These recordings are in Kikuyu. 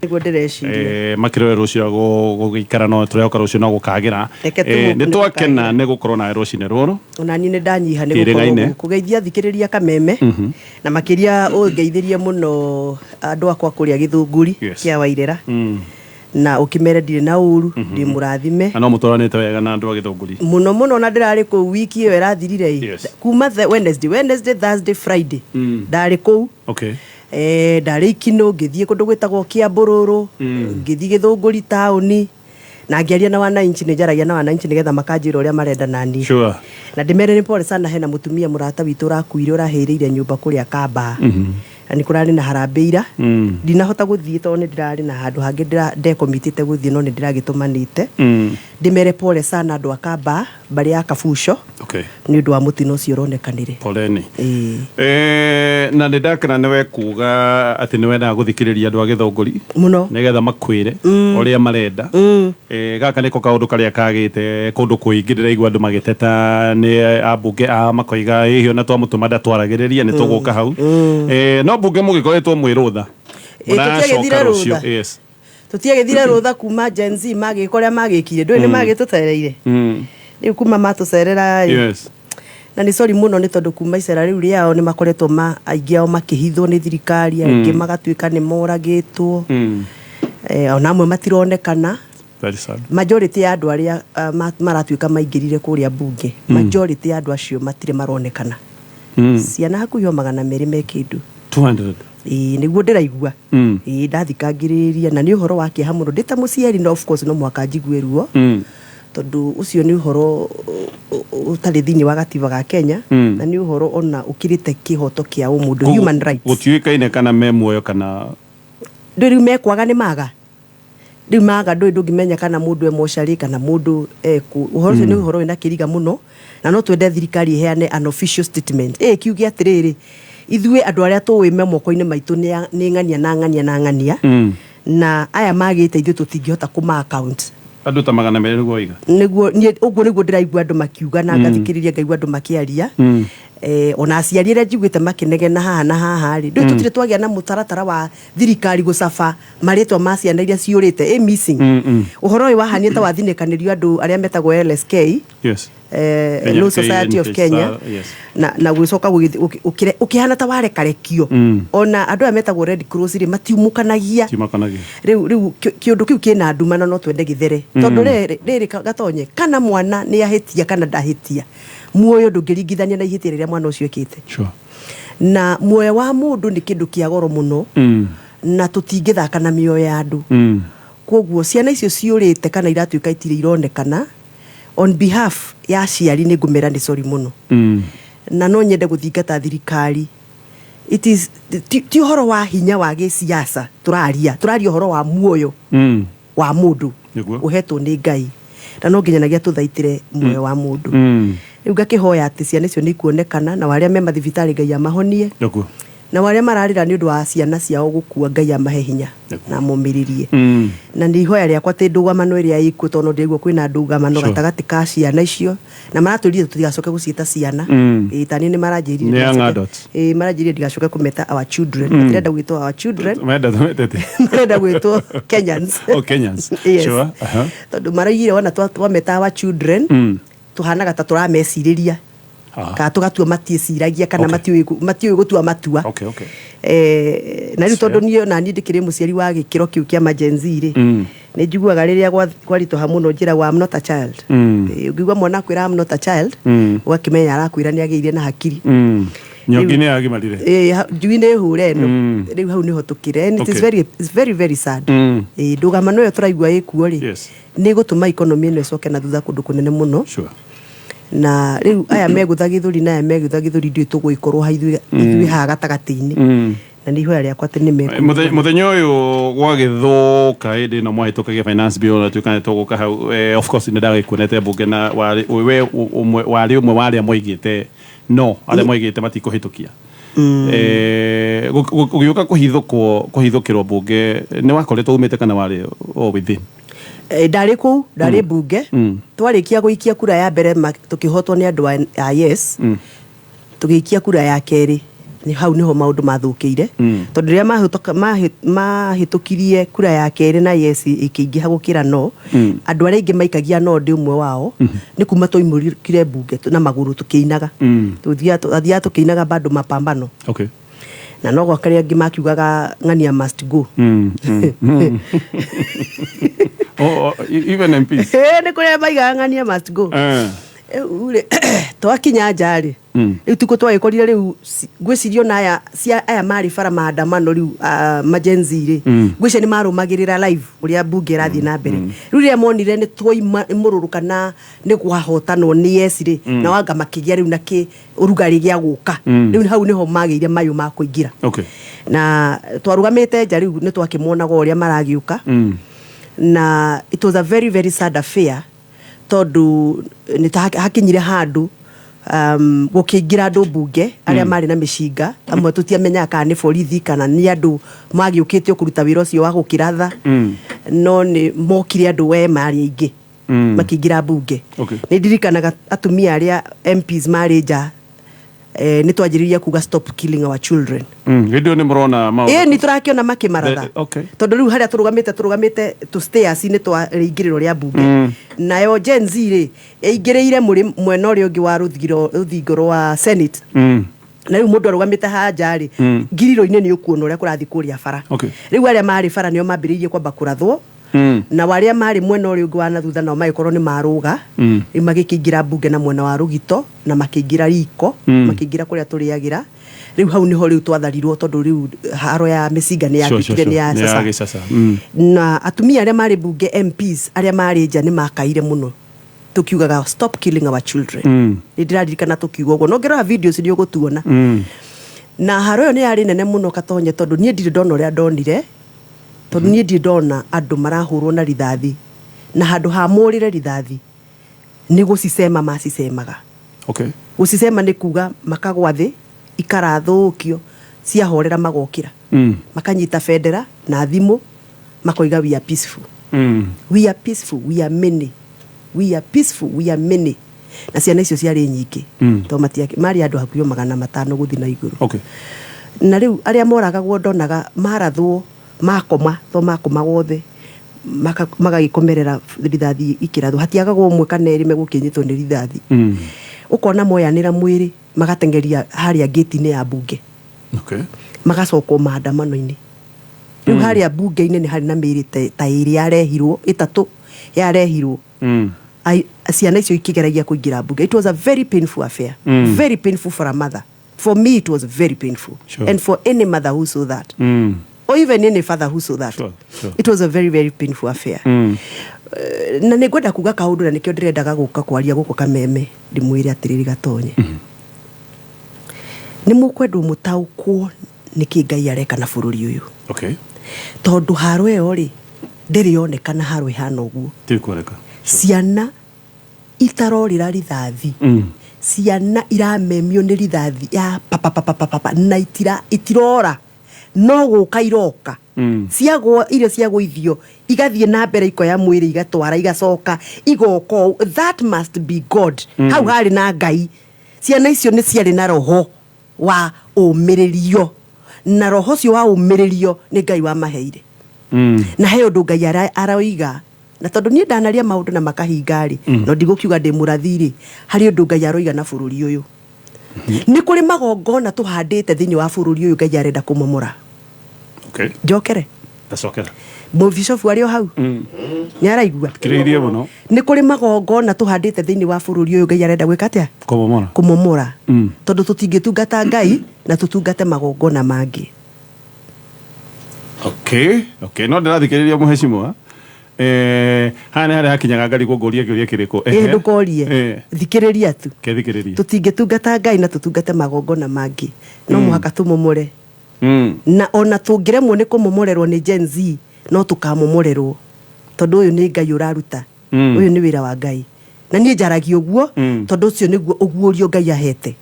Nĩguo ndĩreciria. Makĩrore rũciũ gũgĩikara no tũrehoka rũciũ no gũkagĩra. Reke tũmũ- Nĩ nĩ twakena gũkagĩra. nĩ gũkorwo nawe rũcinĩ rũrũ. Ona niĩ nĩ ndanyiha nĩ gũkorwo Kĩrĩga-inĩ. gũkũ geithia thikĩrĩria Kameme, na makĩria ũngeithĩrie mũno andũ akwa kũrĩa Gĩthũngũri kĩa Wairera, na ũkĩmere ndirĩ na ũru, ndĩ mũrathime. Na no mũtwaranĩte wega na andũ a Gĩthũngũri? Mũno mũno, na ndĩrarĩ kũu wiki ĩyo ĩrathirire ĩ. Kuma Wednesday, Thursday, Friday ndarĩ kũu. Ndarĩ Ikinũ, ngĩthiĩ kũndũ gwĩtagwo Kĩambũrũrũ, ngĩthiĩ Gĩthũngũri taũni na ngĩaria na wananchi. Nĩ njaragia na wananchi nĩgetha makanjĩra ũrĩa marenda naniĩ. Na ndĩmere nĩ pole sana, hena mũtumia mũrata witũ ũrakuire, ũrahĩrĩire nyũmba kũrĩa Kambaa, na nĩ kũrarĩ na harambĩ ira. Ndinahota gũthiĩ tondũ nĩ ndĩrarĩ na handũ hangĩ ndekomitĩte gũthiĩ, no nĩ ndĩragĩtũmanĩte ndĩmere pole sana andũ a Kambaa, mbarĩ ya Kabuco, nĩ ũndũ wa mũtino ũcio ũronekanire. Poleni. Ĩĩ. Na nĩ ndakena nĩwe kuga atĩ nĩ wendaga gũthikĩrĩria andũ a Gĩthũngũri mũno nĩgetha makwĩre ũrĩa marenda. Gaka nĩko kaũndũ karĩa kagĩte kũndũ kũingĩ, ndĩraigua andũ magĩteta nĩ ambunge a makoiga ĩhĩ ona twamũtũma ndatwaragĩrĩria. Nĩ tũgũka hau. No mbunge mũgĩkoretwo mwĩ rũtha? Ĩ, tũtiagĩthire Mũracoka rũciũ? rũtha. Yes. Tũtiagĩthire rũtha kuma Gen Z magĩka ũrĩa magĩkire, ndũĩ nĩ magĩtũtereire rĩu kuma matũcerera ĩ. Na nĩ sorry mũno nĩ tondũ kuma icera rĩu rĩao nĩ makoretwo ma aingĩ ao makĩhithwo nĩ thirikari, angĩ magatuĩka nĩ moragĩtwo, ona amwe matironekana. Very sad. Majority ya andũ arĩa maratuĩka maingĩrire kũrĩa mbunge, majority ya andũ acio matirĩ maronekana. Ciana hakuhĩ o 200 me kĩndũ. 200? Ĩĩ, nĩguo ndĩraigua. Ĩĩ, ndathikangĩrĩria na nĩ ũhoro wa kĩeha mũno ndĩ ta mũciari, no of course no mũhaka njigue ruo, tondũ ũcio nĩ ũhoro ũtarĩ thĩinĩ wa gatiba ga Kenya, na nĩ ũhoro ona ũkĩrĩte kĩhoto kĩa ũmũndũ, human rights. Gũtiũĩkaine kana me muoyo kana Ndũĩ rĩu mekwaga nĩ maga, rĩu maga ndũĩ, ndũngĩmenya kana mũndũ e mocarĩ kana mũndũ ekũ. Ũhoro ũcio nĩ ũhoro wĩna kĩriga mũno, na no twende thirikari ĩheane an official statement ĩ kiuge atĩrĩrĩ, ithuĩ andũ arĩa tũĩ me moko-inĩ maitũ nĩ ng'ania na ng'ania na ng'ania, na aya magĩte ithuĩ tũtingĩhota kũma account. Andũ ta 200 nĩguo waiga? Nĩguo niĩ ũguo nĩguo ndĩraigua andũ makiuga na ngathikĩrĩria ngaigua andũ makĩaria. Ona aciari arĩa njiguĩte makĩnegena haha na haha rĩ, ndũĩ tũtirĩ twagĩa na mũtaratara wa thirikari gũcaba marĩtwa ma ciana iria ciũrĩte ĩ missing. Ũhoro ũyũ wahanire ta wathinĩkanĩrio andũ arĩa metagwo LSK, Kenya, Law Society of Kenya, na gũcoka ũkĩhana ta warekarekio. Ona andũ aya metagwo Red Cross rĩ, matiumũkanagia. Timakanagia. Rĩu kĩũndũ kĩu kĩna nduma na no twende gĩthere, tondũ rĩrĩ gatonye kana mwana nĩ ahĩtia kana ndahĩtia, muoyo ndũngĩringithania na ihĩtia rĩrĩa mwana ũcio ekĩte. Na muoyo wa mũndũ nĩ kĩndũ kĩa goro mũno, na tũtingĩthaka na mĩoyo ya andũ. Koguo ciana icio ciũrĩte kana iratuĩka itirĩ ironekana, on behalf ya aciari nĩ ngũmera nĩ sorry mũno, na no nyende gũthingata thirikari. It is ti ũhoro wa hinya wa gĩsiasa tũraria ũhoro wa muoyo wa mũndũ ũhetwo nĩ Ngai, na no nginyanagia tũthaitĩre muoyo wa mũndũ. Rĩu ngakĩhoya atĩ ciana icio nĩ ikuonekana, na arĩa me mathibitarĩ Ngai amahonie, na arĩa mararĩra nĩ ũndũ wa ciana ciao gũkua, Ngai amahe hinya na amomĩrĩrie. Na nĩ ihoya rĩakwa atĩ ndũgamano ĩrĩa ĩkuo, tondũ ndĩraigua kwĩna ndũgamano gatagatĩ ka ciana icio, na maratwĩrire tũtigacoke gũciĩta ciana. Ĩĩ, tani nĩ maranjĩrire Nĩ young adults. Ĩĩ, maranjĩrire ndigacoke kũmeta our children. Matirenda gwĩtwo our children. Menda tũmetete? Marenda gwĩtwo Kenyans. Oh, Kenyans. Yes. Sure. Tondũ maraigire wona twameta our children, tũhanaga ta tũramecirĩria kana tũgatua matiĩciragia kana matiũĩ gũtua matua. Na rĩu tondũ niĩ ona niĩ ndĩkĩrĩ mũciari wa gĩkĩro kĩu kĩa Gen Z rĩ, nĩ njiguaga rĩrĩa kwaritũha mũno njĩragwo, "I'm not a child." Ũngĩigua mwana akwĩra, "I'm not a child," ũgakĩmenya arakwĩra nĩ agĩire na hakiri. Nyongi nĩ yagimarire. Ĩĩ, njui nĩ hũre ĩno. Rĩu hau nĩho tũkĩrĩ, and it is very, it's very very sad. Ĩĩ, ndũgamano ĩyo tũraigua ĩkuo rĩ, nĩ ĩgũtũma economy ĩno ĩcoke na thutha kũndũ kũnene mũno. Na rĩu aya megũtha gĩthũri na aya megũtha gĩthũri, ndiũĩ tũgũgĩkorwo ha ithuĩ haha gatagatĩ-inĩ. Na nĩ ihoya rĩakwa atĩ nĩ mekũigua. Mũthenya ũyũ gwagĩthũka, hĩndĩ ĩno mwahĩtũkagia finance bill na tuĩka nĩ tũgũka hau, of course nĩ ndagĩkuonete mbunge na warĩ we ũmwe warĩ ũmwe wa arĩa moigĩte no arĩa moigĩte matikũhĩtũkia. Gũgĩũka kũhithũkwo, kũhithũkĩrwo mbunge, nĩ wakoretwo umĩte kana warĩ o within? Ndarĩ kũu, ndarĩ mbunge. Twarĩkia gũikia kura ya mbere, tũkĩhotwo nĩ andũ a yes. Tũgĩikia kura ya kerĩ, nĩ hau nĩho maũndũ mathũkĩire, tondũ rĩrĩa mahĩtũkirie kura ya kerĩ na yes ĩkĩingĩha gũkĩra no, andũ arĩa aingĩ maikagia no, ndĩ ũmwe wao, nĩ kuma twaimũrĩkire mbunge na magũrũ tũkĩinaga. Twathiaga tũkĩinaga bado mapambano. Na no gwaka arĩa angĩ makiugaga "Ng'ania must go". Oh, even MPs? Ĩĩ, nĩ kũrĩa maigaga "Ng'ania must go". Rĩu rĩ, twakinya nja rĩ, rĩu tuko twagĩkorire rĩu ngwĩciria ona aya cia aya marĩ bara maandamano rĩu, ma Gen Z rĩ, ngwĩciria nĩ marũmagĩrĩra live ũrĩa mbunge ĩrathiĩ na mbere. Rĩu rĩrĩa monire nĩ twaima mũrũrũ kana nĩ kwahotanwo nĩ yes rĩ, na wanga makĩgĩa rĩu na kĩ ũrugarĩ gĩa gũka. Rĩu hau nĩho magĩire mayũ ma kũingĩra. Na twarũgamĩte nja, rĩu nĩ twakĩmonaga ũrĩa maragĩũka. Na it was a very very sad affair, tondũ nĩ ta hakinyire handũ gũkĩingĩra andũ mbunge arĩa marĩ na mĩcinga amwe, tũtiamenyaga kana nĩ borithi kana nĩ andũ magĩũkĩte o kũruta wĩra ũcio wa gũkĩratha. No nĩ mokire andũ we marĩ aingĩ, makĩingĩra mbunge. Nĩ ndirikanaga atumia arĩa MPs marĩ nja, nĩ twanjĩrĩria kuga, "Stop killing our children." Hĩndĩ ĩyo nĩ mũrona maũndũ? Ĩĩ, nĩ tũrakĩona makĩmaratha. Tondũ rĩu harĩa tũrũgamĩte tũ stairs-inĩ twa rĩingĩrĩro rĩa mbunge, nayo Gen Z rĩ, ĩingĩrĩire mũrĩ mwena ũrĩa ũngĩ wa rũthingo rwa Senate. Na rĩu mũndũ arũgamĩte haha nja rĩ, ngiriro-inĩ nĩ ũkuona ũrĩa kũrathiĩ kũrĩa bara. Rĩu arĩa marĩ bara nĩo mambĩrĩirie kwamba kũrathwo, na arĩa marĩ mwena ũrĩa ũngĩ wa na thutha nao magĩkorwo nĩ marũga. Rĩu magĩkĩingĩra mbunge na mwena wa rũgito na makĩingĩra riko, makĩingĩra kũrĩa tũrĩagĩra. Rĩu hau nĩho rĩu twatharirwo, tondũ rĩu haro ya mĩcinga nĩ yatuĩkire nĩ ya Nĩ ya sasa. gĩcaca. Na atumia arĩa marĩ mbunge, MPs arĩa marĩ nja, nĩ makaire mũno tũkiugaga, "Stop killing our children." Nĩ ndĩraririkana tũkiuga ũguo, no ngĩrora videos nĩ ũgũtuona. Na haro ĩyo nĩ yarĩ nene mũno, Katonye, tondũ niĩ ndirĩ ndona ũrĩa ndonire, tondũ niĩ ndirĩ ndona andũ marahũrwo na rithathi na handũ ha mũrĩre rithathi nĩ gũcicema macicemaga. Gũcicema nĩ kuga makagwa thĩ, ikarathũkio, ciahorera magokĩra, makanyita bendera na thimũ, makoiga, "We are peaceful." "We are peaceful, we are many, we are peaceful, we are many." Na ciana icio ciarĩ nyingĩ, tondũ marĩ andũ hakuhĩ 500 gũthiĩ na igũrũ. Na rĩu arĩa moragagwo, ndonaga marathwo makoma, to makoma wothe magagĩkomerera rithathi ikĩrathwo, hatiagagwo ũmwe kana erĩ megũkĩnyitwo nĩ rithathi. Ũkona moyanĩra mwĩrĩ, magateng'eria harĩa ngĩti-inĩ ya mbunge, magacokwo maandamano-inĩ. Rĩu harĩa mbunge-inĩ nĩ harĩ na mĩĩrĩ ta ĩrĩ yarehirwo, ĩtatũ yarehirwo. Ciana icio ikĩgeragia kũingĩra mbunge. It was a very painful affair, very painful for a mother. For me it was very painful, and for any mother who saw that, or even any father who saw that. It was a very very painful affair. Na nĩ ngwenda kuga kaũndũ, na nĩkĩo ndĩrendaga gũka kwaria gũkũ Kameme, ndĩmwĩre atĩrĩrĩ, Gatonye, nĩ mũkwendwo mũtaũkwo nĩkĩ Ngai areka na bũrũri ũyũ. Tondũ haro ĩyo rĩ, ndĩrĩ yonekana haro ĩhana ũguo. Ti kuoneka. Ciana itarorĩra rithathi, ciana iramemio nĩ rithathi ya papapapapapa na itirora, no gũka iroka. Ciagwo irio ciagũithio, igathiĩ na mbere, ikoya mwĩrĩ, igatwara, igacoka igoka ũũ. That must be God. Hau harĩ na Ngai. Ciana icio nĩ ciarĩ na roho wa ũmĩrĩrio, na roho ũcio wa ũmĩrĩrio nĩ Ngai wamaheire. Na he ũndũ Ngai aroiga, na tondũ niĩ ndanaria maũndũ na makahinga rĩ, no ndigũkiuga ndĩ mũrathi rĩ, harĩ ũndũ Ngai aroiga na bũrũri ũyũ. Nĩ kũrĩ magongona tũhandĩte thĩinĩ wa bũrũri ũyũ Ngai arenda kũmomora. Njokere. Tacokera. Mũbicobu arĩ o hau nĩ araigua. Kirĩirie mũno. Nĩ kũrĩ magongona tũhandĩte thĩinĩ wa bũrũri ũyũ Ngai arenda gwĩka atĩa? Kũmomora. Kũmomora. Tondũ tũtingĩtungata Ngai na tũtungate magongona mangĩ. Okay, no ndĩrathikĩrĩria mũhecimwa. Haha nĩ harĩa hakinyaga ngarigwo ngũrie kĩũria kĩrĩkũ. Ĩ ndũkorie. Thikĩrĩria tu. Kethikĩrĩria. Tũtingĩtungata Ngai na tũtungate magongona mangĩ, no mũhaka tũmomore. Na ona tũngĩremwo nĩ kũmomorerwo nĩ Gen Z, no tũkamomorerwo, tondũ ũyũ nĩ Ngai ũraruta. Ũyũ nĩ wĩra wa Ngai, na niĩ njaragia ũguo tondũ ũcio nĩguo ũguũrio Ngai ahete.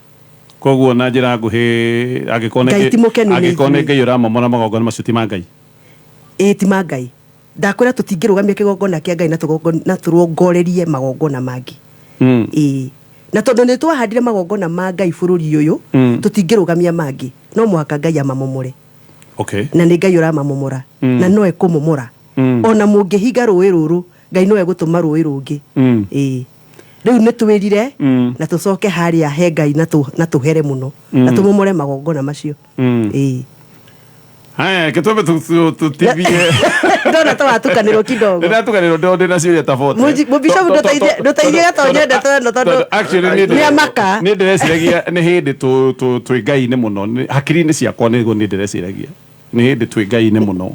Koguo na njĩra nguhĩ, angĩkorwo nĩ Ngai ti mũkenu nĩ angĩkorwo nĩ ithuĩ. Ngai ũramomora magongona macio, ti ma Ngai. Ĩĩ, ti ma Ngai. Ndakwĩra tũtingĩrũgamia kĩgongona kĩa Ngai na tũrongorerie magongona mangĩ. Ĩĩ, na tondũ nĩ twahandire magongona ma Ngai bũrũri ũyũ, tũtingĩrũgamia mangĩ, no mũhaka Ngai amamomore. Na nĩ Ngai ũramamomora. Na no ekũmomora. Ona mũngĩhinga rũĩ rũrũ, Ngai no egũtũma rũĩ rũngĩ. Ĩĩ, rĩu nĩ twĩrire na tũcoke harĩa he Ngai na tũhere mũno na tũmomore magongona macio. Ĩĩ. Haya, kĩtũme tũtithie. Ndona tũratukanĩrwo kidogo. Nĩndatukanĩrwo, ndĩ na ciũria ta 40. Mũbishopu, ndũteithie gatonye ndeto ĩno tondũ Actually nĩ nĩ amaka. Nĩ ndĩreciragia nĩ hĩndĩ twĩ Ngai-inĩ mũno. Hakiri-inĩ ciakwa nĩguo nĩ ndĩreciragia nĩ hĩndĩ twĩ Ngai-inĩ mũno.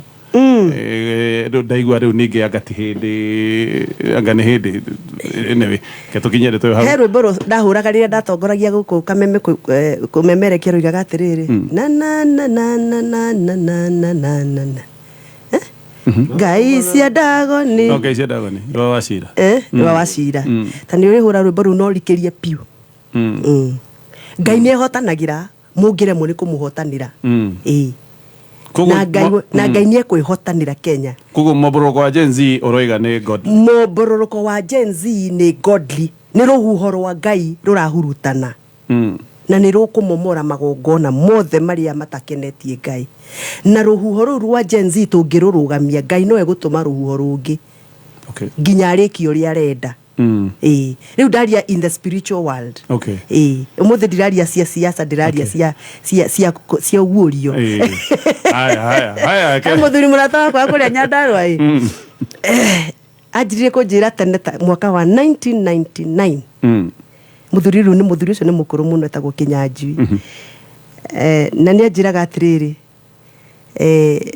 Rĩu ndaigua rĩu ningĩ anga ti hĩndĩ, anga nĩ hĩndĩ. Anyway, ke tũkinye ndeto ĩyo hau. He rwĩmbo ndahũraga rĩrĩa ndatongoragia gũkũ Kameme kũmemerekia, rũigaga atĩrĩrĩ, na na na na na na na na na na na na. Eh? Ngai cia Ndagoni. No Ngai cia Ndagoni rwa wa cira. Rwa wa cira. Ta nĩ ũrĩhũra rwĩmbo rũu no rikĩrie piũ. Ngai nĩ ehotanagĩra mũngĩremwo nĩ kũmũhotanĩra. Ĩĩ. Na Ngai na Ngai nĩ ekwĩhotanĩra Kenya. Koguo mũmboroko wa Gen Z ũroiga nĩ God? Mũmbororoko wa Gen Z nĩ godly, nĩ rũhuho rwa Ngai rũrahurutana. Na nĩ rũkũmomora magongona mothe marĩa matakenetie Ngai, na rũhuho rũu rwa Gen Z tũngĩrũrũgamia, Ngai no egũtũma rũhuho rũngĩ nginya arĩkie ũrĩa arenda. Ĩĩ, rĩu ndaria in the spiritual world. Ĩĩ, ũmũthĩ ndiraria cia siasa, ndiraria cia ũguũrio. Ĩĩ. Haya, haya, haya. He mũthuri mũrata wakwa kũrĩa Nyandarũa ĩ, anjiririe kũnjĩra tene ta mwaka wa 1999. Mũthuri rĩu nĩ mũthuri ũcio nĩ mũkũrũ mũno, etagwo Kĩnyanjui. Na nĩ anjĩraga atĩrĩrĩ,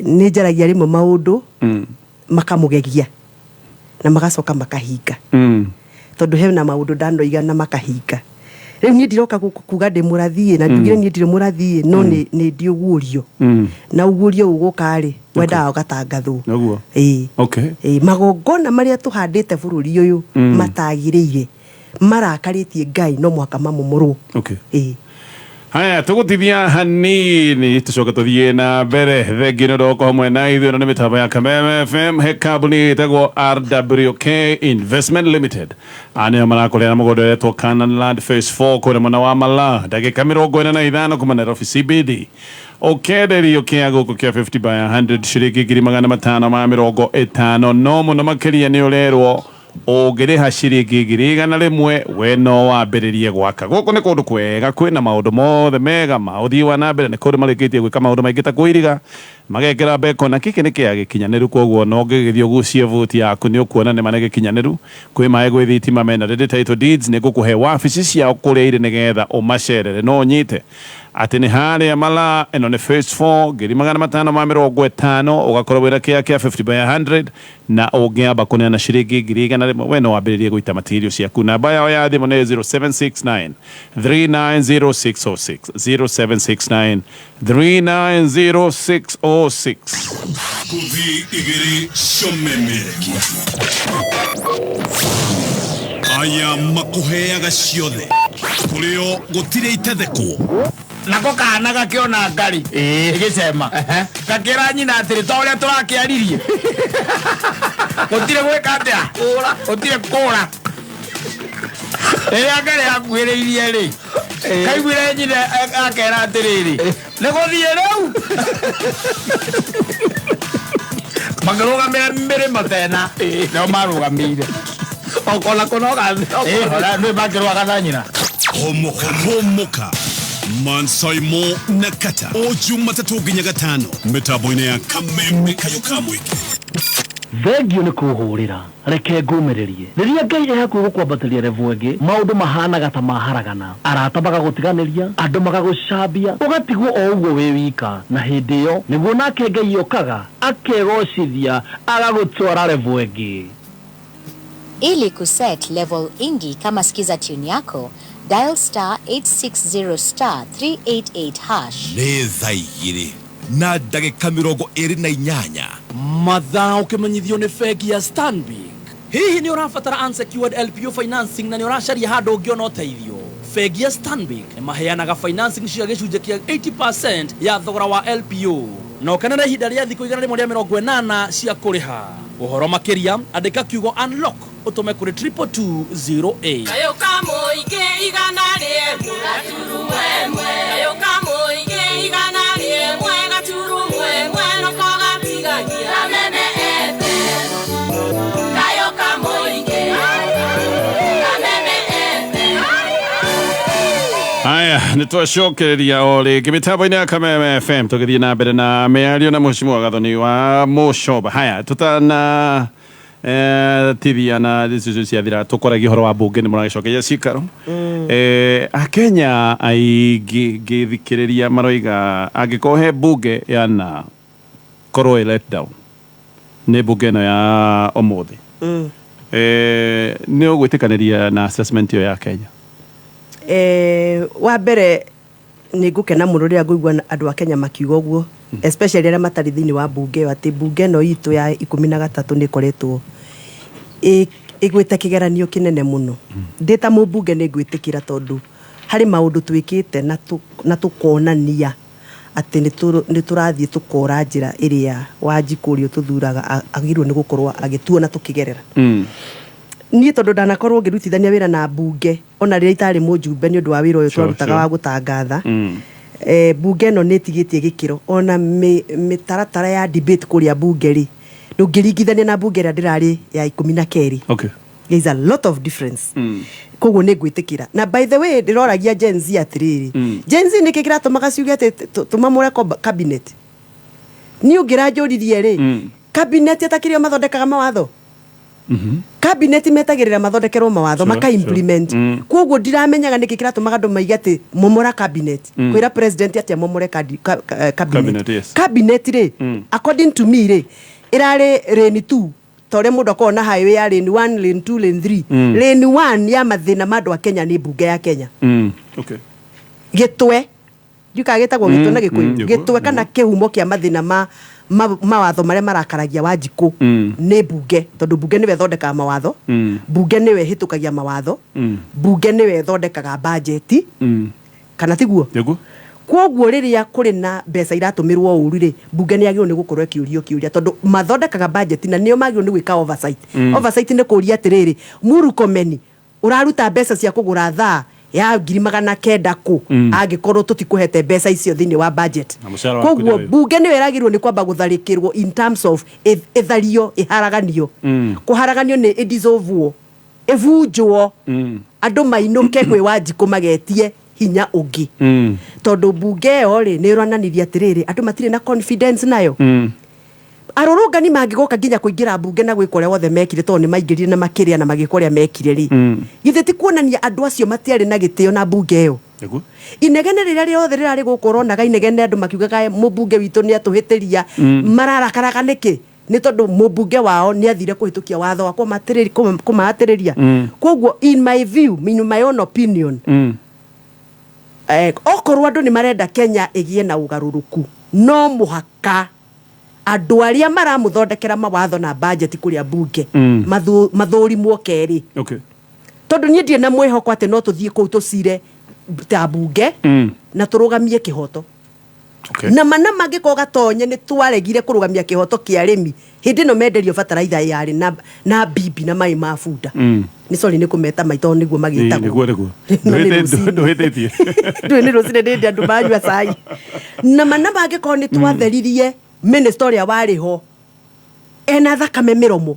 nĩ njaragia rĩmwe maũndũ makamũgegia na magacoka makahinga. Tondũ hena maũndũ ndanoiga na makahinga. Rĩu niĩ ndiroka gũkũ kuga ndĩ mũrathiĩ na njugire niĩ ndirĩ mũrathiĩ, no nĩ ndi ũguũrio. Na ũguũrio ũgũka rĩ, wendaga ũgatangathwo. Nĩguo. Ĩĩ. Ĩĩ, magongona marĩa tũhandĩte bũrũri ũyũ matagĩrĩire, marakarĩtie Ngai, no mũhaka mamomorwo. Ĩĩ. Haya, tũgũtithia hanini tũcoke tũthiĩ na mbere. Thengi nĩ ũndũ wa gũkorwo hamwe na ithuĩ. Ĩno nĩ mĩtambo ya Kameme FM. He kambuni ĩtagwo RWK Investment Limited, aya nĩo marakũrĩa na mũgũnda ũretwo Canaan Land Phase 4 kũrĩa mwena wa Malaa, ndagĩka 45 kuma Nairobi CBD. Ũkenderio kĩa gũkũ kĩa 50 by 100 ciringi 550,000. No mũno makĩria nĩ ũrerwo ũngĩrĩha ciringi 100,000, we no wambĩrĩrie gwaka. Gũkũ nĩ kũndũ kwega kwĩna maũndũ mothe mega ma ũthii wa na mbere. Nĩ kũndũ marĩkĩtie gwĩka maũndũ maingĩ ta kũiriga, magekĩra beko na gĩkĩ nĩ kĩa gĩkinyanĩru. Koguo no ũngĩgĩthiĩ ũgucie buti yaku nĩ ũkuona nĩma nĩ gĩkinyanĩru. Kwĩ maĩ, gwĩ thitima, mena ready title deeds. Nĩ ngũkũhe wabici ciao kũrĩa irĩ nĩgetha ũmacerere. No ũnyite atĩ nĩ harĩa Malaa. Ĩno nĩ phase 4, 550,000 ũgakorwo wĩna kĩa kĩa 50 by 100, na ũngĩamba kũneana ciringi 100,000, we no wambĩrĩrie gũita material ciaku. Namba yao ya thimũ nĩ 0769 390606, 0769 390606. Ngũthi igĩrĩ ciomemerekia aya makũheaga ciothe, kũrĩo gũtirĩ itethekwo. Nako kana gakĩona ngari ĩgĩcema, gakĩra nyina atĩrĩ, ta ũrĩa tũrakĩaririe, gũtirĩ gwĩka atĩa, gũtirĩ kũra. Rĩrĩa ngari yakuhĩrĩirie rĩ, kaiguire nyina akera atĩrĩrĩ, nĩ gũthiĩ rĩu. Makĩrũgamĩra mĩrĩmo tena nĩo marũgamĩire. Okona kũnoga. Nĩ makĩrũaga na nyina. Homoka, homoka. Mansaimo na Kata o Jumatatũ nginya Gatano mĩtambo-inĩ ya Kameme Kayũ ka Mũingĩ. Thengiũ nĩ kũhũrĩra reke ngũmĩrĩrie rĩrĩa Ngai e hakuhĩ gũkwambatĩria level ĩngĩ maũndũ mahanaga ta maharagana arata magagũtiganĩria andũ magagũcambia ũgatigwo o ũguo wĩ wika na hĩndĩ ĩyo nĩguo nake Ngai okaga akegocithia agagũtwara level ĩngĩ. Ili kuset level ingi kama skiza tune yako, dial star 860 star 388 hash. Nĩ thaa 2 na ndagĩka 28. Mathaa ũkĩmenyithio nĩ bengi ya Stanbic. Hihi nĩ ũrabatara unsecured LPO financing na nĩ ũracaria handũ ũngĩona ũteithio? Bengi ya Stanbic nĩ maheanaga financing cia gĩcunjĩ kĩa 80% ya thogora wa LPO na ũkenere ihinda rĩa thikũ 180 cia kũrĩha. Ũhoro makĩria andĩka kiugo unlock ũtũme kũrĩ 22208. Kayũ ka mũingĩ 101.1 kayũ ka mũingĩ 101.1 noko gatigagia Kameme FM kayũ ka mũingĩ Kameme FM. Haya, nĩ twacokereria o rĩngĩ mĩtambo-inĩ ya Kameme FM tũgĩthiĩ na mbere na mĩario na Mheshimiwa Gathoni wa Mũcoba. Haya, tutana tithia na decision ciathira tũkoragia ũhoro wa mbunge nĩ mũragĩcokeria cikaro. Akenya aingĩ ngĩthikĩrĩria maroiga angĩkorwo he mbunge yana korwo ĩ let down nĩ mbunge ĩno ya ũmũthĩ. Nĩ ũgwĩtĩkanĩria na assessment ĩyo ya Kenya? Wa mbere nĩ ngũkena mũno rĩrĩa ngũigua andũ a Kenya makiuga ũguo, especially arĩa matarĩ thĩinĩ wa mbunge ĩyo, atĩ mbunge ĩno itũ ya 13 nĩ ĩkoretwo ĩgwĩte kĩgeranio kĩnene mũno. Ndĩ ta mũmbunge nĩ ngwĩtĩkĩra tondũ harĩ maũndũ twĩkĩte na tũkonania atĩ nĩ tũrathiĩ tũkora njĩra ĩrĩa Wanjikũ ũrĩa ũtũthuraga agĩrĩirwo nĩ gũkorwo agĩtuona tũkĩgerera. Niĩ tondũ ndanakorwo ngĩrutithania wĩra na mbunge ona rĩrĩa itarĩ mũjumbe nĩ ũndũ wa wĩra ũyũ twarutaga wa gũtangatha. Mbunge ĩno nĩ ĩtigĩtie gĩkĩro ona mĩtaratara ya debate kũrĩa mbunge rĩ ndũngĩringithania na mbunge ĩrĩa ndĩrarĩ ya 12. There is a lot of difference. Koguo nĩ ngwĩtĩkĩra. Na by the way ndĩroragia Gen Z atĩrĩrĩ, Gen Z nĩkĩ kĩratũmaga ciuge atĩ tũmamũre cabinet? Niĩ ũngĩranjũririe rĩ, cabinet ĩtakĩrĩ o mathondekaga mawatho? Cabinet metagĩrĩra mathondekerwo mawatho maka implement. Koguo ndiramenyaga nĩkĩ kĩratũmaga andũ maige atĩ momora cabinet. Kwĩra president atĩ amomore cabinet. Cabinet rĩ, according to me rĩ, ĩrarĩ lane 2 ta ũrĩa mũndũ akoragwo na highway ya lane 1, lane 2, lane 3. Lane 1 ya mathĩna ma andũ a Kenya nĩ mbunge ya Kenya. Gĩtwe ndiũkaga gĩtagwo gĩtwe na Gĩkũyũ. Gĩtwe kana kĩhumo kĩa mathĩna ma mawatho marĩa marakaragia Wanjikũ nĩ mbunge, tondũ mbunge nĩwe ĩthondekaga mawatho, mbunge nĩwe ĩhĩtũkagia mawatho, mbunge nĩwe ĩthondekaga bajeti, kana tiguo? Kwoguo rĩrĩa kũrĩ na mbeca iratũmĩrwo ũru rĩ, mbunge nĩ yagĩrĩirwo nĩ gũkorwo ĩkĩũrio kĩũria, tondũ mathondekaga bajeti na nĩo magĩrĩirwo nĩ gwĩka oversight. Oversight nĩ kũũria atĩrĩrĩ, Murkomen ũraruta mbeca cia kũgũra thaa ya 900,000 kũ angĩkorwo tũtikũhete mbeca icio thĩinĩ wa budget. Koguo mbunge nĩyo ĩragĩrĩirwo nĩ kwamba gũtharĩkĩrwo in terms of ĩthario, ĩharaganio. Kũharaganio nĩ ĩdissolvwo, ĩbunjwo, andũ mainũke kwĩ Wanjikũ magetie hinya ũngĩ. Tondũ mbunge ĩyo rĩ nĩ ĩronanirie atĩrĩrĩ, andũ matirĩ na confidence nayo. Arũrũngani mangĩgoka nginya kũingĩra mbunge na gwĩka ũrĩa wothe mekire, tondũ nĩ maingĩrire na makĩrĩa na magĩka ũrĩa mekire rĩ, githĩ ti kuonania andũ acio matiarĩ na gĩtĩo na mbunge ĩyo? Inegene rĩrĩa rĩothe rĩrarĩ gũkũ ũronaga inegene andũ makiugaga mũmbunge witũ nĩ atũhĩtĩria, mararakaraga nĩkĩ? Nĩ tondũ mũmbunge wao nĩ athire kũhĩtũkia watho wa kũmaatĩrĩria. Koguo in my view, in my own opinion, okorwo andũ nĩ marenda Kenya ĩgĩe na ũgarũrũku, no mũhaka andũ arĩa maramũthondekera mawatho na budget kũrĩa mbunge mathũrimwo kerĩ. Tondũ niĩ ndirĩ na mwĩhoko atĩ no tũthiĩ kũu tũcire ta mbunge na tũrũgamie kĩhoto. Na mana mangĩkorwo gatonye nĩ twaregire kũrũgamia kĩhoto kĩa arĩmi hĩndĩ ĩno menderio bataraitha yarĩ na bibi na maĩ ma bunda. Nĩ sorry nĩ kũmeta maitho nĩguo magĩtagwo. Nĩguo. Ndũhĩtĩtie. Ndũĩ nĩ rũcinĩ ndĩndĩ andũ manyua cai. Na mana mangĩkorwo nĩ twatheririe minister ũrĩa warĩ ho ena thakame mĩromo,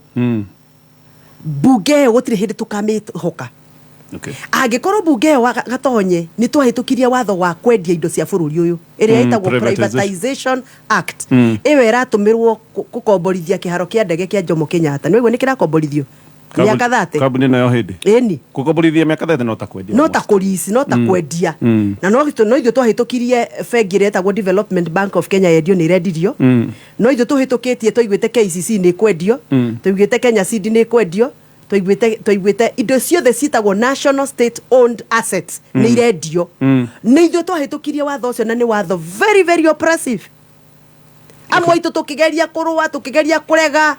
mbunge ĩyo gũtirĩ hĩndĩ tũkamĩhoka. Angĩkorwo bunge ĩyo Gatonye nĩ twahĩtũkirie watho wa kwendia indo cia bũrũri ũyũ ĩrĩa ĩtagwo privatization. Privatization Act, ĩyo ĩratũmĩrwo kũkomborithia kĩharo kĩa ndege kĩa Jomo Kenyatta, nĩ waigua nĩ kĩrakomborithio mĩaka 30. Kambuni ĩno ya hĩndĩ Ĩni. Kũkomborithia mĩaka 30 no ta kwendia. No ta kũrici, no ta kwendia. Na no ithuĩ twahĩtũkirie bengi ĩrĩa ĩtagwo Development Bank of Kenya yendio, nĩ ĩrendirio. No ithuĩ tũhĩtũkĩtie, twaiguĩte KCC nĩ ĩkwendio, twaiguĩte Kenya Seed nĩ ĩkwendio, twaiguĩte indo ciothe ciĩtagwo national state owned assets nĩ irendio. Nĩ ithuĩ twahĩtũkirie watho ũcio, na nĩ watho very very oppressive. Amwe aitũ tũkĩgeria kũrũa, tũkĩgeria kũrega,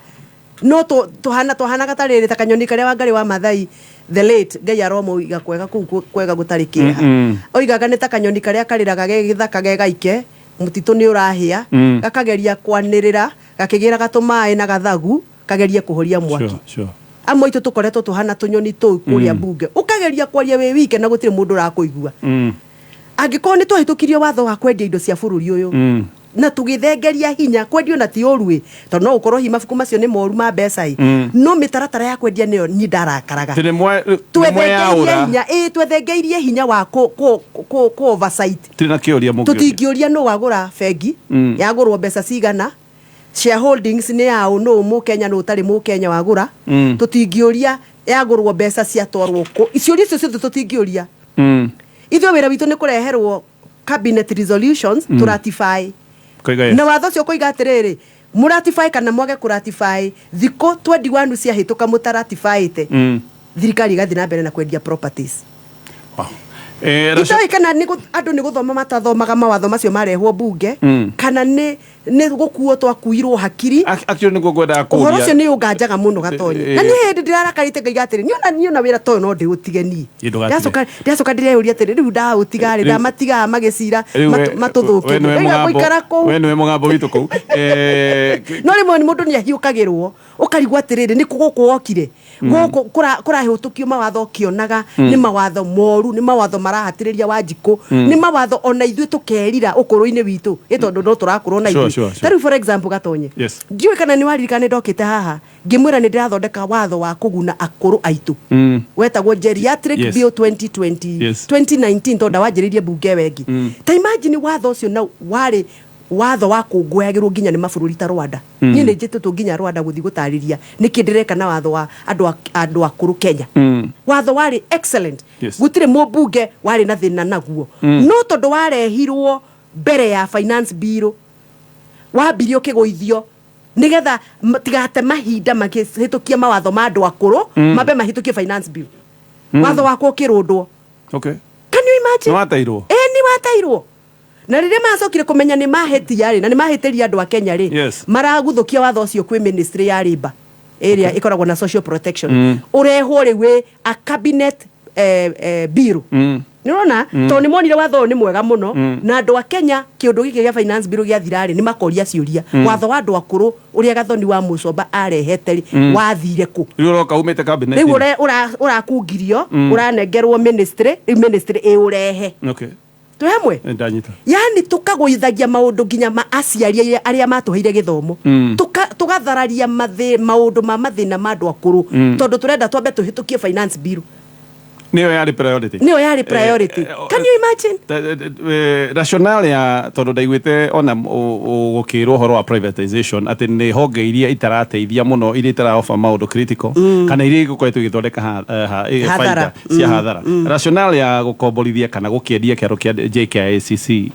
no tũhanaga ta rĩrĩ, ta kanyoni karĩa Wangarĩ wa Mathai the late, Ngai aromoiga kwega kũu kwega gũtarĩ kĩeha, oigaga nĩ ta kanyoni karĩa karĩraga ge gĩthaka ge gaike, mũtitũ nĩ ũrahĩa, gakageria kwanĩrĩra gakĩgĩraga tũmaĩ na gathagu kagerie kũhoria mwaki. Amwe aitũ tũkoretwo tũhana tũnyoni tũu kũrĩa mbunge, ũkageria kwaria wĩ wike na gũtirĩ mũndũ ũrakũigua. Angĩkorwo nĩ twahĩtũkirie watho wa kwendia indo cia bũrũri ũyũ na tũgĩthengeria hinya kwendio, na ti ũru ĩ, tondũ no ũkorwo hihi mabuku macio nĩ moru ma mbeca ĩ, no mĩtaratara ya kwendia nĩyo niĩ ndarakaraga. Tĩ nĩ Twethengeirie mweyaũra. hinya, ĩ, twethengeirie hinya wa kũ oversight. Tĩ na kĩũria mũngĩũria. Tũtingĩũria nũ wagũra bengi, yagũrwo mbeca cigana, shareholdings nĩ yaũ, nũ mũkenya, nũ ũtarĩ mũkenya wagũra. Tũtingĩũria yagũrwo mbeca ciatwarwo kũ. Ciũria icio ciothe tũtingĩũria. Ithuĩ wĩra witũ nĩ kũreherwo cabinet resolutions, tũratify. Koiga yes. Na watho ũcio ũkoiga atĩrĩrĩ, mũratify kana mwage kũratify, thikũ 21 ciahĩtũka mũtaratifyĩte, thirikari ĩgathiĩ na mbere na kwendia properties. Wow. Racio- Itoĩ kana nĩ andũ nĩ gũthoma matathomaga mawatho macio marehwo bunge, kana nĩ gũkuo twakuirwo hakiri. Actually nĩguo ngwendaga Ũhoro kũũria. ũcio nĩ ũnganjaga mũno, Gatonye. Na niĩ hĩndĩ ndĩrarakarĩte ngaiga atĩrĩ, niona wĩra ta ũyũ no ndĩũtige niĩ. Ĩ, ndũgatige. Ndĩracoka ndĩreyũria atĩrĩ, rĩu ndaũtiga rĩ, ndamatigaga magĩcira Rĩu we matũthũkĩrie, nĩwe ndaiga mũgambo- gũikara kũu. We nĩwe mũgambo witũ kũu. No rĩmwe nĩ mũndũ nĩ ahiũkagĩrwo, ũkarigwo atĩrĩrĩ, nĩ kũ gũkũ wokire gũkũ kũrahĩtũkio mawatho ũkĩonaga nĩ mawatho moru, nĩ mawatho marahatĩrĩria Wanjikũ, nĩ mawatho ona ithuĩ tũkerira ũkũrũ-inĩ witũ, ĩ tondũ no tũrakũrwo na ithuĩ. Ta rĩu for example, Gatonye, ndiũĩ kana nĩ waririkana nĩ ndokĩte haha ngĩmwĩra nĩ ndĩrathondeka watho wa kũguna akũrũ aitũ, wetagwo geriatric bill 2020, 2019, tondũ ndawanjĩrĩirie mbunge ĩyo ĩngĩ. Ta imagine watho ũcio, na warĩ watho wa kũngũyagĩrwo nginya nĩ mabũrũri ta Rwanda. Niĩ nĩ njĩtĩtwo nginya Rwanda gũthiĩ gũtarĩria nĩkĩ ndĩreka na watho wa andũ akũrũ Kenya. Watho warĩ excellent. Gũtirĩ mũmbunge warĩ na thĩna naguo, no tondũ warehirwo mbere ya finance bill, wambirie ũkĩgũithio nigetha tigate mahinda makĩhĩtũkia mawatho ma andũ akũrũ, mambe mahĩtũkie finance bill. Watho wakwa ũkĩrũndwo. Can you imagine? Nĩ wateirwo? Ĩ, nĩ wateirwo. Na rĩrĩa macokire kũmenya nĩ mahĩtia rĩ, na nĩ mahĩtĩria andũ a Kenya rĩ, maraguthũkia watho ũcio kwĩ ministry ya labour ĩrĩa ĩkoragwo na social protection, ũrehwo rĩu wĩ a cabinet bill. Nĩ ũrona, tondũ nĩ monire watho ũyũ nĩ mwega mũno, na andũ a Kenya, kĩũndũ gĩkĩ gĩa finance bill gĩathira rĩ, nĩ makoria ciũria, watho wa andũ akũrũ ũrĩa Gathoni wa Mũcomba arehete rĩ, wathire kũ? Rĩu ũroka umĩte cabinet. Rĩu ũrakungirio, ũranengerwo ministry, rĩu ministry ĩũrehe. Twĩ hamwe? Ndanyita. Yani tukagũithagia maũndũ nginya ma aciari arĩa matũheire gĩthomo. Tũgathararia maũndũ ma mathĩna ma andũ akũrũ, tondũ tũrenda twambe tũhĩtũkie finance bill. Nĩyo yarĩ priority. Nĩyo yarĩ priority. Can you imagine? Rationale ya, tondũ ndaiguĩte ona gũkĩrwo ũhoro wa privatization atĩ nĩ honge iria itarateithia mũno, iria itaraoba maũndũ critical, kana iria igũkoretwo igĩthondeka Hathara. baita cia hathara. Rationale ya gũkomborithia kana gũkĩendia kĩaro kĩa JKICC,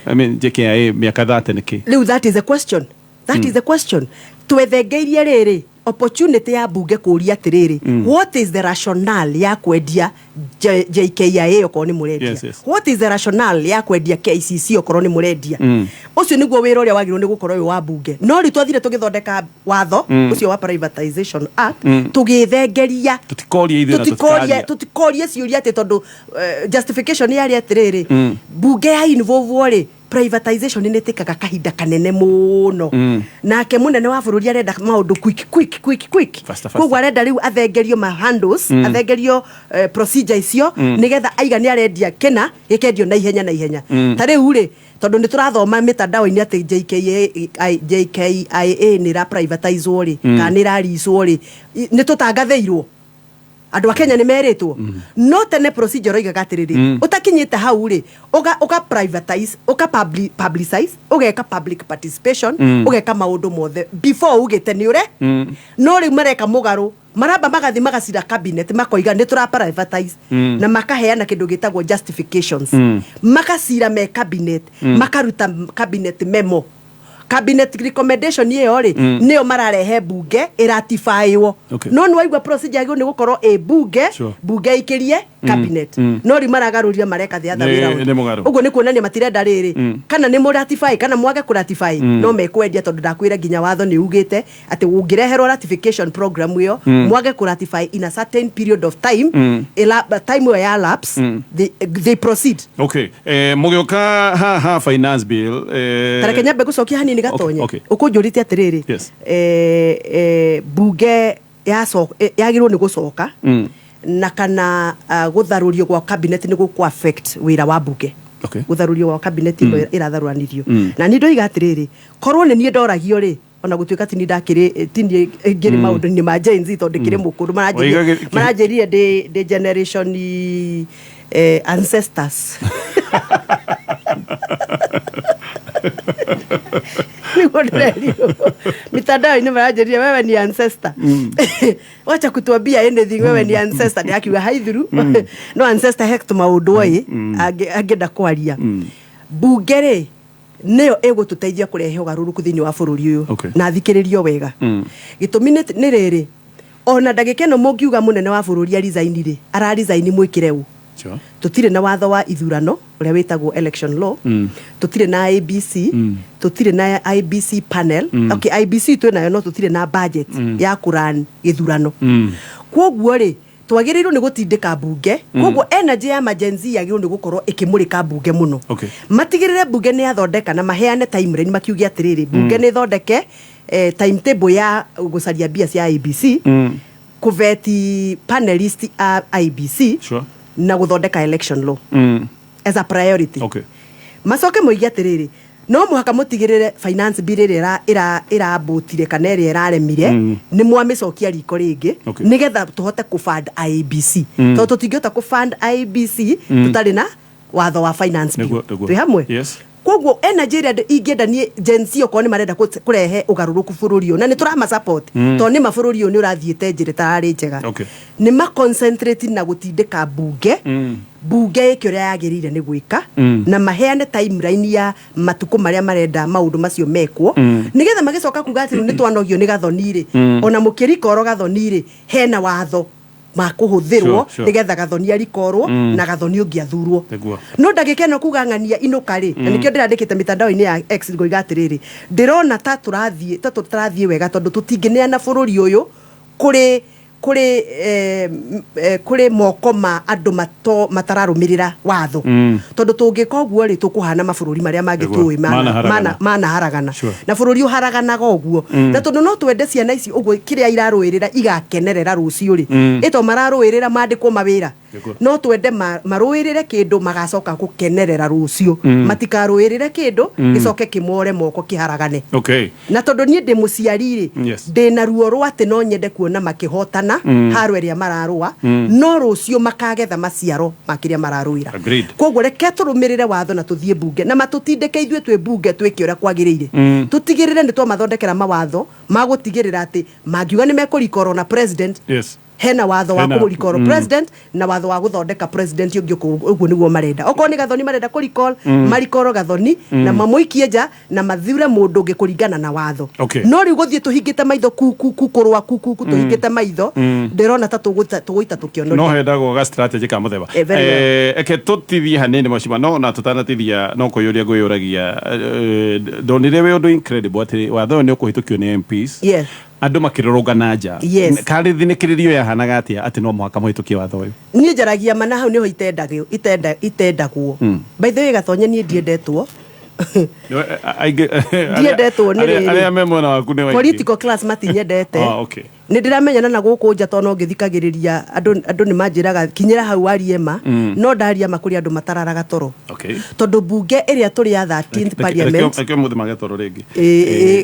I mean JKIA, mĩaka 30 nĩkĩ? Rĩu that is a question, that is a question. Twethengeirie rĩrĩ opportunity ya bunge kũria atĩrĩrĩ, what is the rationale ya kwendia JKIA okorwo nĩ mũrendia? What is the rationale ya kwendia KCC okorwo nĩ mũrendia? Ũcio nĩguo wĩra ũrĩa wagĩrĩirwo nĩ gũkorwo wĩ wa bunge, no rĩu twathire tũgĩthondeka watho ũcio wa Privatization Act, tũgĩthengeria. Tũtikorie ithuĩ na Tũtikorie. tũtikaria. Tũtikorie ciũria atĩ tondũ justification yarĩ atĩrĩrĩ, bunge ya involve rĩ, privatization nĩ ĩtĩkaga kahinda kanene mũno, nake mũnene wa bũrũri arenda maũndũ quick quick quick quick. Faster, faster. Koguo arenda rĩu athengerio ma handles, athengerio procedure icio, nĩgetha aiga nĩ arendia kĩna gĩkendio na ihenya na ihenya. Ta rĩu rĩ, tondũ nĩ tũrathoma mĩtandao-inĩ atĩ JKIA, JKIA nĩ ĩra privatizwo rĩ, kana nĩ ĩraricwo rĩ, nĩ tũtangathĩirwo. Andũ a Kenya nĩ merĩtwo, no tene procedure oigaga atĩrĩrĩ, ũtakinyĩte hau rĩ, ũga privatize, ũka publicize, ũgeka public participation, ũgeka maũndũ mothe before ugĩte nĩ ũre. No rĩu mareka mũgarũ, maramba magathi magacira cabinet, makoiga nĩ tũra privatize, na makaheana kĩndũ gĩtagwo justifications, makacira me cabinet, makaruta cabinet memo, cabinet recommendation. Ĩyo rĩ, nĩyo mararehe bunge ĩratifywo. No nĩ waigua procedure yagĩrĩirwo nĩ gũkorwo ĩ bunge, bunge ĩikĩrie cabinet, no rĩu maragarũrire, mareka the other way round. Nĩ mũgarũ. Ũguo nĩ kuonania matirenda rĩrĩ, kana nĩ mũratify kana mwage kũratify, no mekwendia, tondũ ndakwĩra nginya watho nĩ ugĩte atĩ ũngĩreherwo ratification program ĩyo, mwage kũratify in a certain period of time, time ĩyo ya lapse, they proceed. Okay, mũgĩũka haha finance bill, Tareke nyambe gũcokia hanini, Gatonye. Ũkũnjũrĩte atĩrĩrĩ, bunge yagĩrĩirwo nĩ gũcoka na kana gũtharũrio gwa cabinet nĩ gũkũ affect wĩra wa bunge. Gũtharũrio gwa cabinet ĩno ĩratharũranirio, na niĩ ndoiga atĩrĩrĩ, korwo nĩ niĩ ndoragio rĩ, ona gũtuĩka tini ndakĩrĩ tini ngĩrĩ maũndũ-inĩ ma Gen Z, tondũ ndĩkĩrĩ mũkũrũ. Oiga Maranjĩrire ndĩ generation ancestors, nĩguo ndĩrerirwo mitandao-inĩ, maranjĩrire, "Wewe ni ancestor, wacha kutuambia anything, wewe ni ancestor." Ndĩrakiuga haithuru, no ancestor he tũmaũndũ oĩ angĩenda kwaria. Bunge rĩ, nĩyo ĩgũtũteithia kũrehe ũgarũrũku thĩinĩ wa bũrũri ũyũ. Na thikĩrĩrio wega, gĩtũmi nĩ rĩrĩ, ona ndagĩka ĩno mũngiuga mũnene wa bũrũri arizaini rĩ, ararizaini mwĩkĩre ũ? Tũtirĩ na watho wa ithurano ũrĩa wĩtagwo election law, tũtirĩ na IEBC, tũtirĩ na IEBC panel. Okay, IEBC twĩ nayo, no tũtirĩ na budget ya kũran gĩthurano. Kwoguo rĩ, twagĩrĩirwo nĩ gũtindĩka mbunge. Kwoguo energy ya Gen Z yagĩrĩirwo nĩ gũkorwo ĩkĩmũrĩka mbunge mũno, matigĩrĩre mbunge nĩ yathondeka na maheane timeline, makiuge atĩrĩrĩ, mbunge nĩ ĩthondeke timetable ya gũcaria mbia cia IEBC, kũvet panelist a IEBC, na gũthondeka election law as a priority. Macoke moige atĩrĩrĩ, no mũhaka mũtigĩrĩre finance bill ĩrĩa ĩrambũtire kana ĩrĩa ĩraremire, nĩ mwamĩcokia riko rĩngĩ, nĩgetha tũhote kũfund IEBC, tondũ tũtingĩhota kũfund IEBC tũtarĩ na watho wa finance bill. Nĩguo. Twĩ hamwe? Yes. Koguo energy ĩrĩa ingĩenda niĩ Gen Z, okorwo nĩ marenda kũrehe ũgarũrũku bũrũri ũyũ, na nĩ tũrama support, tondũ nĩ ma bũrũri ũyũ nĩ ũrathiĩte njĩra ĩtararĩ njega, nĩ ma concentrate na gũtindĩka mbunge, mbunge ĩke ũrĩa yagĩrĩire nĩ gwĩka, na maheane timeline ya matukũ marĩa marenda maũndũ macio mekwo, nĩgetha magĩcoka kuga atĩ rĩu nĩ twanogio nĩ Gathoni rĩ, ona mũkĩrikorwo Gathoni rĩ, hena watho makũhũthĩrwo, nĩgetha Gathoni arikorwo na Gathoni ũngĩ athurwo. No ndagĩka ĩno kuga ng'ania inũka rĩ, na nĩkĩo ndĩrandĩkĩte mĩtandao-inĩ ya X ngoiga atĩrĩrĩ, ndĩrona ta tũrathiĩ, ta tũtarathiĩ wega, tondũ tũtingĩneana bũrũri ũyũ kũrĩ moko ma andũ matararũmĩrĩra watho, tondũ tũngĩka ũguo rĩ, tũkũhana mabũrũri marĩa mangĩ tũĩ Manaharagana. manaharagana. Na bũrũri ũharaganaga ũguo, na tondũ no twende ciana ici ũguo kĩrĩa irarũĩrĩra igakenerera rũciũ rĩ, ĩto mararũĩrĩra mandĩkwo mawĩra, no twende marũĩrĩre kĩndũ magacoka gũkenerera rũciũ, matikarũĩrĩre kĩndũ gĩcoke kĩmore moko kĩharagane. Na tondũ niĩ ndĩ mũciari rĩ, ndĩ na ruo rwa atĩ no nyende kuona makĩhotana haro ĩrĩa mararũa, no rũciũ makagetha maciaro ma kĩrĩa mararũĩra. Koguo reke tũrũmĩrĩre watho na tũthiĩ mbunge na matũtindĩke ithuĩ twĩ mbunge twĩke ũrĩa kwagĩrĩire, tũtigĩrĩre nĩ twamathondekera mawatho ma gũtigĩrĩra atĩ mangiuga nĩ mekũrikorwo na president, hena watho wa kũmũrikorwo president na watho wa gũthondeka president ũngĩ. Ũguo nĩguo marenda. Okorwo nĩ Gathoni marenda kũrecall, marikorwo Gathoni na mamũikie nja na mathure mũndũ ũngĩ kũringana na watho. No rĩu gũthiĩ tũhingĩte maitho ku ku ku kũrũa ku ku ku tũhingĩte maitho, ndĩrona ta tũgũita tũkĩonoria. No hendagwo ga strategy ka muthemba. Very well. Eke tutithie hanini, mheshimiwa, no na tutanatithia no kwĩyũria ngwĩyũragia, ndonire wĩ ũndũ incredible atĩ watho ũyũ nĩ ũkũhĩtũkio nĩ MPs, andũ makĩrũrũngana nja. Karĩ thinĩkĩrĩrio yahanaga atĩa atĩ no mũhaka mũhĩtũkie watho ũyũ? Niĩ njaragia mana, hau nĩho itendagwo. By the way, Gatonye, niĩ ndiendetwo. Ndiendetwo nĩ rĩrĩ. Arĩa me mwena waku nĩ waingĩ. Political class matinyendete. Ah, okay. Nĩ ndĩramenyana na gũkũ nja, tondũ no ngĩthikagĩrĩria andũ, andũ nĩ manjĩraga kinyĩra hau warie ma, no ndaria ma kũrĩ andũ matararaga toro, tondũ mbunge ĩrĩa tũrĩ ya 13th parliament. Reke mũthĩ mage toro rĩngĩ.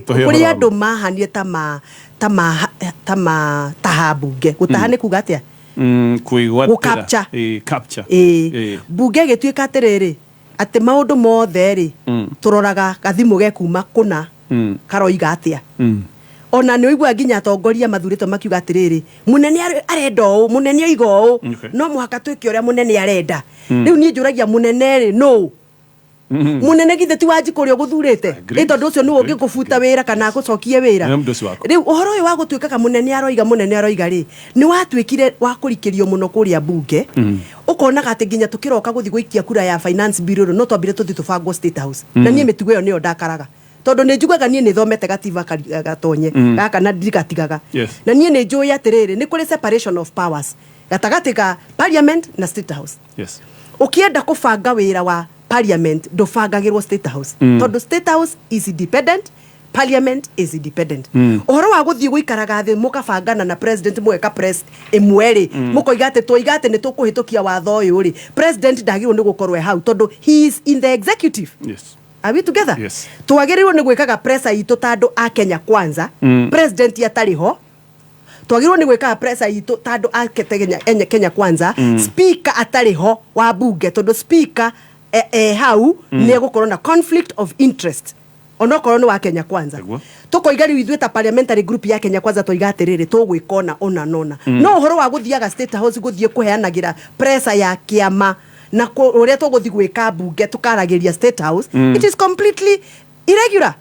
Tũhe Kũrĩ ũhoro wa andũ mahanie ta ma ta ma ta ma taha mbunge. Gũtaha nĩ kuga atĩa? Kwĩgwatĩra. Gũ-capture. Ĩĩ, capture. Ĩĩ. Ĩĩ. Mbunge ĩgĩtuĩka atĩrĩrĩ, atĩ maũndũ mothe rĩ, tũroraga gathimũ ge kuma kũna karoiga atĩa. Ona nĩ ũiguaga nginya atongoria mathurĩtwo makiuga atĩrĩrĩ, mũnene arenda ũũ, mũnene oiga ũũ, no mũhaka twĩke ũrĩa mũnene arenda. Rĩu niĩ njũragia mũnene rĩ, nũ? Mũnene githĩ ti Wanjikũ ũrĩa ũgũthurĩte? Agreed. Ĩ tondũ ũcio nĩwe ũngĩkũbuta wĩra kana agũcokie wĩra. Nĩ mũndũ ũcio waku. Rĩu ũhoro ũyũ wa gũtuĩkaga mũnene aroiga mũnene aroiga rĩ, nĩ watuĩkire wa kũrikĩrio mũno kũrĩa mbunge. Ũkonaga atĩ nginya tũkĩroka gũthiĩ gũikia kura ya finance bill rĩ, no twambire tũthiĩ tũbangwo State House. Na niĩ mĩtugo ĩyo nĩyo ndakaraga. Tondũ nĩ njiguaga niĩ nĩ thomete gatiba gatonye gaka na ndigatigaga. Na niĩ nĩ njũĩ atĩrĩrĩ, nĩ kũrĩ separation of powers gatagatĩ ka parliament na State House. Ũkĩenda kũbanga wĩra wa parliament ndũbangagĩrwo State House. Tondũ State House is independent, parliament is independent. Ũhoro wa gũthiĩ gũikaraga thĩ mũkabangana na president mũgeka press ĩmwe rĩ, mũkoiga atĩ twoiga atĩ nĩ tũkũhĩtũkia watho ũyũ rĩ, president ndagĩrĩirwo nĩ gũkorwo e hau tondũ he is in the executive. Are we together? Yes. Twagĩrĩirwo nĩ gwĩkaga pressure itũ ta andũ a Kenya Kwanza, president atarĩ ho. Twagĩrĩirwo nĩ gwĩkaga pressure itũ ta andũ a Kenya Kwanza, speaker atarĩ ho wa bunge, tondũ speaker e hau nĩ egũkorwo na conflict of interest onokorwo nĩ wa Kenya Kwanza. Nĩguo. Tũkoiga rĩu ithuĩ ta parliamentary group ya Kenya Kwanza twoiga atĩrĩrĩ, tũgwĩka ũna ũna na ũna. No ũhoro wa gũthiaga State House gũthiĩ kũheanagĩra pressure ya kĩama na ũrĩa tũgũthiĩ gwĩka mbunge tũkaragĩria State House, it is completely irregular.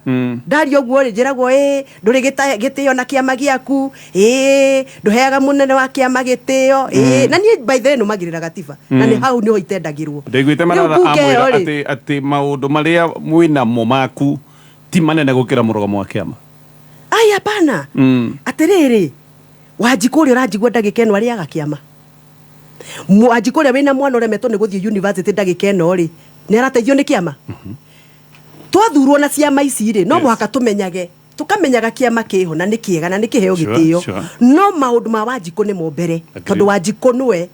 Ndaria ũguo rĩ, njĩragwo ĩ ndũrĩ gĩtĩo na kĩama gĩaku, ĩ ndũheaga mũnene wa kĩama gĩtĩo, ĩ na niĩ by the way nũmagĩrĩra gatiba na nĩ hau nĩho itendagĩrwo. Ndaiguĩte Rĩu maratha mbunge ĩyo amwĩra rĩ, atĩ maũndũ marĩa mwĩnamo maku ti manene gũkĩra mũrũgamo wa kĩama. Ai, hapana. Atĩrĩrĩ, Wanjikũ ũrĩa ũranjigua ndagĩka ĩno arĩaga kĩama. Wanjikũ ũrĩa wĩna mwana ũremetwo nĩ gũthiĩ university ndagĩka ĩno rĩ, nĩ arateithio nĩ kĩama? Twathurwo na ciama ici rĩ, no mũhaka tũmenyage, tũkamenyaga kĩama kĩho na nĩ kĩega na nĩ kĩheo gĩtĩo. No maũndũ ma Wanjikũ nĩmo mbere, tondũ Wanjikũ nĩwe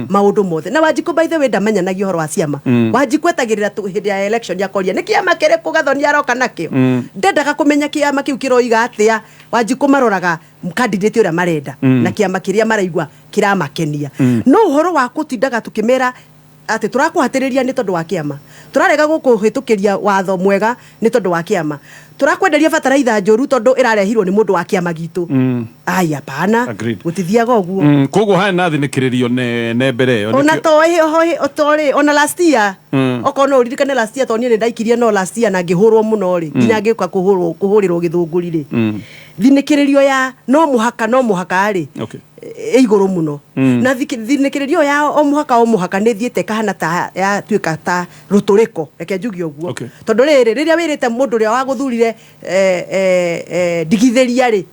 maũndũ mothe. Na Wanjikũ by the way ndamenyanagia ũhoro wa ciama. Wanjikũ etagĩrĩra hĩndĩ ya election akoria nĩ kĩama kĩrĩkũ Gathoni aroka nakĩo. Ndendaga kũmenya kĩama kĩu kĩroiga atĩa. Wanjikũ maroraga candidate ũrĩa marenda na kĩama kĩrĩa maraigua kĩramakenia. No ũhoro wa gũtindaga tũkĩmera atĩ tũrakũhatĩrĩria nĩ tondũ wa kĩama, tũrarega gũkũhĩtũkĩria watho mwega nĩ tondũ wa kĩama, tũrakwenderia bataraitha njũru tondũ ĩrarehirwo nĩ mũndũ wa kĩama gitũ. Ai, hapana. Agreed. Gũtithiaga ũguo. Koguo harĩ na thinĩkĩrĩrio nene mbere ĩyo. Ona to ĩ, oho ĩ, to rĩ, ona last year, okorwo no ũririkane last year, tondũ niĩ nĩ ndaikirie no last year na ngĩhũrwo mũno rĩ, nginya ngĩũka kũhũrĩrwo gĩthũngũri rĩ. Thinĩkĩrĩrio ya no mũhaka, no mũhaka rĩ, ĩ igũrũ mũno. Na thinĩkĩrĩrio ya o mũhaka, o mũhaka nĩ thiĩte ĩkahana ta yatuĩka ta rũtũrĩko, reke njuge ũguo. Tondũ rĩrĩ, rĩrĩa wĩrĩte mũndũ ũrĩa wagũthurire, ndigithĩria rĩ,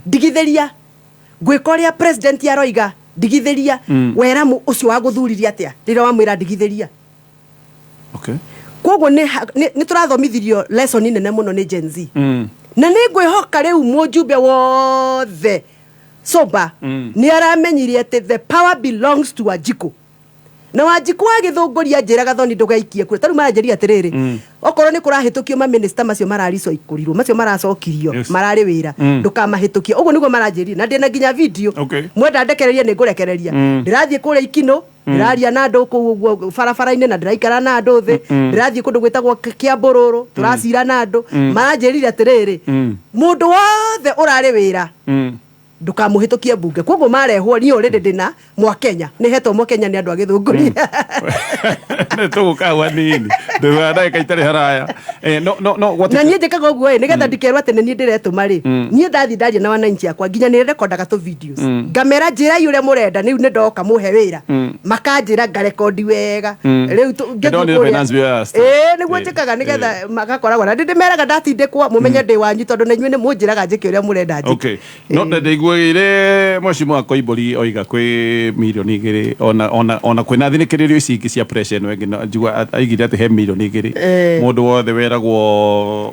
ndigithĩria, ngwĩka ũrĩa president aroiga, ndigithĩria, wera ũcio wagũthuririe atĩa rĩrĩa wamwĩra ndigithĩria? Koguo nĩ tũrathomithirio lesson nene mũno nĩ Gen Z. Na nĩ ngwĩhoka rĩu mũjumbe wothe soba nĩ aramenyire atĩ the power belongs to Wanjikũ. Na Wanjikũ agĩthũngũria njĩra Gathoni ndũgaikie kura. Tarĩu maranjĩria atĩrĩrĩ, okorwo nĩ kũrahĩtũkio maminista macio mararicoikũrirwo, macio maracokirio, mararĩ wĩra, ndũkamahĩtũkie. Ũguo nĩguo maranjĩrire. Na ndĩna nginya video. Mwenda ndekererie nĩ ngũrekereria. Ndĩrathiĩ kũrĩa Ikinũ, ndĩraria na andũ kũu ũguo barabara-inĩ na ndĩraikara na andũ thĩ. Ndĩrathiĩ kũndũ gwĩtagwo Kĩambũrũrũ, tũracira na andũ. Maranjĩrire atĩrĩrĩ, mũndũ wothe ũrarĩ wĩra, ndũkamũhĩtũkie mbunge. Koguo marehwo niĩ already ndĩna Mwakenya, nĩ hetwo Mwakenya nĩ andũ a Gĩthũngũri. Nĩ tũgũka hau hanini. Ndũga ndagĩka itarĩ haraya. No, no, no, Na niĩ njĩkaga ũguo ĩ, nĩgetha ndikerwo atĩ nĩ niĩ ndĩretũma rĩ. Niĩ ndathiĩ ndaria na wananchi akwa, nginya nĩ rekondaga tũ videos. Ngamera njĩrai ũrĩa mũrenda, rĩu nĩ ndoka mũhe wĩra. Makanjĩra ngarekondi wega. Rĩu ngĩthiĩ Ndonire kũrĩa. finance bill ya state. Ĩĩ, nĩguo njĩkaga nĩgetha magakoragwo. Na ndĩmeraga ndatindĩkwo, mũmenye ndĩ wanyu tondũ na inyuĩ nĩ mũnjĩraga njĩke ũrĩa mũrenda njĩke. No ndaiguire mheshimiwa Koimbũri oiga kwĩ mirioni igĩrĩ ona kwĩna thinĩkĩrĩrio ici ingĩ cia pressure ĩno ĩngĩ, no njigua aigire atĩ he mirioni igĩrĩ. Mũndũ wothe weragwo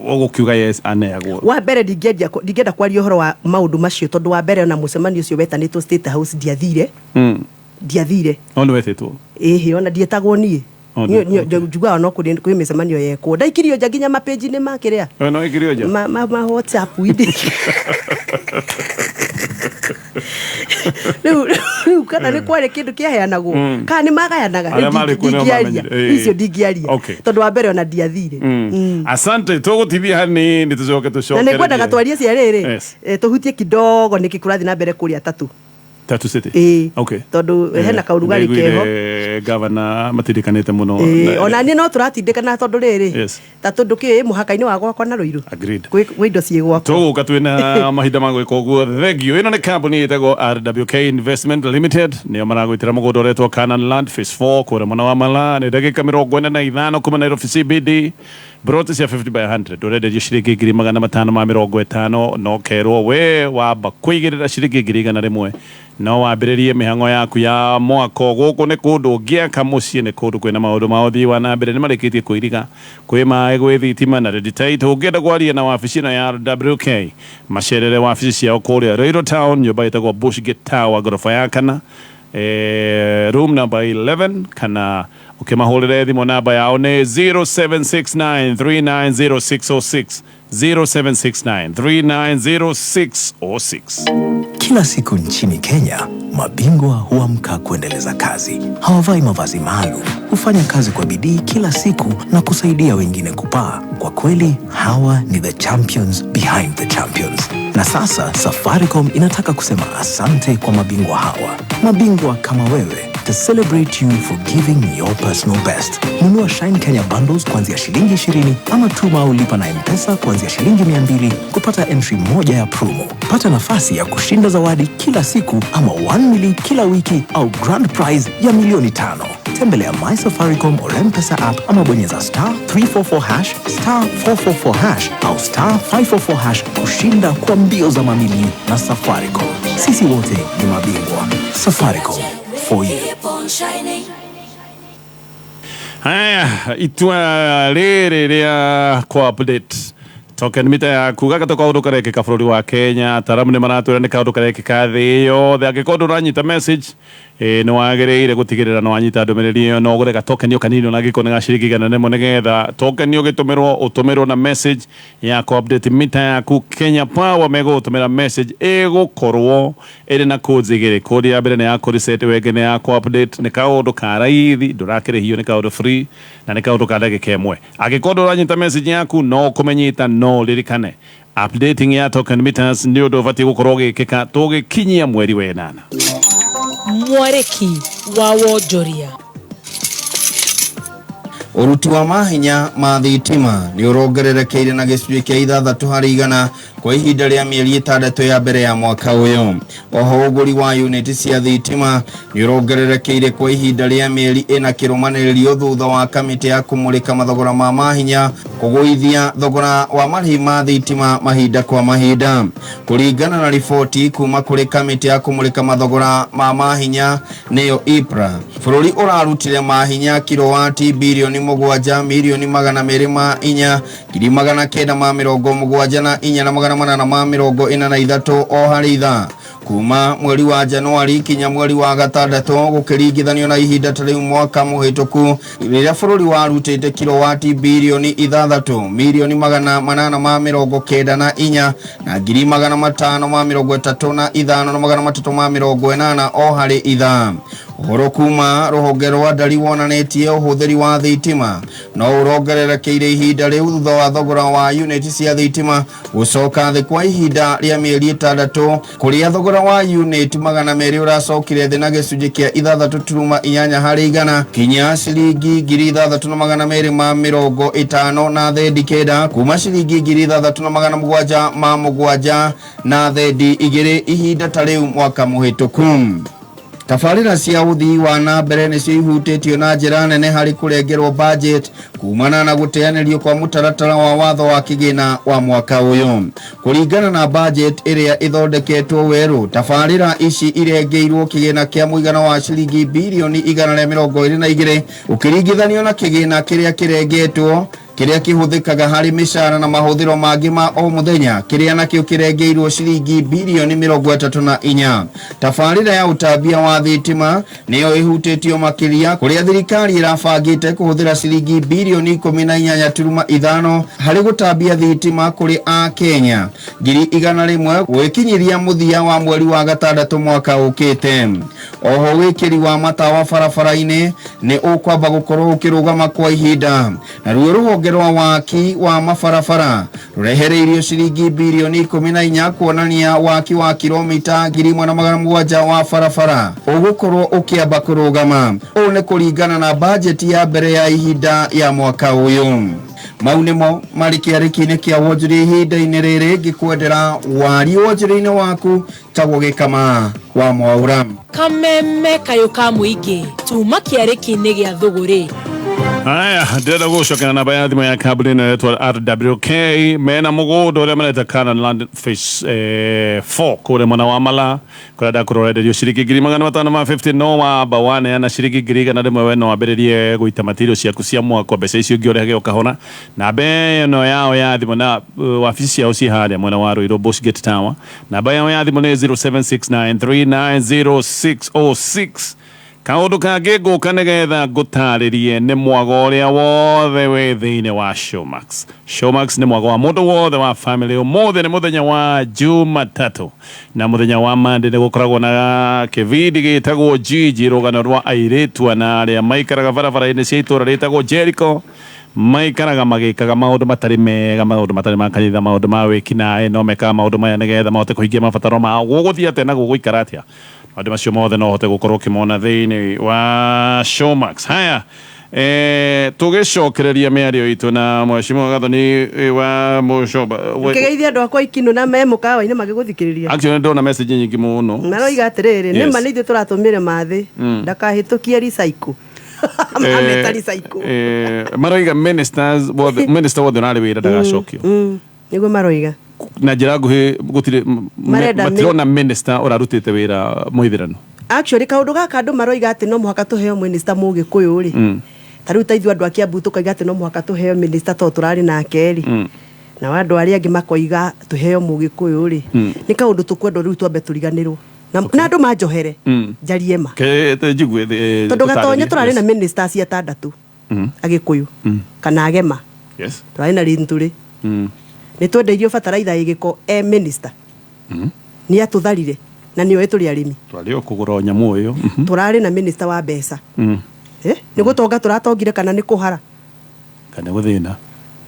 ũgũkiuga yes aneagwo. Wa mbere ndingĩenda kwaria ũhoro wa maũndũ macio tondũ wa mbere ona mũcemanio ũcio wetanĩtwo State House ndiathire. Ndiathire. No nĩ wetĩtwo? Ĩhĩ, ona ndietagwo niĩ. Oh, Niĩ, no, niĩ, okay. njugaga no kwĩ mĩcemanio yekwo. Ndaikirio nja nginya mapĩnji-inĩ ma kĩrĩa? Oh, no waikirio nja? Ma WhatsApp-inĩ. Rĩu rĩu kana nĩ kwarĩ kĩndũ kĩaheanagwo kana nĩ magayanaga, Arĩa marĩ kuo nĩo ndingĩaria. mamenyire. Icio ndingĩaria tondũ wa mbere ona ndiathire. Asante, tũgũtithia hanini tũcoke Na nĩ ngwendaga tũcokererie. twarie cia rĩrĩ, tũhutie kidogo nĩkĩ kũrathiĩ na mbere kũrĩa tatu. Tatu City. Ĩĩ. Tondũ hena kaũrugarĩ keho. Nĩnguire gavana matindĩkanĩte mũno. Ona niĩ no tũratindĩkana tondũ rĩrĩ, tatu ndũkĩ mũhaka-inĩ wa gwakwa na Rũirũ. Agreed. Kwĩ indo ciĩ gwakwa. Tũgũka twĩna mahinda ma gwĩka ũguo. Thank you. Ĩno nĩ kambuni ĩtagwo RWK Investment Limited, nĩo maragwĩtĩra mũgũnda ũretwo Canaan Land Phase 4 kũrĩa mwena wa Malaa, nĩ ndagĩka 45 kuma Nairobi CBD. Broti cia 50 by 100 ũrenderio ciringi 550,000, no kerwo we wamba kũigĩrĩra ciringi 100,000 no wambĩrĩrie mĩhang'o yaku ya mwako. Gũkũ nĩ kũndũ ũngĩaka mũciĩ, nĩ kũndũ kwĩna maũndũ ma ũthii wa na mbere, nĩ marĩkĩtie kũiriga, kwĩ maĩ, gwĩ thitima na ready tight. Ũngĩenda kwaria na wabici ĩno ya RWK, macerere wabici ciao kũrĩa Ruiru Town, nyũmba ĩtagwo Bushgate Tower, ngoroba ya kana, room number 11, kana ũkĩmahũrĩre thimũ namba yao nĩ 0769390606, 0769390606. Kila siku nchini Kenya, mabingwa huamka kuendeleza kazi. Hawavai mavazi maalum, hufanya kazi kwa bidii kila siku na kusaidia wengine kupaa. Kwa kweli, hawa ni the champions behind the champions. Na sasa Safaricom inataka kusema asante kwa mabingwa hawa, mabingwa kama wewe, to celebrate you for giving your personal best. Nunua Shine Kenya bundles kuanzia shilingi 20 ama tuma au lipa na M-Pesa kuanzia shilingi 200 kupata entry moja ya promo. Pata nafasi ya kushinda zawadi kila siku ama 1 mili kila wiki au grand prize ya milioni 5. Tembelea My Safaricom or M-Pesa app ama bonyeza star 344 hash, star 444 hash au star 544 hash kushinda kwa mbio za mamili na Safaricom. Sisi wote ni mabingwa. Safaricom for you. Keep on shining. Haya, itua rĩrĩ rĩa kwa update token mita yaku, gaka to kaũndũ karekĩka bũrũri wa Kenya, ataramu nĩ maratwĩra nĩ kaũndũ karekĩka thĩ yothe. Angĩkorwo ndũranyita message, nĩ wagĩrĩire gũtigĩrĩra nĩ wanyita ndũmĩrĩri ĩyo, no ũgũre gatoken kanini ona angĩkorwo nĩ ga ciringi 100, nĩgetha token ũgĩtũmĩrwo ũtũmĩrwo na message ya ku update mita yaku. Kenya Power megũgũtũmĩra message ĩgũkorwo ĩrĩ na codes igĩrĩ. Code ya mbere nĩ ya kũ reset, ĩyo ĩngĩ nĩ ya kũ update. Nĩ kaũndũ ka raithi, ndũrakĩrĩhio, nĩ kaũndũ free na nĩ kaũndũ ka ndagĩka ĩmwe. Angĩkorwo ndũranyita message yaku, no ũkũmenyita, no ũririkane updating ya token meters nĩ ũndũ ũbatiĩ gũkorwo ũgĩkĩka tũgĩkinyia mweri wa ĩnana. Mwarĩki wa wonjoria. Ũruti wa mahinya ma thitima nĩ ũrongererekeire na 6% kwa ihinda rĩa mĩeri 6 ya mbere ya mwaka ũyũ. Oho ũgũri wa unit cia thitima nĩ ũrongererekeire kwa ihinda rĩa mĩeri 4 kĩrũmanĩrĩrio thutha wa kamĩtĩ ya kũmũrĩka mathogora ma mahinya kũgũithia thogora wa marĩhi ma thitima mahinda kwa mahinda. Kũringana na riboti kuma kũrĩ kamĩtĩ ya kũmũrĩka mathogora ma mahinya nĩyo IPRA, bũrũri ũrarutire mahinya kilowati bilioni 7 milioni 204 974 843 o harĩ ithaa kuma mweri wa Januari kinya mweri wa gatandatũ, gũkĩringithanio na ihinda ta rĩu mwaka mũhĩtũku rĩrĩa bũrũri warutĩte kilowati bilioni 6 milioni 894 na 535 na 380 o harĩ ithaa. Ũhoro kuma rũhonge rwa ndari wonanĩtie ũhũthĩri wa thitima no ũrongererekeire ihinda rĩu thutha wa thogora wa unit cia thitima gũcoka thĩ kwa ihinda rĩa mĩeri 6, kũrĩa thogora wa unit 200 ũracokire thĩ na 6.8% kinya ciringi 6250 na kuma ciringi 6707 na 2 ihinda ta rĩu mwaka mũhĩtũku. Tabarĩra cia ũthii wa na mbere nĩcio ihutĩtio na njĩra nene harĩ kũrengerwo budget kumana na gũteanĩrio kwa mũtaratara wa watho wa kĩgĩna wa mwaka ũyũ. Kũringana na budget ĩrĩa ĩthondeketwo werũ, tabarĩra ici irengeirwo kĩgĩna kĩa mũigana wa ciringi bilioni 122 ũkĩringithanio na kĩgĩna kĩrĩa kĩrengetwo. Kĩrĩa kĩhũthĩkaga harĩ mĩcara na mahũthĩro mangĩ ma o mũthenya kĩrĩa nakĩo kĩrengeirwo ciringi birioni 34. Tabarĩra ya ũtambia wa thitima nĩyo ĩhutĩtio makĩria kũrĩa thirikari ĩrabangĩte kũhũthĩra ciringi birioni 18.5 harĩ gũtambia thitima kũrĩ a Kenya 100,000 gwĩkinyĩria mũthia wa mweri wa gatandatũ mwaka ũkĩte. Oho wĩkĩri wa matawa barabara-inĩ nĩ ũkwamba gũkorwo ũkĩrũgama kwa ihinda, naruo rũhonge rwa waki wa mabarabara rũrehereirio ciringi birioni 14 kuonania waki wa kilomita 1700 wa barabara ũgũkorwo ũkĩamba kũrũgama. Ũũ nĩ kũringana na bajeti ya mbere ya ihinda ya mwaka ũyũ. Mau nĩmo marĩ kĩarĩki-inĩ kĩa wonjoria ihinda-inĩ rĩrĩ, ngĩkwendera wari wonjoria-inĩ waku tagwo gĩkama wa Mwaura. Kameme kayũ ka mũingĩ tuma kĩarĩki-inĩ gĩa thũgũrĩ. Aya, ndĩrenda gũcokera namba ya thimũ ya kambuni ĩno ĩretwo RWK mena mũgũnda ũrĩa mareta Canaan Land Phase 4 kũrĩa mwena wa Mala kũrĩa ndakũrorenderio ciringi 550,000 no wamba waneana ciringi 100,000 we no wambĩrĩrie gũita material ciaku cia mwako, mbeca icio ingĩ ũrehage o kahora. Namba ĩno yao ya thimũ na wabici ciao ciĩ harĩa mwena wa Ruiru Bush Gate Tower. Namba yao ya thimũ nĩ 0769390606. Kaũndũ kangĩ ngũka nĩgetha ngũtarĩrie nĩ mwago ũrĩa wothe wĩ thĩinĩ wa Showmax. Showmax nĩ mwago wa mũndũ wothe wa family. Ũmũthĩ nĩ mũthenya wa Jumatatũ na mũthenya wa Monday nĩ gũkoragwo na kĩbindi gĩtagwo Gigi, rũgano rwa airĩtu ana arĩa maikaraga barabara-inĩ cia itũũra rĩtagwo Jericho, maikaraga magĩkaga maũndũ matarĩ mega, maũndũ matarĩ ma kanitha, maũndũ ma wĩkinaĩ, no mekaga maũndũ maya nĩgetha mahote kũhingia mabataro mao. Gũgũthiĩ atĩa na gũgũikara atĩa? Maũndũ macio mothe no ũhote gũkorwo ũkĩmona thĩinĩ wa Showmax. Haya, tũgĩcokereria mĩario itũ na Mheshimiwa Gathoni wa Mũcomba. Ngĩgeithia andũ akwa ikinũ na me mũkawa-inĩ magĩgũthikĩrĩria. Actually ndona message nyingĩ mũno. Maroiga atĩrĩrĩ, nĩma nĩ ithuĩ tũratũmĩre mathĩ ndakahĩtũkie recycle. Ameta recycle. Maroiga ministers wothe, minister wothe ũrarĩ wĩra ndagacokio. Nĩguo maroiga. Na njĩra nguhĩ gũtirĩ matirona minister ũrarutĩte wĩra mũithĩrano. Actually kaũndũ gaka andũ maroiga atĩ no mũhaka tũheo minister mũgĩkũyũ rĩ. Ta rĩu ta ithuĩ andũ a Kiambu tũkoiga atĩ no mũhaka tũheo minister tondũ tũrarĩ nake rĩ. Na andũ arĩa angĩ makoiga tũheo mũgĩkũyũ rĩ. Nĩ kaũndũ tũkwendwo rĩu twambe tũriganĩrwo. Na andũ manjohere njarie ma. Tondũ Gatonye tũrarĩ na ministers atandatũ agĩkũyũ kana agema. Tũrarĩ na Rinturi. Nĩ twendeirio bataraitha ĩgĩko e minister. Nĩ atũtharire na nĩoĩ tũrĩ arĩmi. Twarĩ o kũgũra nyamũ ĩyo. Tũrarĩ na minister wa mbeca. Nĩ gũtonga tũratongire kana nĩ kũhara? Kana gũthĩna.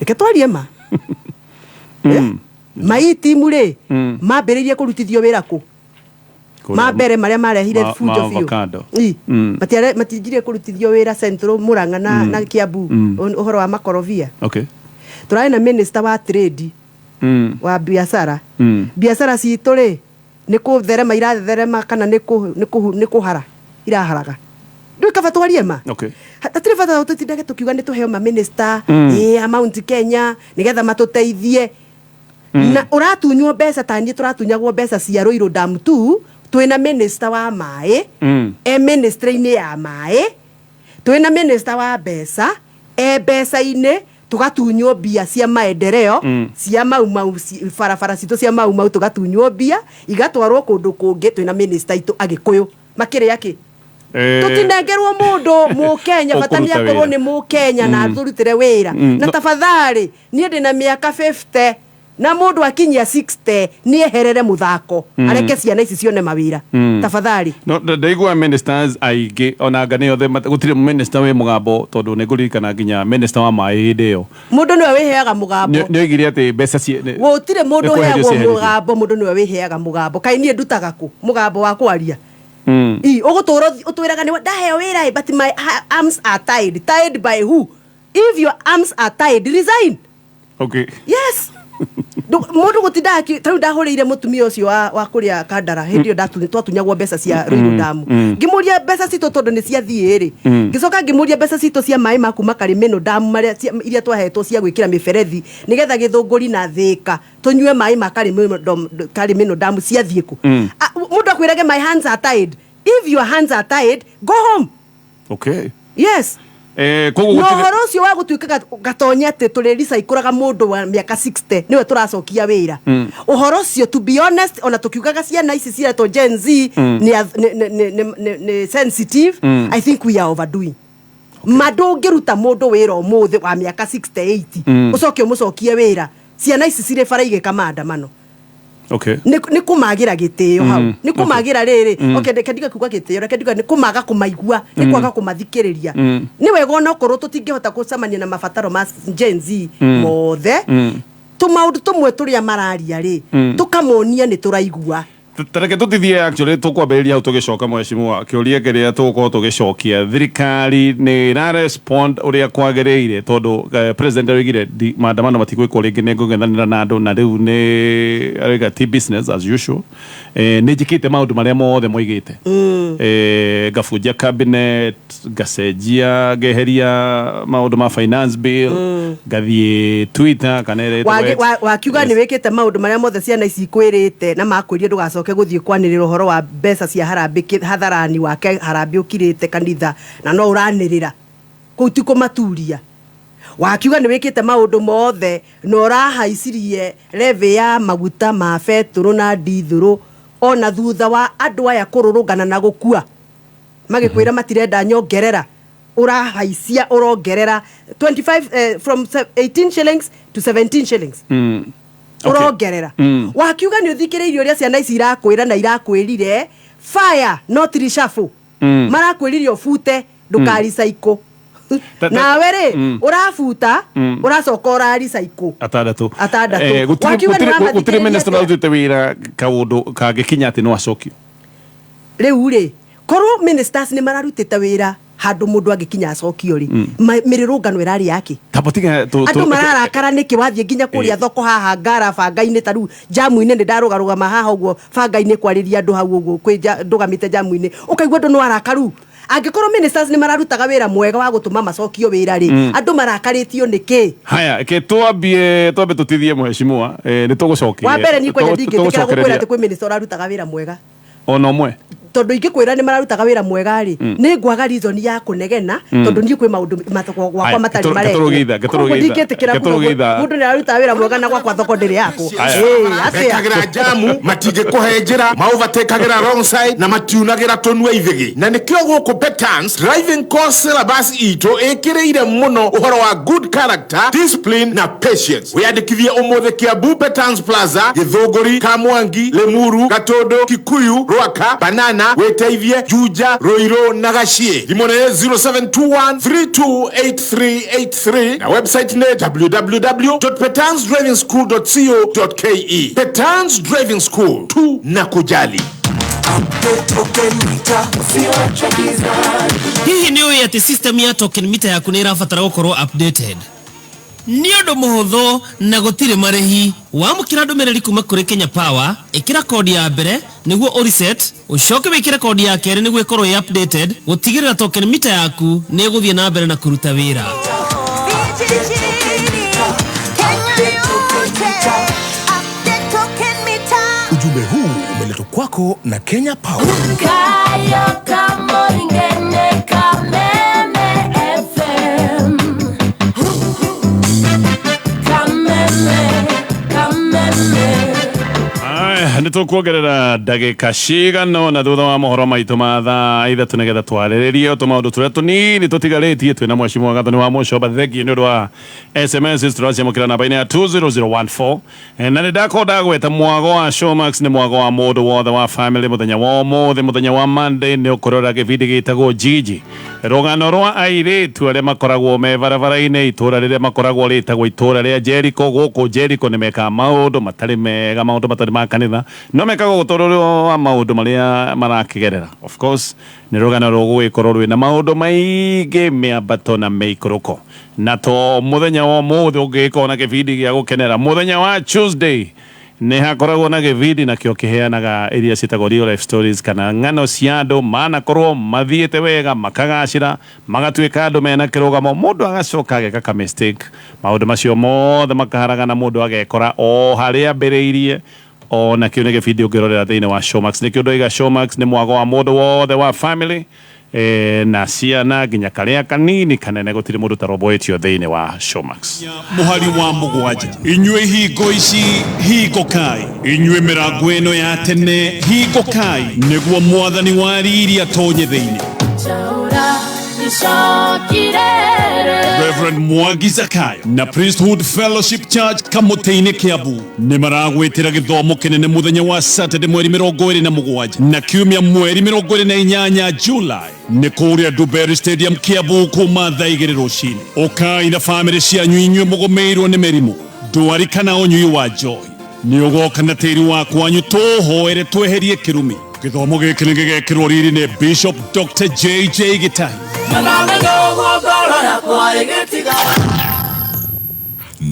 Reke twarie ma. Mai timu rĩ mambĩrĩirie kũrutithio wĩra kũ? Ma mbere marĩa marehire bunjo biũ. Matinjirie kũrutithio wĩra Central Murang'a na Kiambu ũhoro wa makorobia. Tũrarĩ na minister wa trade wa biacara. Biacara citũ rĩ nĩ kũtherema iratherema kana nĩ kũhara iraharaga. Ndũĩ kaba twarie ma. Hatirĩ bata tũtindage tũkiuga nĩ tũheo ma minister a Mount Kenya nĩgetha matũteithie. Na ũratunywo mbeca ta niĩ tũratunyagwo mbeca cia Ruiru Dam 2 twĩna minister wa maĩ e ministry-inĩ ya maĩ, twĩna minister wa mbeca e mbeca-inĩ, tũgatunywo mbia cia maendeleo cia Mau Mau, barabara citũ cia Mau Mau tũgatunywo mbia igatwarwo kũndũ kũngĩ, twĩna minister itũ agĩkũyũ makĩrĩa kĩ? Tũtinengerwo mũndũ mũkenya, bata nĩ akorwo nĩ mũkenya na atũrutĩre wĩra. Na tafadhali niĩ ndĩna mĩaka 50 na mũndũ akinyia 60 nĩ eherere mũthako areke ciana ici cione mawĩra. Tafadhali. No ndaigua ministers aingĩ ona anga nĩ othe gũtirĩ minister wĩ mũgambo tondũ nĩ ngũririkana nginya minister wa maĩ hĩndĩ ĩyo. Mũndũ nĩwe wĩheaga mũgambo. Nĩ oigire atĩ mbeca gũtirĩ mũndũ ũheagwo mũgambo, mũndũ nĩwe wĩheaga mũgambo. Kaĩ niĩ ndutaga kũ mũgambo wa kwaria? Ũgũtũra ũtwĩraga nĩ ndaheo wĩra, but my arms are tied. Tied by who? If your arms are tied, resign. Okay. Yes. Mũndũ gũtinda ta rĩu ndahũrĩire mũtumia ũcio wa kũrĩa Kandara hĩndĩ ĩyo twatunyagwo mbeca cia Ruiru Dam. Ngĩmũria mbeca citũ tondũ nĩ ciathiĩ rĩ. Ngĩcoka ngĩmũria mbeca citũ cia maĩ ma kuma Karĩmĩnũ Dam marĩa iria twahetwo cia gwĩkĩra mĩberethi nĩgetha Gĩthũngũri na Thĩka tũnyue maĩ ma Karĩmĩnũ Dam ciathiĩ kũ? Mũndũ akwĩrage my hands are tied. If your hands are tied, go home. Okay. Yes. Koguo Na gũtirĩ- ũhoro ũcio wa gũtuĩka gatonya atĩ tũrĩricaikũraga mũndũ wa mĩaka 60 nĩwe tũracokia wĩra, ũhoro ũcio, to be honest, ona tũkiugaga ciana ici ciretwo Gen Z nĩ sensitive, I think we are overdoing. Ma ndũngĩruta mũndũ wĩra ũmũthĩ wa mĩaka 68 ũcoke ũmũcokie wĩra ciana ici cirĩ bara igĩka maandamano. Nĩ kũmagĩra gĩtĩo hau, nĩ kũmagĩra rĩrĩ, okay, reke ndiga kuga gĩtĩo, reke ndiga nĩ kũmaga kũmaigua, nĩ kwaga kũmathikĩrĩria. Nĩ wega onokorwo tũtingĩhota gũcemania na mabataro ma Gen Z mothe, tũmaũndũ tũmwe tũrĩa mararia rĩ, tũkamonia nĩ tũraigua. Tareke tũtithie, actually tũkwambĩrĩria hau tũgĩcoka mheshimiwa kĩũria kĩrĩa tũgũkorwo tũgĩcokia, thirikari nĩ ĩrarespond ũrĩa kwagĩrĩire? Tondũ president oigire maandamano matigwĩkwo rĩngĩ, nĩ ngũng'ethanĩra na andũ, na rĩu nĩ arauga ti business as usual. Nĩ njĩkĩte maũndũ marĩa mothe moigĩte, ngabunja cabinet, ngacenjia, ngeheria maũndũ ma finance bill, ngathiĩ Twitter kana ĩrĩa ĩtagwo X. Wakiuga nĩ wĩkĩte maũndũ marĩa mothe ciana ici ikwĩrĩte na makwĩrire ndũgacoke gũthiĩ kwanĩrĩra ũhoro wa mbeca cia harambĩ hatharani wake, harambĩ ũkirĩte kanitha na no ũranĩrĩra kũu ti kũmaturia. Wakiuga nĩ wĩkĩte maũndũ mothe na ũrahaicirie levy ya maguta ma betũrũ na ndithũrũ ona thutha wa andũ aya kũrũrũngana na gũkua magĩkwĩra matirenda nyongerera, ũrahaicia ũrongerera 25 from 18 shillings to 17 shillings. Ũrongerera. Wakiuga nĩ ũthikĩrĩirie ũrĩa ciana ici irakwĩra na irakwĩrire fire not reshuffle. Marakwĩrire ũbute, ndũkaricaikũ. Nawe rĩ, ũrabuta, ũracoka ũraricaikũ. Atandatũ. Atandatũ. Wakiuga nĩ gũtirĩ wamathikĩrĩria minister atĩa? Ũrarutĩte wĩra kaũndũ kangĩkinya atĩ no acokio. Rĩu rĩ, korwo ministers nĩ mararutĩte wĩra handũ mũndũ angĩkinya acokio rĩ, mĩrũrũngano ĩrarĩ yake? Tambo tiga Andũ mararakara nĩkĩ? Wathiĩ nginya kũrĩa thoko haha ngara banga-inĩ, ta rĩu jamu-inĩ, nĩ ndarũgarũgama haha ũguo banga-inĩ kwarĩria andũ hau ũguo kwĩ ndũgamĩte jamu-inĩ, ũkaigua andũ no arakaru. Angĩkorwo ministers nĩ mararutaga wĩra mwega wa gũtũma macokio wĩra rĩ, andũ marakarĩtio nĩkĩ? Haya, ke twambie, twambe tutithie mheshimiwa, nĩ tũgũcokia. Wa mbere niĩ kwanja ndingĩtĩkĩra gũkwĩra Tũgũcokereria. atĩ kwĩ minister ũrarutaga wĩra mwega. Ona ũmwe? Tondũ ingĩkwĩra nĩ mararutaga wĩra mwega rĩ, nĩ ngwaga reason ya kũnegena, tondũ niĩ kwĩ maũndũ gwakwa Aya, matarĩ ketũrũgĩitha, marekwo. Koguo ketũrũgĩitha, ndingĩtĩkĩra kuga ketũrũgĩitha. mũndũ nĩ araruta wĩra mwega na gwakwa thoko ndĩrĩ yakwo. Aya. Ĩĩ, atĩa? Mekagĩra jamu, matingĩkũhe njĩra, maovertakagĩra wrong side na matiunagĩra tũnua ithĩgĩ, na nĩkĩo gũkũ Petans driving course syllabus itũ ĩkĩrĩire mũno ũhoro wa good character, discipline na patience. Wĩyandĩkithie ũmũthĩ Kiambu Petans Plaza, Gĩthũngũri, Kamwangi, Limuru, Gatũndũ, Kikuyu, Rwaka, Banana, Wĩteithie, Juja, Ruiru na Gaciĩ. Thimũ nĩ 0721 328383 na website nĩ www.petansdrivingschool.co.ke. Petans Driving School, tu na kujali. Hihi nĩ ũĩ atĩ system ya token meter yaku nĩ ĩrabatara gũkorwo updated? Nĩ ũndũ mũhũthũ na gũtirĩ marĩhi. Wamũkĩra ndũmĩrĩri kuma kũrĩ Kenya Power, ĩkĩra kodi ya mbere nĩguo ũreset, ũcoke wĩkĩre kodi ya kerĩ nĩguo ĩkorwo ĩ updated, gũtigĩrĩra token meter yaku nĩ ĩgũthiĩ na mbere na kũruta wĩra. Vijijini, Kenya yote, update token meter. Ujumbe huu umeletwa kwako na Kenya Power. Kayo kamoingene Kameme FM. Kameme, Kameme. Aya, nĩ tũkuongerera ndagĩka cigana na thutha wa mohoro maitũ ma thaa 3 nĩgetha twarĩrĩrie tũmaũndũ tũrĩa tũnini tũtigarĩtie twĩna mheshimiwa Gathoni wa Mũcoba. Thengiũ nĩ ũndũ wa SMS tũraciamũkĩra namba-inĩ ya 20014. Na nĩ ndakorwo ndagweta mwago wa Showmax nĩ mwago wa mũndũ wothe wa family. Mũthenya wa ũmũthĩ, mũthenya wa Monday, nĩ ũkũrora gĩbindi gĩtagwo Gigi, rũgano rwa airĩtu arĩa makoragwo me barabara-inĩ itũra rĩrĩa makoragwo rĩtagwo itũra rĩa Jericho. Gũkũ Jericho nĩ mekaga maũndũ matarĩ mega, maũndũ matarĩ ma kanitha, no mekaga ũtũrũ wa maũndũ marĩa marakĩgerera. Of course nĩ rũgano rũgũgĩkorwo rwĩna maũndũ maingĩ, mĩambato na mĩikũrũko, na to mũthenya wa ũmũthĩ ũngĩgĩkorwo na gĩbindi gĩa gũkenera. Mũthenya wa Tuesday nĩ hakoragwo na gĩbindi nakĩo kĩheanaga iria ciĩtagwo real life stories kana ng'ano cia andũ manakorwo mathiĩte wega, makagacĩra, magatuĩka andũ mena kĩrũgamo, mũndũ agacoka ageka ka mistake, maũndũ macio mothe makaharagana, mũndũ agekora o harĩa ambĩrĩirie. O nakĩo nĩ gĩbindi ũngĩrorera thĩinĩ wa Showmax. Nĩkĩo ndoiga Showmax nĩ mwago wa mũndũ wothe wa family. Na ciana nginya karĩa kanini kanene gũtirĩ mũndũ ũtaromboetio thĩinĩ wa Showmax. Mũhari wa mũgwanja, inyuĩ hingo ici hingũkai, inyuĩ mĩrango ĩno ya tene hingũkai, nĩguo mwathani wa riri atonye thĩinĩ. Reverend Mwangi Zakayo na Priesthood Fellowship Church Kamũtĩ-inĩ Kiambu nĩ maragwĩtĩra gĩthomo kĩnene mũthenya wa Saturday mweri 27 na kiumia mweri 28 July nĩ kũrĩa Dubery Stadium Kiambu kuma thaa 2 rũcinĩ. Ũkai na bamĩrĩ cianyu inyuĩ mũgũmĩirwo nĩ mĩrimũ, ndwari kana ũnyui wa njohi. Nĩ ũgoka na tĩri wa kwanyu tũhoere tweherie kĩrumi. Gĩthomo gĩkĩ nĩ gĩgekĩrwo riri nĩ Bishop Dr. JJ Gĩtahi.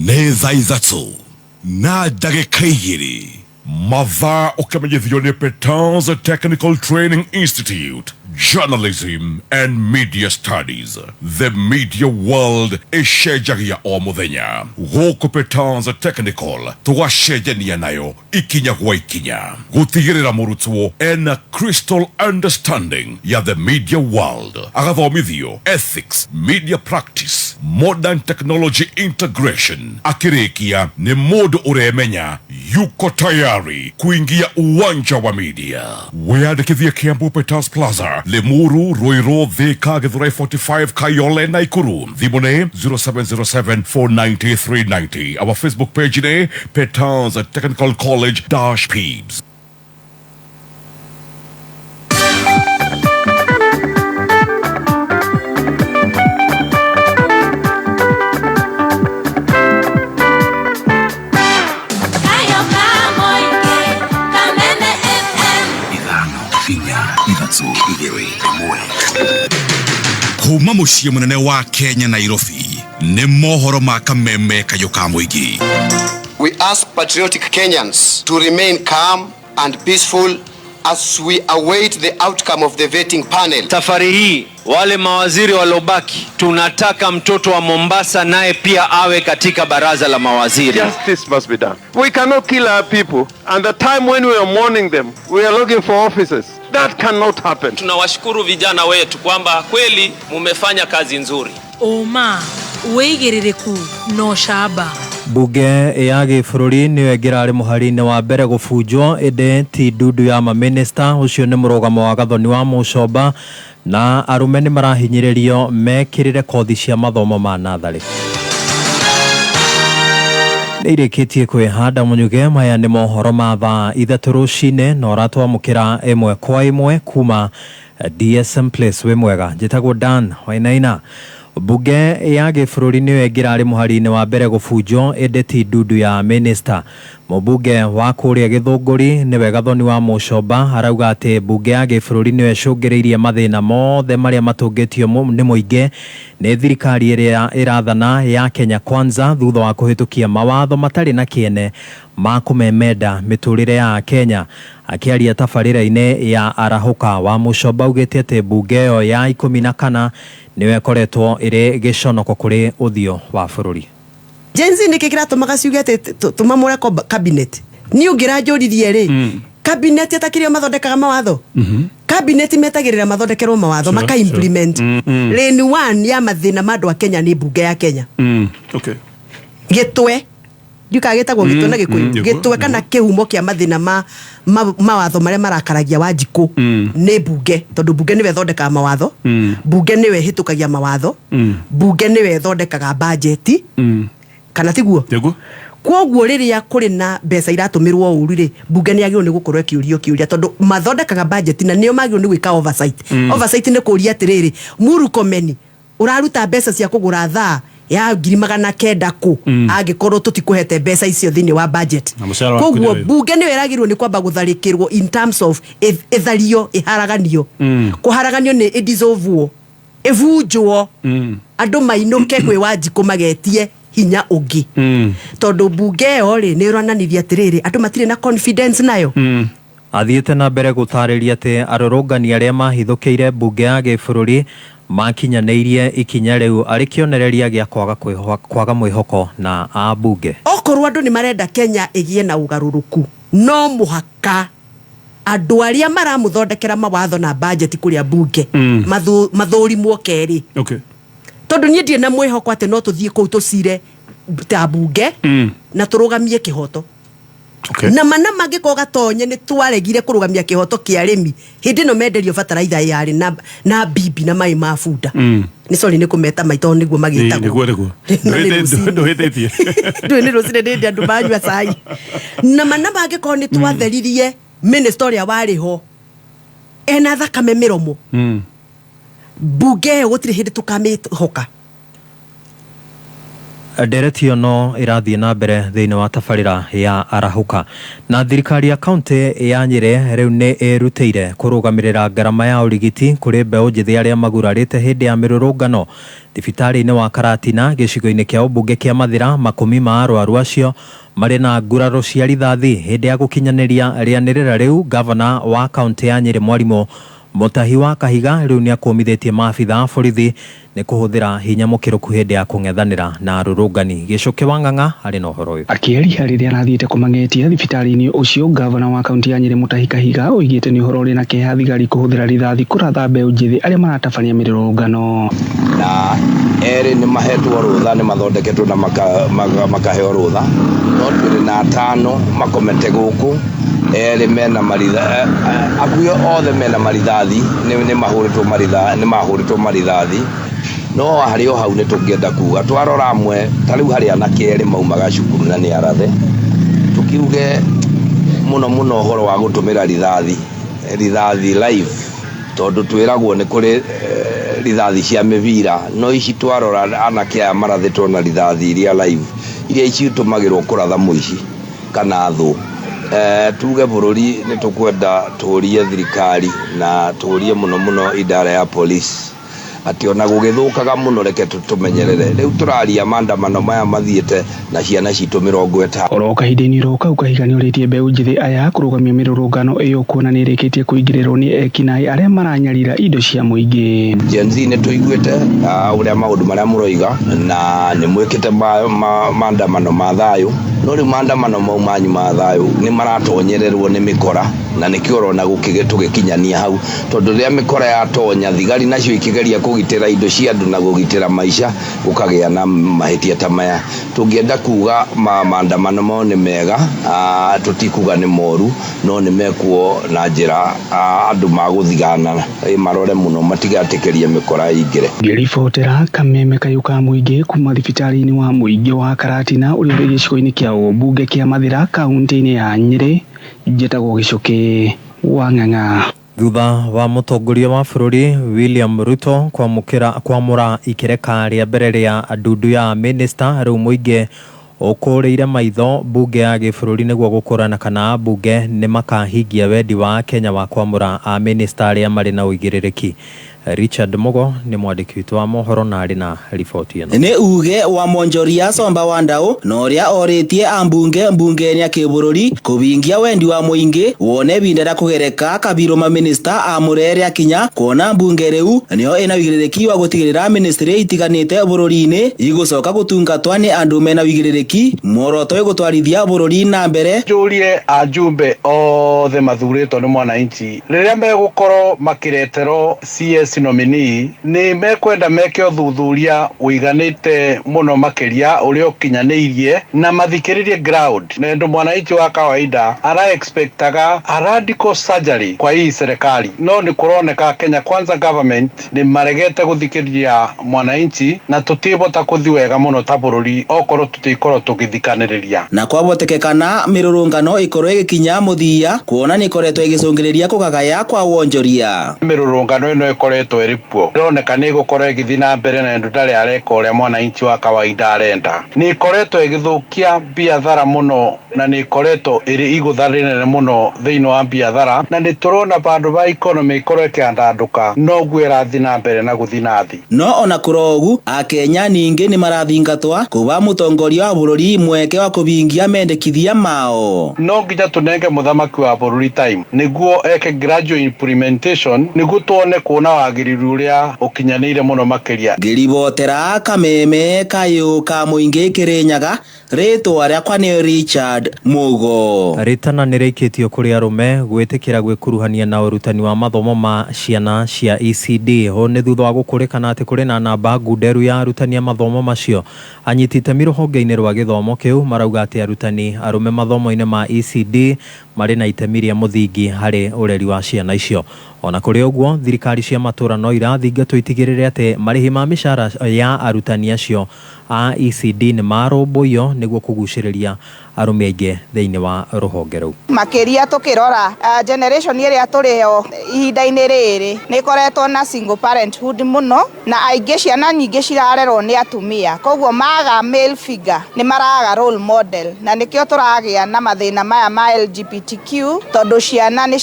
Nĩ thaa 3:02 mathaa ũkĩmenyithio nĩ Petans Technical Training Institute, Journalism and Media Studies. The media world ĩcenjagia o mũthenya. Gũkũ Petans Technical tũgacenjania nayo ikinya gwa ikinya gũtigĩrĩra mũrutwo ena crystal understanding ya the media world, agathomithio ethics, media practice, modern technology integration. Akĩrĩkia nĩ mũndũ ũremenya yuko tayari kuingia uwanja wa media. Wĩyandĩkithie Kiambu Peters Plaza, Limuru, Ruiru, Thika, Githurai 45, Kayole, Nakuru. Thimũ nĩ 0707 490 390. Our Facebook page nĩ Peters Technical College dash Pebes. 5 4 3 2 1. Kuma mũciĩ mũnene wa Kenya Nairobi nĩ mohoro ma kameme kayũ ka mũingĩ. We ask patriotic Kenyans to remain calm and peaceful as we await the outcome of the vetting panel. Safari hii wale mawaziri waliobaki, tunataka mtoto wa Mombasa naye pia awe katika baraza la mawaziri. Justice must be done. We cannot kill our people. And the time when we are mourning them, we are looking for offices. That cannot happen. Tunawashukuru vijana wetu kwamba kweli mumefanya kazi nzuri. Ũma, wĩigĩrĩrĩku na ũcamba. Bunge ya gĩbũrũri nĩyo ĩngĩrarĩ mũhari-inĩ wa mbere gũbunjwo ĩndĩ ti ndundu ya mamĩnĩsta. Ũcio nĩ mũrũgamo wa Gathoni wa Mũcomba. Na arũme nĩ marahinyĩrĩrio mekĩrĩre kothi cia mathomo ma natharĩ. Nĩ irĩkĩtie kwĩhanda mũnyuge. Maya nĩ mohoro ma thaa 3 rũcinĩ na ũratwamũkĩra ĩmwe kwa ĩmwe kuma DSM Place. Wĩ mwega, njĩtagwo Dan Wainaina. Bunge ya gĩbũrũri nĩyo ĩngĩrarĩ mũhari-inĩ wa mbere gũbunjwo ĩndĩ ti ndundu ya mĩnĩsta. Mũmbunge wa kũrĩa Gĩthũngũri nĩwe Gathoni wa Mũcomba arauga atĩ mbunge ya gĩbũrũri nĩyo ĩcũngĩrĩirie mathĩna mothe marĩa matũngĩtio nĩ mũingĩ nĩ thirikari ĩrĩa ĩrathana ya Kenya Kwanza thutha wa kũhĩtũkia mawatho matarĩ na kĩene ma kũmemenda mĩtũrĩre ya Kenya. Akĩaria tabarĩra-inĩ ya Arahũka, wa Mũcomba augĩte atĩ mbunge ĩyo ya 14 nĩyo ĩkoretwo ĩrĩ gĩconoko kũrĩ ũthiũ wa bũrũri. Gen Z nĩkĩ kĩratũmaga ciuge atĩ tũmamũre cabinet? Niĩ ũngĩranjũririe rĩ, cabinet atakĩrĩ o mathondekaga mawatho, cabinet metagĩrĩra mathondekerwo mawatho maka implement. Lane one ya mathĩna ma andũ a Kenya nĩ mbunge ya Kenya. Gĩtwe ndiũkaga gĩtagwo gĩtwe na Gĩkũyũ, gĩtwe kana kĩhumo kĩa mathĩna ma mawatho marĩa marakaragia Wanjikũ nĩ mbunge, tondũ mbunge nĩwe ĩthondekaga mawatho, mbunge nĩwe ĩhĩtũkagia mawatho, mbunge nĩwe ĩthondekaga bajeti, kana tiguo? Tiguo. Kwoguo rĩrĩa kũrĩ na mbeca iratũmĩrwo ũru rĩ, mbunge nĩ yagĩrĩirwo nĩ gũkorwo ĩkĩũrio kĩũria, tondũ mathondekaga bajeti na nĩo magĩrĩirwo nĩ gwĩka oversight. Oversight nĩ kũũria atĩrĩrĩ, Murkomen ũraruta mbeca cia kũgũra thaa ya 900,000 kũ, angĩkorwo tũtikũhete mbeca icio thĩinĩ wa budget? Na mũcara waku Koguo nĩ ũyũ. mbunge nĩyo ĩragĩrĩirwo nĩ kwamba gũtharĩkĩrwo in terms of ĩthario, ĩharaganio. Kũharaganio nĩ ĩdissolvwo, ĩbunjwo, andũ mainũke kwĩ Wanjikũ magetie hinya ũngĩ, tondũ mbunge ĩyo rĩ nĩ ĩronanirie atĩrĩrĩ, andũ matirĩ na confidence nayo. Athiĩte na mbere gũtarĩria atĩ arũrũngani arĩa mahithũkĩire mbunge ya gĩbũrũri makinyanĩirie ikinya rĩu arĩ kĩonereria gĩa kwaga mwĩhoko na ambunge. Okorwo andũ nĩ marenda Kenya ĩgĩe na ũgarũrũku, no mũhaka Andũ arĩa maramũthondekera mawatho na budget kũrĩa mbunge mathũrimwo kerĩ. Tondũ niĩ ndirĩ na mwĩhoko atĩ no tũthiĩ kũu tũcire ta mbunge na tũrũgamie kĩhoto. Na mana mangĩkorwo gatonye nĩ twaregire kũrũgamia kĩhoto kĩa arĩmi hĩndĩ ĩno menderio bataraitha yarĩ na bibi na maĩ ma bunda. Nĩ sorry nĩ kũmeta maitho nĩguo magĩtagwo. Nĩguo nĩguo. Na nĩ rũcinĩ. Ndũhĩtĩtie. Ndũĩ nĩ rũcinĩ ndĩndĩ andũ manyua cai. Na mana mangĩkorwo nĩ twatheririe minister ũrĩa warĩ ho ena thakame mĩromo, mbunge ĩyo gũtirĩ hĩndĩ tũkamĩhoka. Ndereti ĩyo no ĩrathiĩ na mbere thĩinĩ wa tabarĩra ya Arahũka. Na thirikari ya kaunti ya Nyĩrĩ rĩu nĩ ĩrutĩire kũrũgamĩrĩra ngarama ya ũrigiti kũrĩ mbeũ njĩthĩ arĩa magurarĩte hĩndĩ ya mĩrũrũngano thibitarĩ-inĩ wa Karatina gĩcigo-inĩ kĩa ũmbunge kĩa Mathĩra. Makũmi ma arwaru acio marĩ na nguraro cia rithathi. Hĩndĩ ya gũkinyanĩria rĩanĩrĩra rĩu, gavana wa kaunti ya Nyĩrĩ Mwarimũ Mutahi wa Kahiga rĩu nĩ akũmithĩtie maabitha a borithi nĩ kũhũthĩra hinya mũkĩrũku hĩndĩ ya kũng'ethanĩra na arũrũngani. Gĩcũkĩ wa Ng'ang'a arĩ na ũhoro ũyũ. Akĩaria rĩrĩa arathiĩte kũmang'etia thibitarĩ-inĩ ũcio, gavana wa kaunti ya Nyĩrĩ Mutahi Kahiga oigĩte nĩ ũhoro ũrĩ na kĩeha thigari kũhũthĩra rithathi kũratha mbeũ njĩthĩ arĩa maratabania mĩrũrũngano. Na erĩ nĩ mahetwo rũtha, nĩ mathondeketwo na makaheo rũtha, no twĩrĩ na atano makomete gũkũ, erĩ mena maritha, hakuhĩ othe mena marithathi, nĩ mahũrĩtwo maritha, nĩ mahũrĩtwo marithathi. No harĩ o hau nĩ tũngĩenda kuga twarora amwe ta rĩu harĩ anake erĩ maumaga cukuru na nĩ arathe, tũkiuge mũno mũno ũhoro wa gũtũmĩra rithathi, rithathi live, tondũ twĩragwo nĩ kũrĩ rithathi cia mĩbira, no ici twarora anake aya marathĩtwo na rithathi iria live, iria ici itũmagĩrwo kũratha mũici kana thũ. Tuge bũrũri nĩ tũkwenda tũrie thirikari na tũrie mũno mũno idara ya police atĩ ona gũgĩthũkaga mũno reke tũmenyerere. Rĩu tũraria maandamano maya mathiĩte na ciana citũ 50. Oro kahinda-inĩ ro kau Kahiga nĩorĩtie mbeũ njĩthĩ aya kũrũgamia mĩrũrũngano ĩyo kuona nĩ ĩrĩkĩtie kũingĩrĩrwo nĩ ekinaĩ arĩa maranyarira indo cia mũingĩ. Gen Z nĩ tũiguĩte ũrĩa maũndũ marĩa mũroiga na nĩ mwĩkĩte maandamano ma thayũ, no rĩu maandamano mau manyu ma thayũ nĩ maratonyererwo nĩ mĩkora, na nĩkĩo ũrona tũgĩkinyania hau, tondũ rĩrĩa mĩkora yatonya thigari nacio ikĩgeria kũgitĩra indo cia andũ na kũgitĩra maica, gũkagĩa na mahĩtia ta maya. Tũngĩenda kuga maandamano mao nĩ mega, tũtikuga nĩ moru, no nĩ mekwo na njĩra andũ magũthigana, marore mũno matigatĩkĩrie mĩkora ĩingĩre. Ngĩribotera kameme kayũ ka mũingĩ kuma thibitarĩ-inĩ wa mũingĩ wa Karatina ũrĩa ũrĩ gĩcigo-inĩ kĩa ũmbunge kĩa Mathĩra kaunti-inĩ ya Nyĩrĩ, njĩtagwo Gĩcũkĩ wa Ng'ang'a. Thutha wa mũtongoria wa bũrũri William Ruto kwamũra ikereka rĩa mbere rĩa ndundu ya minista, rĩu mũingĩ ũkũrĩire maitho mbunge ya gĩbũrũri nĩguo gũkũrana kana ambunge nĩ makahingia wendi wa Kenya wa kwamũra a minista arĩa marĩ na ũigĩrĩrĩki. Richard Mugo nĩ mwandĩki witũ wa mohoro na arĩ na riboti ĩno. Nĩ uge wa Mwonjoria Somba wa Ndau na ũrĩa orĩtie ambunge mbunge-inĩ ya kĩbũrũri kũhingia wendi wa mũingĩ wone ibinda rĩa kũgereka kabirũ maminista amũre rĩakinya kuona mbunge rĩu nĩyo ĩna ũigĩrĩrĩki wa gũtigĩrĩra ministry itiganĩte bũrũri-inĩ igũcoka gũtungatwa nĩ andũ mena ũigĩrĩrĩki muoroto ĩgũtwarithia bũrũri na mbere. Njũrie ajumbe othe mathurĩtwo nĩ mwananchi rĩrĩa megũkorwo makĩreterwo CS nominee nĩ mekwenda meke ũthuthuria ũiganĩte mũno makĩria ũrĩa ũkinyanĩirie na mathikĩrĩrie ground na ũndũ mwananchi wa kawaida ara expectaga a radical surgery kwa hii serikali, no nĩ kũroneka Kenya Kwanza government nĩ maregete gũthikĩrĩria mwananchi na tũtibota kũthi wega mũno ta bũrũri okorwo tũtikorwo tũgĩthikanĩrĩria. Na kwabotekekana mĩrũrũngano ĩkorwo ĩgĩkinya mũthia kuona nĩ ĩkoretwo ĩgĩcũngĩrĩria kũgagaya kwa wonjoria. Mĩrũrũngano ĩno ĩkoretwo ĩrĩ kuo ĩroneka nĩ ĩgũkorwo ĩgĩthiĩ na mbere na ũndũ ndarĩ areka ũrĩa mwananchi wa kawaida arenda. Nĩ ĩkoretwo ĩgĩthũkia biathara mũno na nĩ ĩkoretwo ĩrĩ igũtha rĩnene mũno thĩinĩ wa biathara, na nĩ tũrona vandũ va economy ĩkorwo ĩkĩandandũka noguo ĩrathiĩ na mbere na gũthiĩ na thĩ. No ona kũrogu akenya ningĩ nĩ marathingatwa kũba mũtongoria wa bũrũri mweke wa kũbingia mendekithia mao. No nginya tũnenge mũthamaki wa bũrũri time nĩguo eke gradual implementation nĩguo tuone kuona wagĩrĩru. wagĩrĩru ũrĩa ũkinyanĩire mũno makĩria. Ngĩribotera kameme kayũ ka mũingĩ Kĩrĩnyaga, rĩtwa rĩakwa nĩ Richard Mugo. Rĩtana nĩ rĩikĩtio kũrĩ arũme gwĩtĩkĩra gwĩkuruhania na ũrutani wa mathomo ma ciana cia ECD. Ũũ nĩ thutha wa gũkũrĩkana atĩ kũrĩ na namba ngunderu ya arutani a mathomo macio. Anyiti itemi rũhonge-inĩ rwa gĩthomo kĩu marauga atĩ arutani arũme mathomo-inĩ ma ECD marĩ na itemi rĩa mũthingi harĩ ũreri wa ciana icio. Ona kũrĩ ũguo, thirikari cia matũra no irathingatwo itigĩrĩre atĩ marĩhi ma mĩcara ya arutani acio a ECD nĩ marũmbũiyo nĩguo kũgucĩrĩria arũme aingĩ thĩinĩ wa rũhonge rũu. Makĩria tũkĩrora generation ĩrĩa tũrĩyo ihinda-inĩ rĩrĩ nĩ ĩkoretwo na single parenthood mũno, na aingĩ ciana nyingĩ cirarerwo nĩ atumia, koguo maga male figure nĩ maraga role model, na nĩkĩo tũragĩa na mathĩna maya ma LGBTQ, tondũ ciana nĩ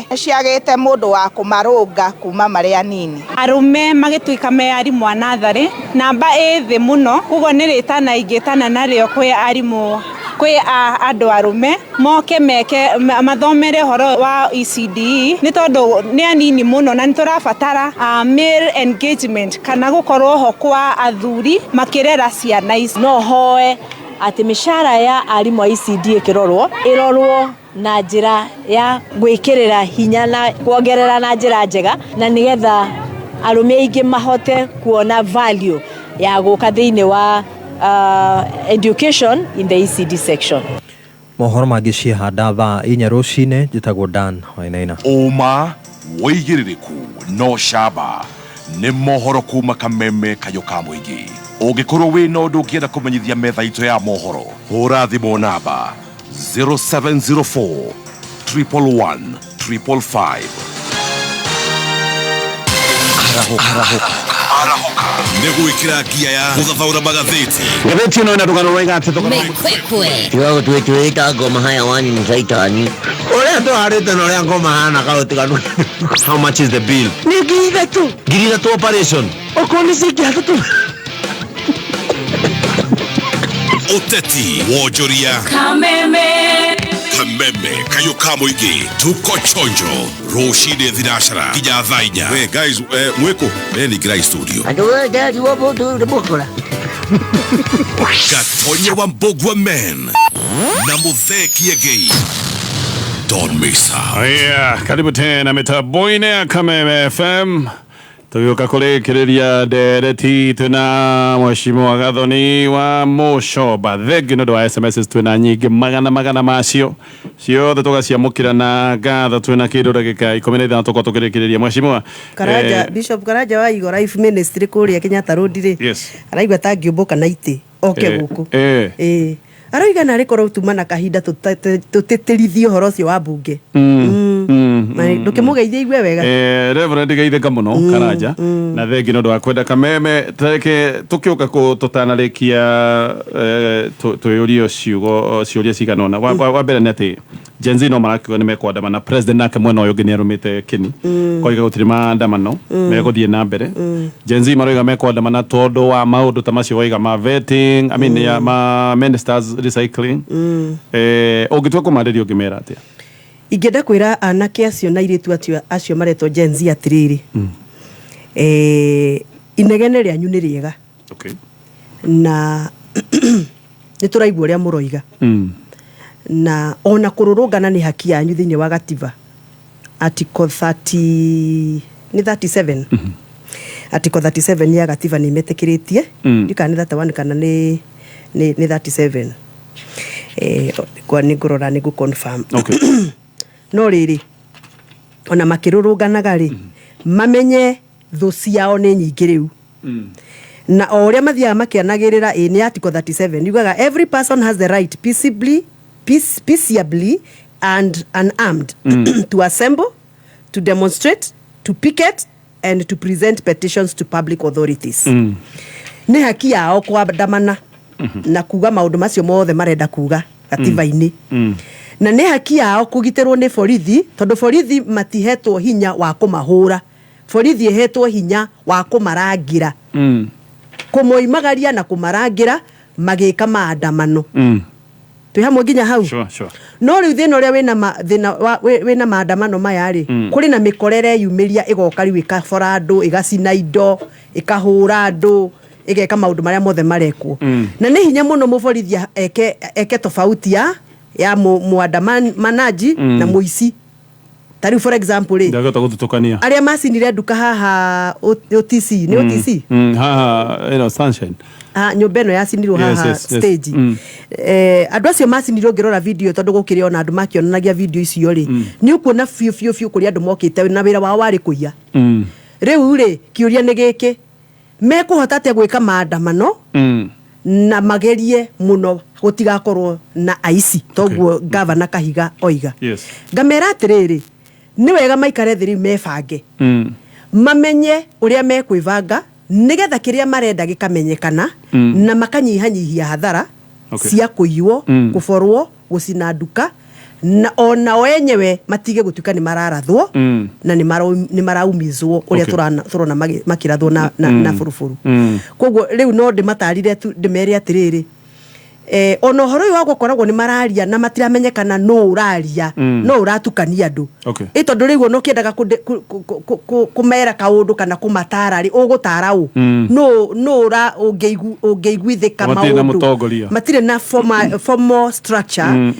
ciagĩte mũndũ wa kũmarũnga kuma marĩ anini. Arũme magĩtuĩka me arimũ a natharĩ namba ĩ thĩ mũno, koguo nĩ rĩtana ingĩtana narĩo kwĩ arimũ, kwĩ andũ arũme moke meke mathomere ũhoro wa ECDE, nĩ tondũ nĩ anini mũno na nĩ tũrabatara male engagement kana gũkorwo ho kwa athuri makĩrera ciana ici. No hoe atĩ mĩcara ya arimũ a ECD ĩkĩrorwo ĩrorwo na njĩra ya gwĩkĩrĩra hinya na kuongerera na njĩra njega, na nĩgetha arũme aingĩ mahote kuona value ya gũka thĩinĩ wa education in the ECD section. Mohoro mangĩ ciehanda thaa 4 rũcinĩ. Njĩtagwo Dan Wainaina. Ũma wĩigĩrĩrĩku no camba nĩ mohoro kuma kameme kayũ ka mũingĩ. Ũngĩkorwo wĩna ũndũ ũngĩenda kũmenyithia metha itũ ya mohoro, hũra thimũ namba 0704 111 555. Arahũka nĩ gwĩkĩra ngia ya gũthathaũra magathĩti. Ngathĩti ĩno ĩna rũgano rwaiga atĩ thogora Tiga gũtwĩtwĩta ngoma hayawani nĩ caitani. Ũrĩa tũharĩte na ũrĩa ngoma hana kaũtiganu. How much is the bill? Nĩ 3,000. 3,000 operation. Okorwo nĩ ciringi 3. Ũteti, wonjoria, Kameme, kameme kayũ ka mũingĩ, tuko chonjo rũcinĩ thinacara nginya thaa 4. We guys, mwĩkũ meningĩrai studio. Andũ othe wa mũndũ nĩ mũkora. Gatonye wa Mbugua Men na Muthee Kiengei. Don't miss out. Yeah, karibu tena mitambo-inĩ ya Kameme FM. Tũgĩũka kũrĩkĩrĩria ndereti twĩna Mheshimiwa Gathoni wa Mũcoba. Thengi nĩ ũndũ wa SMS twĩna nyingĩ magana magana macio ciothe tũgaciamũkĩra na ngatho. Twĩna kĩndũ ndagĩka 15 tũkorwo tũkĩrĩkĩrĩria. Mheshimiwa Karanja, Bishop Karanja wa Igora Life Ministry kũrĩa Kenyatta Road rĩ, Yes. araigua ta angĩũmbũka na itĩ oke gũkũ. Arauga narĩ korwo tuma na kahinda tũtĩtĩrithie ũhoro ũcio wa mbunge. Ndũkĩmũgeithie igue wega. Reverend geithĩka mũno Karanja na thengi nĩ ũndũ wa kwenda kameme. Tareke tũkĩũka tũtanarĩkia twĩyũrie ciugo ciũria cigana ũna. Wa mbere nĩ atĩ Gen Z no marakiuga nĩ mekwandamana. President nake mwena ũyũ ũngĩ nĩ arũmĩte kĩni koiga gũtirĩ maandamano megũthiĩ na mbere. Gen Z maroiga mekwandamana tondũ wa maũndũ ta macio waiga ma vetting, I mean, ya ma ministers recycling. Ũngĩtua kũmarĩria ũngĩmera atĩa? Ingĩenda kwĩra anake acio na airĩtu acio maretwo Gen Z atĩrĩrĩ, inegene rĩanyu nĩ rĩega. Na nĩ tũraigua ũrĩa mũroiga. Na ona kũrũrũngana nĩ haki yanyu thĩinĩ wa gatiba. Article 30, nĩ 37. Article 37 ya gatiba nĩ ĩmetĩkĩrĩtie. Ndikana nĩ 31 kana nĩ 37. Kwa nĩ ngũrora nĩ ngũ-confirm. No rĩrĩ, ona makĩrũrũnganaga rĩ, mamenye thũ ciao nĩ nyingĩ rĩu. Na o ũrĩa mathiaga makĩanagĩrĩra, nĩ Article 37 yugaga every person has the right peaceably and unarmed to assemble, to demonstrate, to picket and to present petitions to public authorities. Nĩ haki yao kwandamana na kuga maũndũ macio mothe marenda kuga gatiba-inĩ. Na nĩ haki yao kũgitĩrwo nĩ borithi, tondũ borithi matihetwo hinya wa kũmahũra. Borithi ĩhetwo hinya wa kũmarangĩra. Kũmoimagaria na kũmarangĩra magĩka maandamano. Twĩ hamwe nginya hau? Sure, sure. No rĩu thĩna ũrĩa wĩna ma, thĩna wa, wĩ, wĩna maandamano maya rĩ, kũrĩ na mĩkorere yumĩria ĩgoka rĩu ĩkabora andũ, ĩgacina indo, ĩkahũra andũ, ĩgeka maũndũ marĩa mothe marekwo. Na nĩ hinya mũno mũborithi eke, eke tofauti ya ya muandamanaji na mũici. Ta rĩu for example rĩ, Ndangĩhota gũthutũkania. Arĩa macinire nduka haha OTC, nĩ OTC? Haha ĩno Sunshine. Ah, nyũmba ĩno yacinirwo haha stage. Andũ acio macinirwo, ũngĩrora video, tondũ gũkĩrĩ ona andũ makĩonanagia video icio rĩ, nĩ ũkuona biũ biũ biũ kũrĩ andũ mokĩte na wĩra wao warĩ kũiya. Rĩu rĩ, kĩũria nĩ gĩkĩ, mekũhota atĩa gwĩka maandamano na magerie mũno gũtigakorwo na aici toguo gavana Kahiga oiga? Ngamera atĩrĩrĩ, nĩ wega maikare thĩ rĩu mebange, mamenye ũrĩa mekwĩbanga nĩgetha kĩrĩa marenda gĩkamenyekana, na makanyihanyihia hathara cia kũiywo, kũborwo, gũcina nduka, na onao enyewe matige gũtuĩka nĩ mararathwo na nĩ maraumizwo ũrĩa tũrona makĩrathwo na bũrũbũrũ. Koguo rĩu no ndĩmatarire tu, ndĩmere atĩrĩrĩ, ona ũhoro ũyũ wa gũkoragwo nĩ mararia na matiramenyekana nũ ũraria, no ũratukania andũ. Ĩ tondũ rĩu ona ũkĩendaga kũmera kaũndũ kana kũmatara rĩ, ũgũtara ũ? Nũ nũ ũra ũngĩiguithĩka? Matirĩ na maũndũ mũtongoria. Matirĩ na formal structure.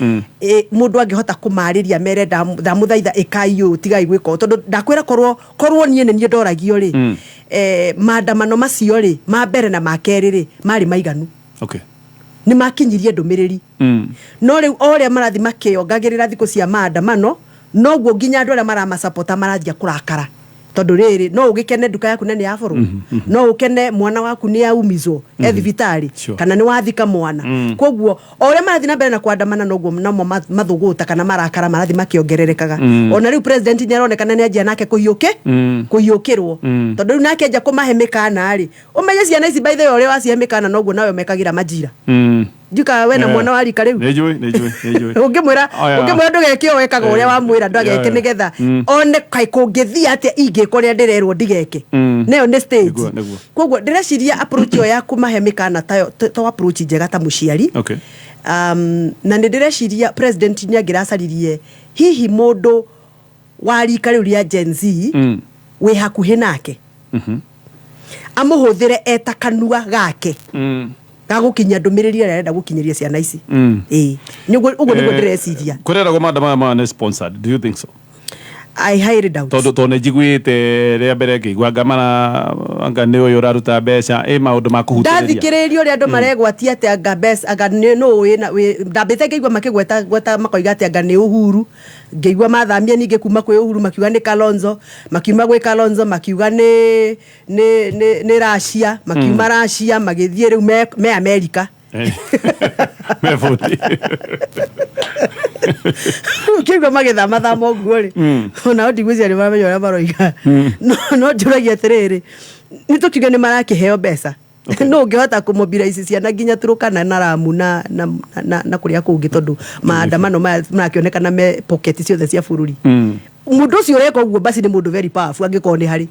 Mũndũ angĩhota kũmarĩria mere ndamũthaitha ĩkai ũũ, tigai gwĩka ũũ, tondũ ndakwĩra korwo niĩ nĩ niĩ ndoragio rĩ, maandamano macio rĩ, ma mbere na ma kerĩ rĩ, marĩ maiganu. Nĩ makinyirie ndũmĩrĩri. No rĩu o ũrĩa marathiĩ makĩongagĩrĩra thikũ cia maandamano, noguo nginya andũ arĩa maramasapota maranjia kũrakara, tondũ rĩrĩ, no ũgĩkene nduka yaku na nĩ yaborwo, no ũkene mwana waku nĩ aumizwo e thibitarĩ, kana nĩ wathika mwana. Koguo o ũrĩa marathiĩ na mbere na kuandamana, noguo namo mathũgũta kana marakara marathiĩ makĩongererekaga. Ona rĩu president nĩ aronekana nĩ anjia nake kũhiũke kũhiũkĩrwo, tondũ rĩu nake anjia kũmahe mĩkana rĩ, ũmenye ciana ici, by the way, ũrĩa wacihe mĩkana noguo nawe mekagĩra majira. Njuka we na mwana wa rika rĩu. Nĩ njũĩ, nĩ njũĩ, nĩ njũĩ. Ũngĩmwĩra Oya. ũngĩmwĩra ndũgeke ũũ, ekaga ũrĩa wamwĩra ndũgeke, nĩgetha one kaĩ kũngĩthiĩ atĩa ingĩka ũrĩa ndĩrerwo ndigeke. Nayo nĩ stage. Nĩguo, nĩguo. Koguo ndĩreciria approach ĩyo ya kũmahe mĩkana tayo to approach njega ta mũciari. Na nĩ ndĩreciria president nĩ angĩracaririe hihi mũndũ wa rika rĩu rĩa Gen Z wĩ hakuhĩ nake, amũhũthĩre eta kanua gake gagũkinyia ndũmĩrĩri ĩrĩa arenda gũkinyĩria ciana ici. Ĩĩ, nĩguo ũguo nĩguo ndĩreciria. Kũreragwo maandamano maya nĩ sponsored. Do you think so? I highly doubt. Tondũ nĩ njiguĩte rĩa mbere ngĩigua anga mara anga nĩ ũyũ ũraruta mbeca ĩ maũndũ ma kũhutĩrĩria. Ndathikĩrĩirie ũrĩa andũ maregwatia atĩ anga mbeca, anga nĩ nũ wĩna ndambĩte ngĩigua makĩgweta gweta makoiga atĩ anga nĩ Uhuru, ngĩigua mathamia ningĩ kuma kwĩ Uhuru makiuga nĩ Kalonzo, makiuma gwĩ Kalonzo makiuga nĩ Russia, makiuma Russia magĩthiĩ rĩu me America. Me bũthi. Ũkĩigua magĩthamathama ũguo rĩ, onao ndigwĩciria nĩ maramenya ũrĩa maroiga. No njũragia atĩrĩrĩ, nĩ tũkiuge nĩ marakĩheo mbeca, no ũngĩhota kũmobilize ciana nginya Turkana na Lamu na kũrĩa kũngĩ, tondũ maandamano maya marakĩonekana me pocket ciothe cia bũrũri? Mũndũ ũcio ũreka ũguo basi nĩ mũndũ very powerful. Angĩkorwo nĩ harĩ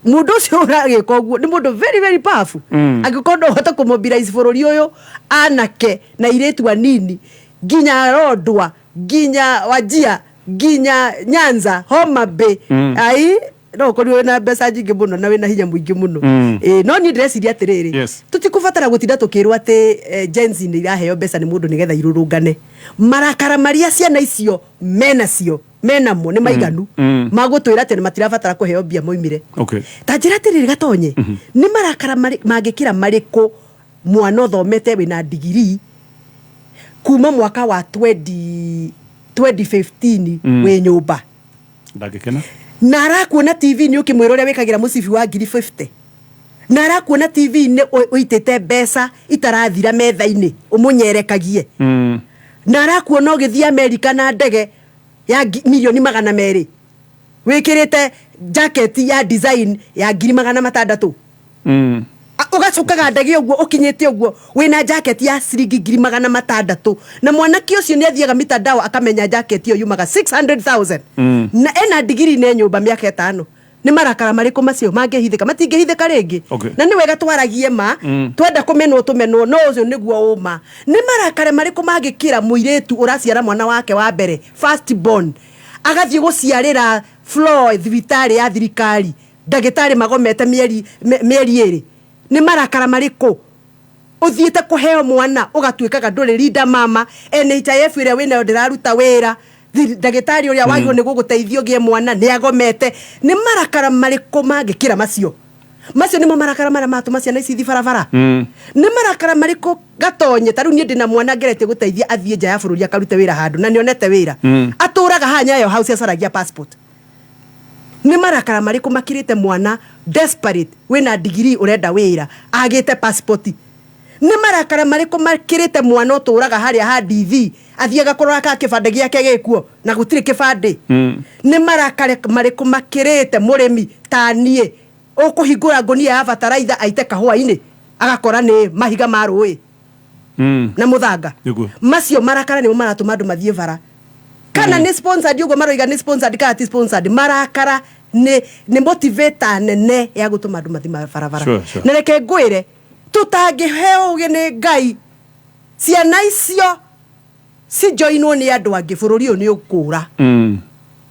mũndũ ũcio ũragĩka ũguo, nĩ mũndũ very very powerful. Angĩkorwo no ũhote kũmobilize bũrũri ũyũ, anake na airĩtu anini, nginya Lodwar, nginya Wajir, nginya Nyanza, Homa Bay, ai no ũkorirwo wĩna mbeca nyingĩ mũno na wĩna hinya mũingĩ mũno. Ĩĩ, no niĩ ndĩreciria atĩrĩrĩ, tũtikũbatara gũtinda tũkĩrwo atĩ Gen Z nĩ iraheo mbeca nĩ mũndũ nĩgetha irũrũngane. Marakara marĩa ciana icio menacio menamo nĩ maiganu magũtwĩra atĩ matirabatara kũheo mbia moimire. Ta njĩra atĩrĩrĩ, Gatonye, nĩ marakara mangĩkĩra marĩkũ mwana ũthomete wĩna ndigiri kuma mwaka wa 20 2015 wĩ nyũmba? Ndangĩkena. Na arakuona TV-inĩ ũkĩmwĩra ũrĩa wĩkagĩra mũcibi wa ngiri 50, na arakuona TV-inĩ ũitĩte mbeca itarathira metha-inĩ ũmũnyerekagie, na arakuona ũgĩthiĩ Amerika na ndege ya mirioni 200, wĩkĩrĩte jacket ya design ya ngiri 600. Ũgacukaga ndege ũguo ũkinyĩte ũguo wĩna jacket ya ciringi ngiri 600, na mwanake ũcio nĩ athiaga mitandao akamenya jacket ĩyo yumaga 600,000, na ena ndigiri ne nyũmba mĩaka 5. Nĩ marakara marĩkũ macio mangĩhithĩka? Matingĩhithĩka rĩngĩ. Na nĩ wega twaragie ma. Twenda kũmenwo tũmenwo, no ũcio nĩguo ũma. Nĩ marakara marĩkũ mangĩkĩra mũirĩtu ũraciara mwana wake wa mbere, first born, agathiĩ gũciarĩra floor thibitarĩ ya thirikari, ndagĩtarĩ magomete mĩeri mĩeri 2? Nĩ marakara marĩkũ ũthiĩte kũheo mwana ũgatuĩkaga ndũrĩ rinda mama, NHIF ĩrĩa wĩnayo ndĩraruta wĩra, ndagĩtarĩ ũrĩa wagĩrĩirwo nĩ gũgũteithia ũgĩe mwana nĩ agomete? Nĩ marakara marĩkũ mangĩkĩra macio? Macio nĩmo marakara marĩa matũma ciana ici ithi barabara. Nĩ marakara marĩkũ, Gatonye? Ta rĩu niĩ ndĩna mwana ngeretie gũteithia athiĩ nja ya bũrũri akarute wĩra handũ, na nĩonete wĩra. Atũraga haha Nyayo House, acaragia passport. Nĩ marakara marĩkũ makĩrĩte mwana desperate wĩna degree ũrenda wĩra agĩte passport? Nĩ marakara marĩkũ makĩrĩte mwana ũtũraga harĩa ha DV athiaga kũrora kana kĩbandĩ gĩake gĩkuo na gũtirĩ kĩbandĩ? Nĩ marakara marĩkũ makĩrĩte mũrĩmi ta niĩ ũkũhingũra ngũnia ya bataraitha aite kahũa-inĩ agakora nĩ mahiga ma rũĩ na mũthanga? Macio marakara nĩmo maratũma andũ mathiĩ bara. Kana nĩ sponsored ũguo maroiga nĩ sponsored kana ti sponsored, marakara nĩ motivator nene ya gũtũma andũ mathiĩ barabara. Na reke ngwĩre, tũtangĩheo ũgĩ nĩ Ngai, ciana icio cijoinwo nĩ andũ angĩ, bũrũri ũyũ nĩ ũkũra.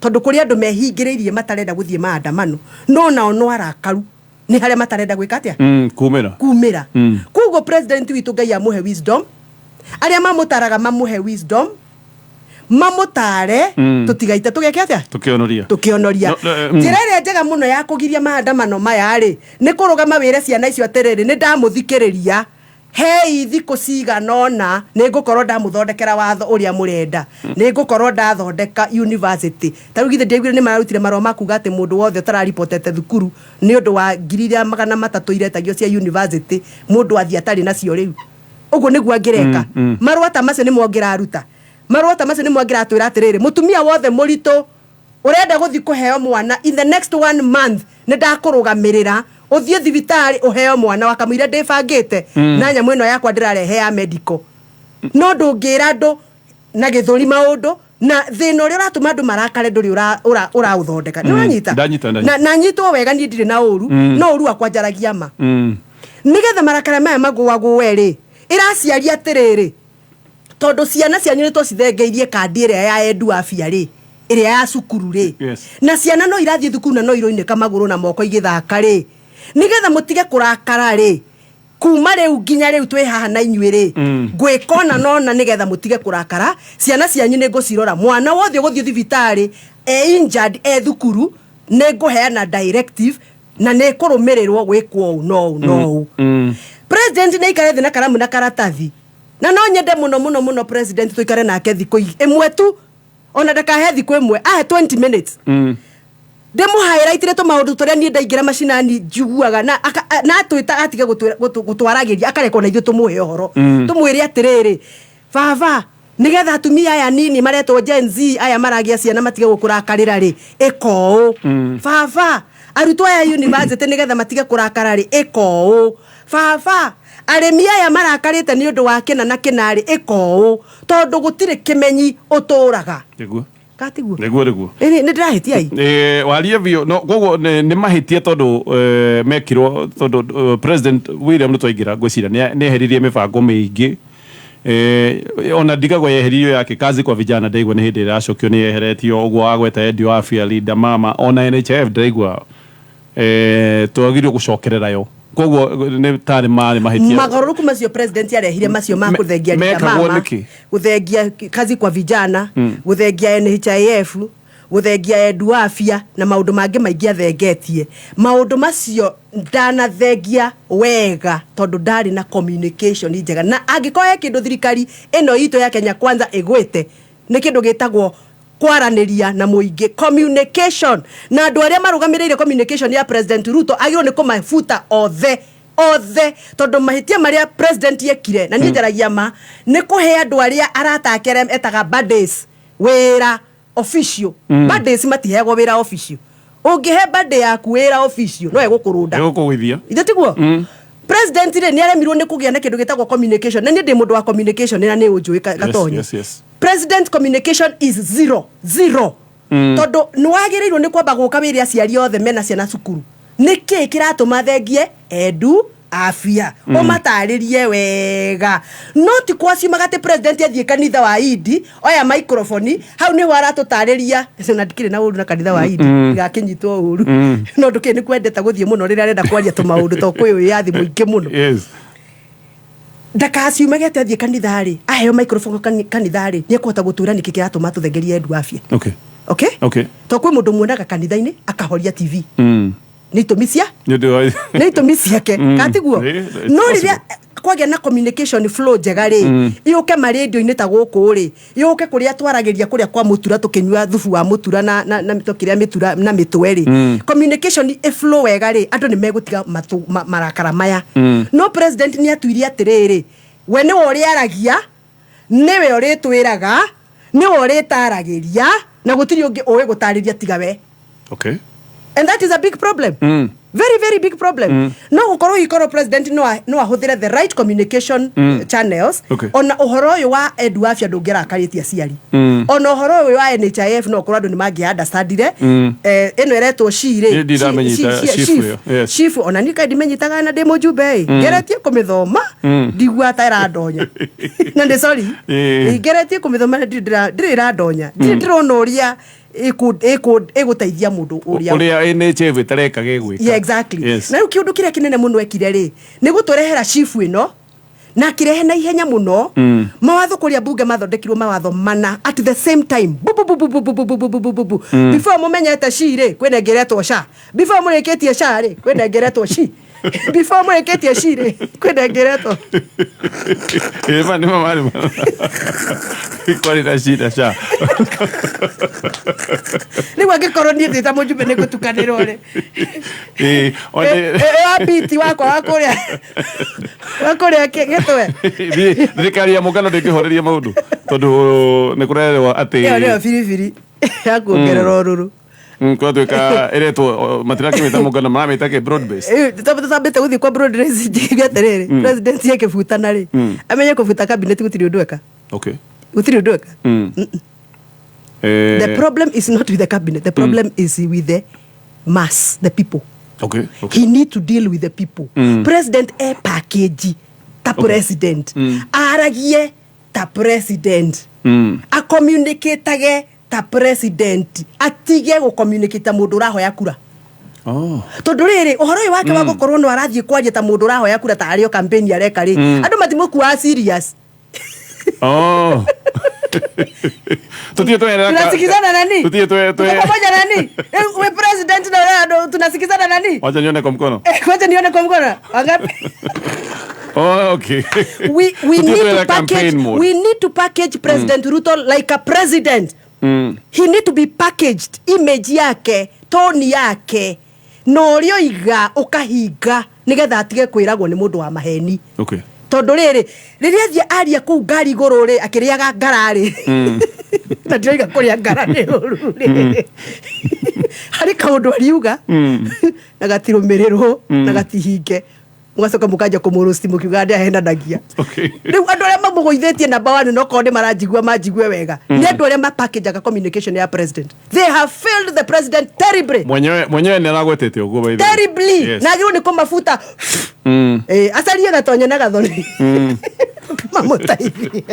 Tondũ kũrĩ andũ mehingĩrĩirie matarenda gũthiĩ maandamano, no nao no arakaru, nĩ harĩa matarenda gwĩka atĩa? Kumĩra. Kumĩra. Koguo president witũ, Ngai amũhe wisdom, arĩa mamũtaraga mamũhe wisdom, mamũtare. Tũtigaite tũgeke atĩa? Tukĩonoria. Tukĩonoria. No, no. Njĩra ĩrĩa njega mũno ya kũgiria maandamano maya rĩ, nĩ kũrũgama wĩre ciana icio atĩrĩrĩ, nĩ ndamũthikĩrĩria, hei thikũ cigana ũna nĩ ngũkorwo ndamũthondekera watho ũrĩa mũrenda, nĩ ngũkorwo ndathondeka university. Ta rĩu githĩ ndiaiguire nĩ mararutire marũa ma kuga atĩ mũndũ wothe ũtararibotete thukuru nĩ ũndũ wa 300,000 iretagio cia university, mũndũ athiĩ atarĩ nacio? Rĩu ũguo nĩguo angĩreka. Marũa ta macio nĩmo angĩraruta, marũa ta macio nĩmo angĩratwĩra atĩrĩrĩ, mũtumia wothe mũritũ ũrenda gũthiĩ kũheo mwana in the next one month, nĩ ndakũrũgamĩrĩra ũthiĩ thibitarĩ ũheo mwana wakamũira ndĩbangĩte na nyamũ ĩno yakwa ndĩrarehe ya medical. No ndũngĩra andũ na gĩthũri maũndũ na thĩna ũrĩa ũratũma andũ marakare ndũrĩ ũraũthondeka. Nĩ ũranyita? Ndanyita, ndanyita. Na nyitwo wega, niĩ ndirĩ na ũru. No ũru wakwa njaragia ma. Nĩgetha marakara maya magũagũe rĩ, ĩraciaria atĩrĩrĩ, tondũ ciana cianyu nĩ twacithengeirie kandi ĩrĩa ya Edu Afya rĩ, ĩrĩa ya cukuru rĩ, na ciana no irathiĩ thukuru na no iroinĩka magũrũ na moko igĩthaka rĩ, nĩgetha mũtige kũrakara rĩ, kuma rĩu nginya rĩu twĩ haha na inyuĩ rĩ, ngwĩka ona nona nĩgetha mũtige kũrakara. Ciana cianyu nĩ ngũcirora, mwana wothe ũgũthiĩ thibitarĩ e injured e thukuru, nĩ ngũheana directive na nĩ kũrũmĩrĩrwo gwĩkwo ũũ no ũũ no ũũ. President nĩ aikare thĩ na karamu na karatathi, na no nyende mũno mũno mũno president tũikare nake thikũ ĩmwe tu, ona ndakahe thikũ ĩmwe, ahe 20 minutes, ndĩmũhaĩraitire tũmaũndũ tũrĩa niĩ ndaingĩra macinani njiguaga, na na atwĩta atige gũtwaragĩria, akarekwo na ithuĩ tũmũhe ũhoro. Tũmwĩre atĩrĩrĩ, baba, nĩgetha atumia aya nini maretwo Gen Z aya maragĩa ciana matige gũkũrakarĩra rĩ, ĩka ũũ. Baba, arutwo aya university nĩgetha matige kũrakara rĩ, ĩka ũũ. Baba, arĩmi aya marakarĩte nĩ ũndũ wa kĩna na kĩna rĩ, ĩka ũũ, tondũ gũtirĩ kĩmenyi ũtũraga. Katiguo? Nĩguo, nĩguo. Nĩ ndĩrahĩtia i? Warie biũ, no koguo nĩ mahĩtia tondũ mekirwo tondũ President William Ruto aingĩra, ngwĩciria nĩ eheririe mĩbango mĩingĩ. Ona ndigagwo yeheririo yake kazi kwa vijana, ndaigua nĩ hĩndĩ ĩracokio, nĩ yeheretio ũguo wagweta Edu Afya, Linda Mama, ona NHIF ndĩraigua twagĩrĩirwo gũcokerera yo, koguo nĩ tarĩ marĩ mahĩtia. Magarũrũku macio president arehire, macio ma kũthengia Linda mekagwo Mama, nĩkĩ? Gũthengia kazi kwa vijana, gũthengia NHIF, gũthengia Edu Afya na maũndũ mangĩ maingĩ athengetie, maũndũ macio ndanathengia wega tondũ ndarĩ na communication njega. Na angĩkorwo he kĩndũ thirikari ĩno itũ ya Kenya Kwanza ĩgwĩte, nĩ kĩndũ gĩtagwo kwaranĩria na mũingĩ, communication. Na andũ arĩa marũgamĩrĩire communication ya President Ruto agĩrĩirwo nĩ kũmabuta othe othe, tondũ mahĩtia marĩa president ekire, na niĩ njaragia ma, nĩ kũhe andũ arĩa arata ake arĩa etaga buddies wĩra official. Buddies matiheagwo wĩra official. Ũngĩhe buddy yaku wĩra official, no egũkũrũnda. Ĩgũkũgũithia. Ithe tiguo? President rĩ, nĩ aremirwo nĩ kũgĩa na kĩndũ gĩtagwo communication, na niĩ ndĩ mũndũ wa communication na nĩ ũnjũĩ, Gatonye. President communication is zero zero. Tondũ nĩ wagĩrĩirwo nĩ kwamba gũka wĩre aciari othe mena ciana cukuru nĩkĩ kĩratũma thengie Edu Afya. Ũmatarĩrie wega, no ti kwaciumaga atĩ president athiĩ kanitha wa Idi, oya microphone, hau nĩho aratũtarĩria. Na ndikĩrĩ na ũru na kanitha wa Idi, ndigakĩnyitwo ũru, no ndũkĩrĩ nĩ kwendete gũthiĩ mũno rĩrĩa arenda kwaria tũmaũndũ to kwĩ wĩyathi mũingĩ mũno. Ndakaciumage atĩ athiĩ kanitha rĩ, aheo microphone kanitha rĩ, nĩ ekũhota gũtwĩra nĩkĩ kĩratũma tũthengerie Edu Afya. Okay. To kwĩ mũndũ muonaga kanitha-inĩ akahoria TV, nĩ itũmi cia Nĩ ũndũ wa nĩ itũmi ciake. Katiguo? It's No possible. rĩrĩa kwagĩa na communication flow njega rĩ, yũke marendio-inĩ ta gũkũ rĩ, yũke kũrĩa twaragĩria kũrĩa kwa mũtura, tũkĩnyua thubu wa mũtura na tũkĩrĩa mĩtura na mĩtwe rĩ, communication ĩ flow wega rĩ, andũ nĩ megũtiga marakara maya. No president nĩ atuire atĩrĩrĩ, we nĩwe ũrĩaragia, nĩwe ũrĩtwĩraga, nĩwe ũrĩtaragĩria, na gũtirĩ ũngĩ ũĩ gũtarĩria tiga we. And that is a big problem. Very, very big problem. No gũkorwo hikorwo president no ahũthĩre the right communication channels, ona ũhoro ũyũ wa Edu Afya ndũngĩrakarĩtie aciari. Ona ũhoro ũyũ wa NHIF no ũkorwo andũ nĩ mangĩ understandire. Ĩno ĩretwo SHI rĩ. Niĩ ndiramenyita SHIF ĩyo, yes. SHIF ona niĩ kaĩ ndimenyitaga na ndĩ mũjumbe ĩ. Ngeretie kũmĩthoma, ndigua ta ĩrandonya, na ndĩ sorry. Ngeretie kũmĩthoma na ndirĩ ĩrandonya, ndirĩ ndĩrona ũrĩa ĩgũteithia mũndũ ũrĩa Ũrĩa NHIF ĩtareka gĩgwĩka. Yeah, exactly. Na rĩu kĩũndũ kĩrĩa kĩnene mũno ekire rĩ, nĩ gũtũrehera SHIF ĩno, na akĩrehe na ihenya mũno. Mawatho kũrĩa bunge mathondekirwo mawatho mana at the same time, bu bu bu bu bu bu bu bu bu bu bu bu bu. Before mũmenyete SHI rĩ, kwĩna ĩngĩ ĩretwo SHA. Before mũrĩkĩtie SHA rĩ, kwĩna ĩngĩ ĩretwo SHI. Before mũrĩkĩtie SHI rĩ, kwĩna ĩngĩ ĩretwo Ĩ, ma nĩmo marĩ kwarĩ na SHI na SHA. Rĩu angĩkorwo niĩ ndĩ ta mũjumbe nĩ ngũtukanĩrwo rĩ, Ĩ, wabiti wakwa wa kũrĩa gĩtwe. Thirikari ya mũngano ndĩngĩhoreria maũndũ tondũ nĩ kũrerwo atĩ Ĩyo nĩyo biribiri ya kuongerera ũrũrũ. Kũratuĩka ĩretwo matirakĩmĩta mũngano, maramĩta kĩ, broad based. Tũtambĩte gũthiĩ kwa broad race, njigue atĩrĩrĩ, president akĩbutana rĩ, amenye kũbuta cabinet gũtirĩ ũndũ eka. Gũtirĩ ũndũ eka. The problem is not with the cabinet, the problem is with the mass, the people. He need to deal with the people. President e package ta president, aragie ta president, acommunicatage ta president, atige gũcommunicate mũndũ ũrahoya kura. Tondũ rĩrĩ, ũhoro ũyũ wake wa gũkorwo no arathiĩ kwaria ta mũndũ ũrahoya kura, ta arĩ o campaign areka rĩ, andũ matimũkuaga serious. Oh. Tutie tuerera. Tunasikizana nani? Tutie tue Tuko pamoja nani? We president na wewe ndo tunasikizana nani? Wacha nione kwa mkono. Wacha nione kwa mkono. Wangapi? Oh, okay. We Tutie need tuerera to package campaign mode. We need to package President Ruto like a president. He need to be packaged, image yake, tone yake, na ũrĩa oiga ũkahinga, nĩgetha atige kwĩragwo nĩ mũndũ wa maheni. Tondũ rĩrĩ, rĩrĩa athiĩ aria kũu ngari igũrũ rĩ, akĩrĩaga ngara rĩ, na ndiroiga kũrĩa ngara nĩ ũru rĩ, harĩ kaũndũ ariuga na gatirũmĩrĩrwo na gatihinge, mũgacoka mũkanjia kũmũrũsti mũkiuga ndĩahenanagia. Rĩu andũ arĩa mamũgũithĩtie namba one, no korwo nĩ maranjigua manjigue wega, nĩ andũ arĩa mapackageaga communication ya president. They have failed the president terribly. Mwenyewe mwenyewe nĩ aragwetete ũguo, by the way. Terribly. Na agĩrĩirwo nĩ kũmabuta. Acarie Gatonye na Gathoni mamũteithie.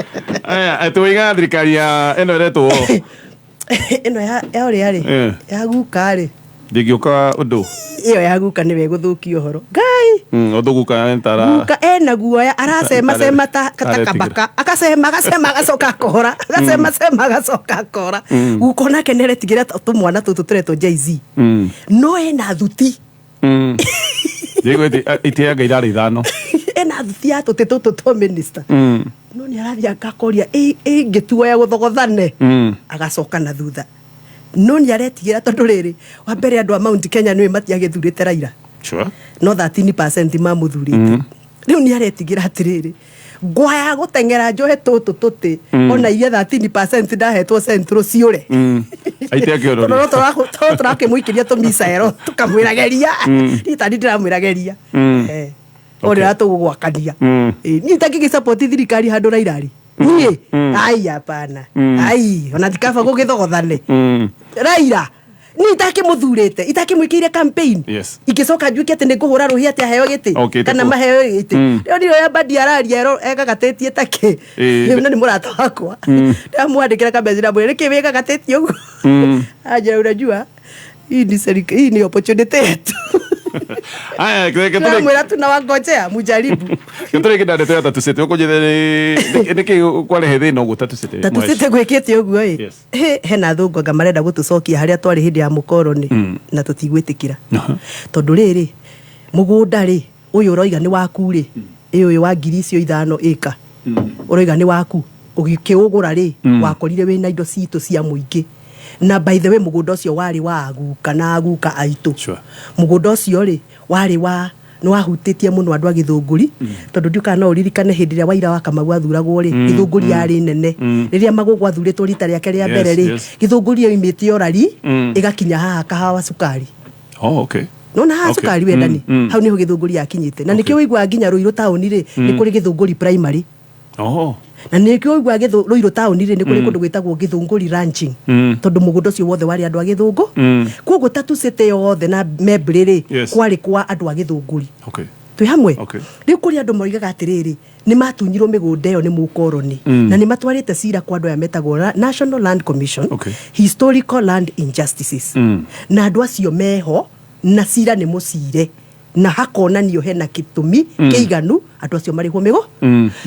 Aya, atĩ waiga thirikari ya ĩno ĩretwo Ĩno ya ũrĩa rĩ, ya guka rĩ, Ndĩngĩũka ũndũ. Ĩyo ya guka nĩwe ĩgũthũkia ũhoro, Ngai. Ũndũ guka tara. Guka ena guoya, aracema cema ta kabaka, akacema agacema agacoka akohora, agacema cema agacoka akora. Guka onake nĩ aretigĩra tũmwana tũtũ tũretwo Jay-Z, no ena thuti. Njiguĩte iteanga irarĩ ithano. Ena thuti ya tũtĩ tũtũ twa minister, no nĩ arathiĩ akakoria ĩngĩtuoya gũthogothane, agacoka na thutha, no nĩ aretigĩra tondũ rĩrĩ, wa mbere, andũ a Mount Kenya nĩwe matiagĩthurĩte Raila. No 13% mamũthurĩte. Rĩu nĩ aretigĩra atĩrĩrĩ, ngwaya gũteng'era njohe tũtũ tũtĩ, ona iria 13% ndahetwo Central ciũre. Aite Tondũ no tũrakĩmũikĩria tũmicaero tũkamwĩra geria, niĩ tani ndĩramwĩra geria. Ũrĩa tũgũgwakania. Niĩ itangĩgĩsupport thirikari handũ Raila rĩ, niĩ ai, hapana. Ai, ona tikaba gũgĩthogothane. Raila niĩ itakĩmũthurĩte, itakĩmwĩkĩire campaign, ingĩcoka njuĩke atĩ nĩ ngũhũra rũhĩ atĩ aheo gĩtĩ kana maheo gĩtĩ? Rĩo nĩrĩo ya Mbadi araria egagatĩtie takĩ. Na nĩ mũrata wakwa. Ndamwandĩkĩra kamessage ndamwĩra, nĩkĩ wĩgagatĩtie ũguo? Anjĩra, unajua hii ni hii ni opportunity yetu. Aya, reke Ndamwĩra, tunawangojea mujaribu. Tũrĩke na ndeto ya Tatu City. Ũkũnjĩre nĩkĩ kwarehe thĩna ũguo Tatu City? Tatu City gwĩkĩte ũguo ĩ, hena athũngũ anga marenda gũtũcokia harĩa twarĩ hĩndĩ ya mũkoroni, na tũtigwĩtĩkĩra, tondũ rĩrĩ, mũgũnda rĩ, ũyũ ũroiga nĩ waku rĩ, ĩ ũyũ wa 5,000 ĩka ũroiga nĩ waku, ũgĩkĩũgũra rĩ, wakorire wĩna indo citũ cia mũingĩ. Na by the way, mũgũnda ũcio warĩ wa aguka na aguka aitũ. Mũgũnda ũcio rĩ, warĩ wa nĩ wahutĩtie mũno andũ a Gĩthũngũri, tondũ ndiũ kana no ũririkane hĩndĩ ĩrĩa Waira wa Kamau athuragwo rĩ, Gĩthũngũri yarĩ nene. Rĩrĩa Magũgũ athurĩtwo rita rĩake rĩa mbere rĩ, Gĩthũngũri yoimĩte Orari ĩgakinya haha Kahawa Cukari. Nona haha Cukari Wendani, hau niho Gĩthũngũri yakinyĩte, na nĩkĩo ũiguaga nginya Rũirũ taũni rĩ, nĩ kũrĩ Gĩthũngũri Primary. Na nĩkĩo ũiguaga Rũirũ taũni rĩ, nĩ kũrĩ kũndũ gwĩtagwo Gĩthũngũri Ranching, tondũ mũgũnda ũcio wothe warĩ andũ a Gĩthũngũ. Koguo Tatu City yothe na Membley rĩ, kwarĩ kwa andũ a Gĩthũngũri. Twĩ hamwe? Rĩu kũrĩ andũ moigaga atĩrĩrĩ, nĩ matunyirwo mĩgũnda ĩyo nĩ mũkoroni, na nĩ matwarĩte cira kwa andũ aya metagwo National Land Commission, historical land injustices, na andũ acio meho na cira nĩ mũcire na hakonanio hena gĩtũmi kĩiganu andũ acio marĩhwo mĩgũ.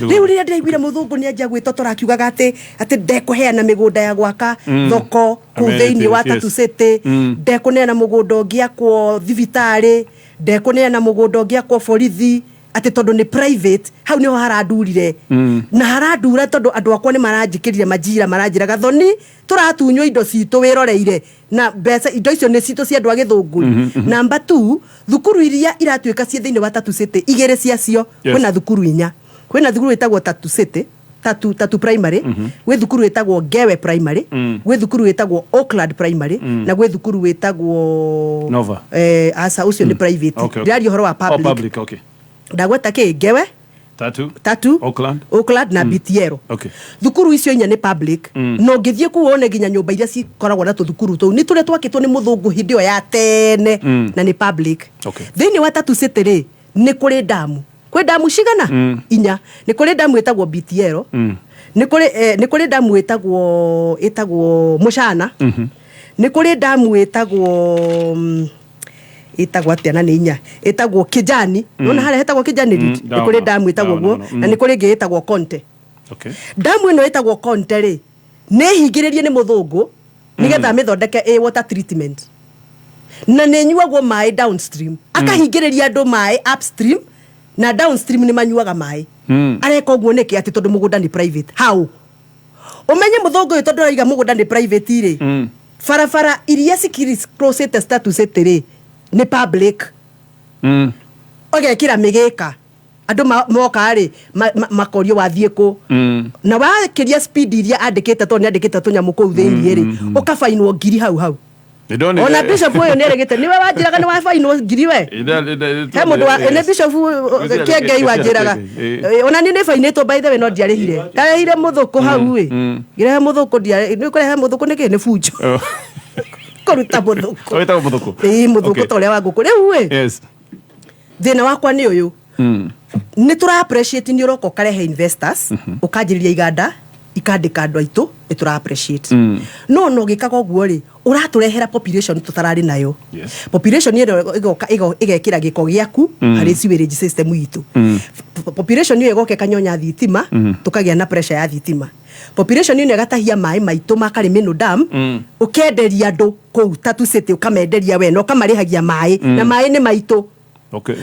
Rĩu rĩrĩa ndĩraiguire mũthũngũ nĩ anjia gwĩtotora akiugaga atĩ ndekũheana mĩgũnda ya gwaka thoko kũu thĩinĩ wa Tatu City, ndekũneana mũgũnda ũngĩakwo thibitarĩ, ndekũneana mũgũnda ũngĩakwo borithi, atĩ tondũ nĩ private, hau niho harandurire. Na harandura tondũ andũ akwa nĩ maranjĩkĩrire majira, maranjĩra, "Gathoni, tũratunywo indo citũ wĩroreire, na mbeca indo icio nĩ citũ cia andũ a Gĩthũngũri." Number 2, thukuru iria iratuĩka ciĩ thĩinĩ wa Tatu City, igĩrĩ ciacio, kwĩna thukuru inya. Kwĩna thukuru ĩtagwo Tatu City, Tatu Primary, gwĩ thukuru ĩtagwo Ngewe Primary, gwĩ thukuru ĩtagwo Oakland Primary, na gwĩ thukuru ĩtagwo Nova. Aca, ũcio nĩ private. Ndĩraria ũhoro wa Oh, public. Public, okay. Ndagweta kĩ? Ngewe, Tatu. Tatu, Oakland. Oakland na BTL. Thukuru icio inya nĩ public, na ũngĩthiĩ kũu wone nginya nyũmba iria cikoragwo na tũthukuru tũu nĩ tũrĩa twakĩtwo nĩ mũthũngũ hĩndĩ ĩyo ya tene, na nĩ public. Thĩinĩ wa Tatu City rĩ, nĩ kũrĩ ndamu. Kwĩ ndamu cigana? Inya. Nĩ kũrĩ ndamu ĩtagwo BTL, nĩ kũrĩ ndamu ĩtagwo Mũcana, nĩ kũrĩ ndamu ĩtagwo atĩa, na nĩ inya, ĩtagwo Kijani. Nona harĩa hetagwo Kijani, nĩ kũrĩ Ndaona. ndamu ĩtagwo Ndaona ũguo, mũno. na nĩ kũrĩ ĩngĩ ĩtagwo Conte. Ndamu ĩno ĩtagwo Conte rĩ, nĩ hingĩrĩrie nĩ mũthũngũ nĩgetha amĩthondeke ĩ water treatment, na nĩ nyuagwo maĩ downstream. Akahingĩrĩria andũ maĩ upstream, na downstream nĩ manyuaga maĩ. Areka ũguo nĩkĩ? Atĩ tondũ mũgũnda nĩ private. How? Ũmenye mũthũngũ ũyũ, tondũ araiga mũgũnda nĩ private rĩ, barabara iria cikiricrocĩte Tatu City rĩ, nĩ public. Ũgekĩra mĩgĩka, andũ moka rĩ, makorio wathiĩ kũ, na wakĩria speed iria andĩkĩte, tondũ nĩ andĩkĩte tũnyamũ kũu thĩinĩ rĩ, ũkabainwo ngiri hau hau. Nĩndonire. Ona bishop ũyũ nĩ arĩgĩte, nĩwe wanjĩraga nĩ wabainwo ngiri we. He mũndũ wa nĩ bishop Kĩengei wanjĩraga. Ona niĩ nĩ bainĩtwo, by the way, no ndiarĩhire, ndarehire mũthũkũ hau ĩ, ngĩrehe mũthũkũ, nĩ kũrehe mũthũkũ nĩkĩ? Nĩ bunjo kũruta mũthũkũ. Wĩtagwo mũthũkũ? Ĩĩ, mũthũkũ. Ta ũrĩa wa ngũkũ rĩu ĩ. Thĩna wakwa nĩ ũyũ, nĩ tũra appreciate nĩ ũroka ũkarehe investors, ũkanjĩrĩria iganda, ikandĩka andũ aitũ, nĩ tũra appreciate. No ũgĩkaga ũguo rĩ, ũratũrehera population tũtararĩ nayo. Population ĩno ĩgoka ĩgekĩra gĩko gĩaku harĩ sewerage system itũ. Population ĩyo ĩgoka ĩkanyonya thitima, tũkagĩa na pressure ya thitima. Population ĩno ĩgatahia maĩ maitũ ma Karimino Dam, ũkenderia andũ kũu Tatu City, ũkamenderia we na ũkamarĩhagia maĩ, na maĩ nĩ maitũ,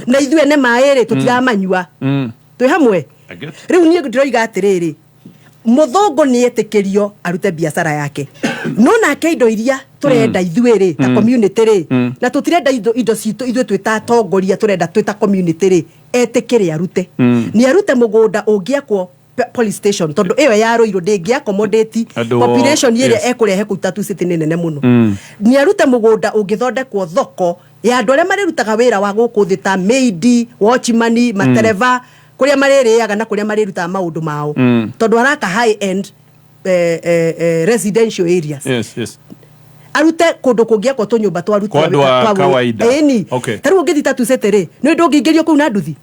na ithuĩ ene maĩ rĩ, tũtiramanyua. Twĩ hamwe? I get. Rĩu niĩ ndĩroiga atĩrĩrĩ, mũthũngũ nĩ etĩkĩrio arute biacara yake, no nake indo iria tũrenda ithuĩ rĩ, ta community rĩ, na tũtirenda indo citũ ithuĩ twĩ ta atongoria, tũrenda twĩ ta community rĩ, etĩkĩre arute. Nĩ arute mũgũnda ũngĩakwo police station, tondũ ĩyo ya Rũirũ ndĩngĩ accommodate population ĩrĩa ekũrehe kũu Tatu City nĩ nene mũno. Nĩ arute mũgũnda ũngĩthondekwo thoko ya andũ arĩa marĩrutaga wĩra wa gũkũ thĩ ta maid, watchman, matereba, kũrĩa marĩrĩaga na kũrĩa marĩrutaga maũndũ mao, tondũ araka high end residential areas. Arute kũndũ kũngĩakwo tũnyũmba twa aruti Kwa andũ a twa wĩ- kawaida. Ĩni. Okay. Ta rĩu ũngĩthiĩ Tatu City rĩ, nĩ ndũngĩingĩrio kũu na nduthi.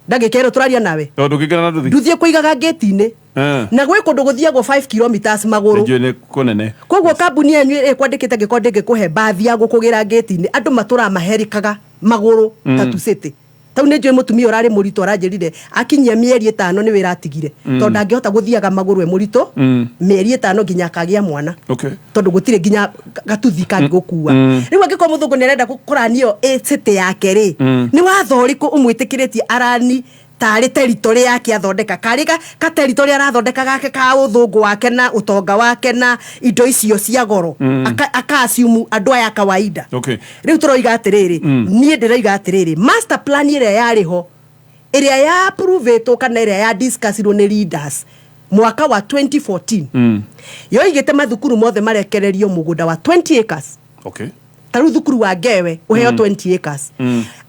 Ndagĩka ĩno tũraria nawe. Tondũ ũngĩingĩra na nduthi. Nduthi ĩkũigaga ngĩti-inĩ. Eh. Na gwĩ kũndũ gũthiagwo 5 kilometers magũrũ. Nĩnjũĩ nĩ kũnene. Koguo kambuni yanyu ĩkwandĩkĩte angĩkorwo ndĩngĩkũhe mbathi ya gũkũgĩra ngĩti-inĩ, andũ matũraga maherikaga magũrũ Tatu City. Tau nĩ njũĩ mũtumia ũrarĩ mũritũ aranjĩrire akinyia mĩeri ĩtano nĩ wĩra atigire. Tondũ ndangĩhota gũthiaga magũrũ e mũritũ mĩeri ĩtano nginya akagĩa mwana. Okay. Tondũ gũtirĩ nginya gatuthi kangĩgũkua. Rĩu angĩkorwo mũthũngũ nĩ arenda kũrani ĩyo ĩ city yake rĩ, nĩ watho ũrĩkũ ũmwĩtĩkĩrĩtie arani tarĩ territory yake athondeka karĩ ka territory arathondeka gake ka ũthũngũ wake na ũtonga wake na indo icio cia goro. Aka assume andũ aya kawaida. Okay. Rĩu tũroiga atĩrĩrĩ, niĩ ndĩroiga atĩrĩrĩ, master plan ĩrĩa yarĩ ho, ĩrĩa ya approvetwo kana ĩrĩa ya discussirwo nĩ leaders mwaka wa 2014, yoigĩte mathukuru mothe marekererio mũgũnda wa 20 acres. Okay. Ta rĩu thukuru wa Ngewe ũheo 20 acres.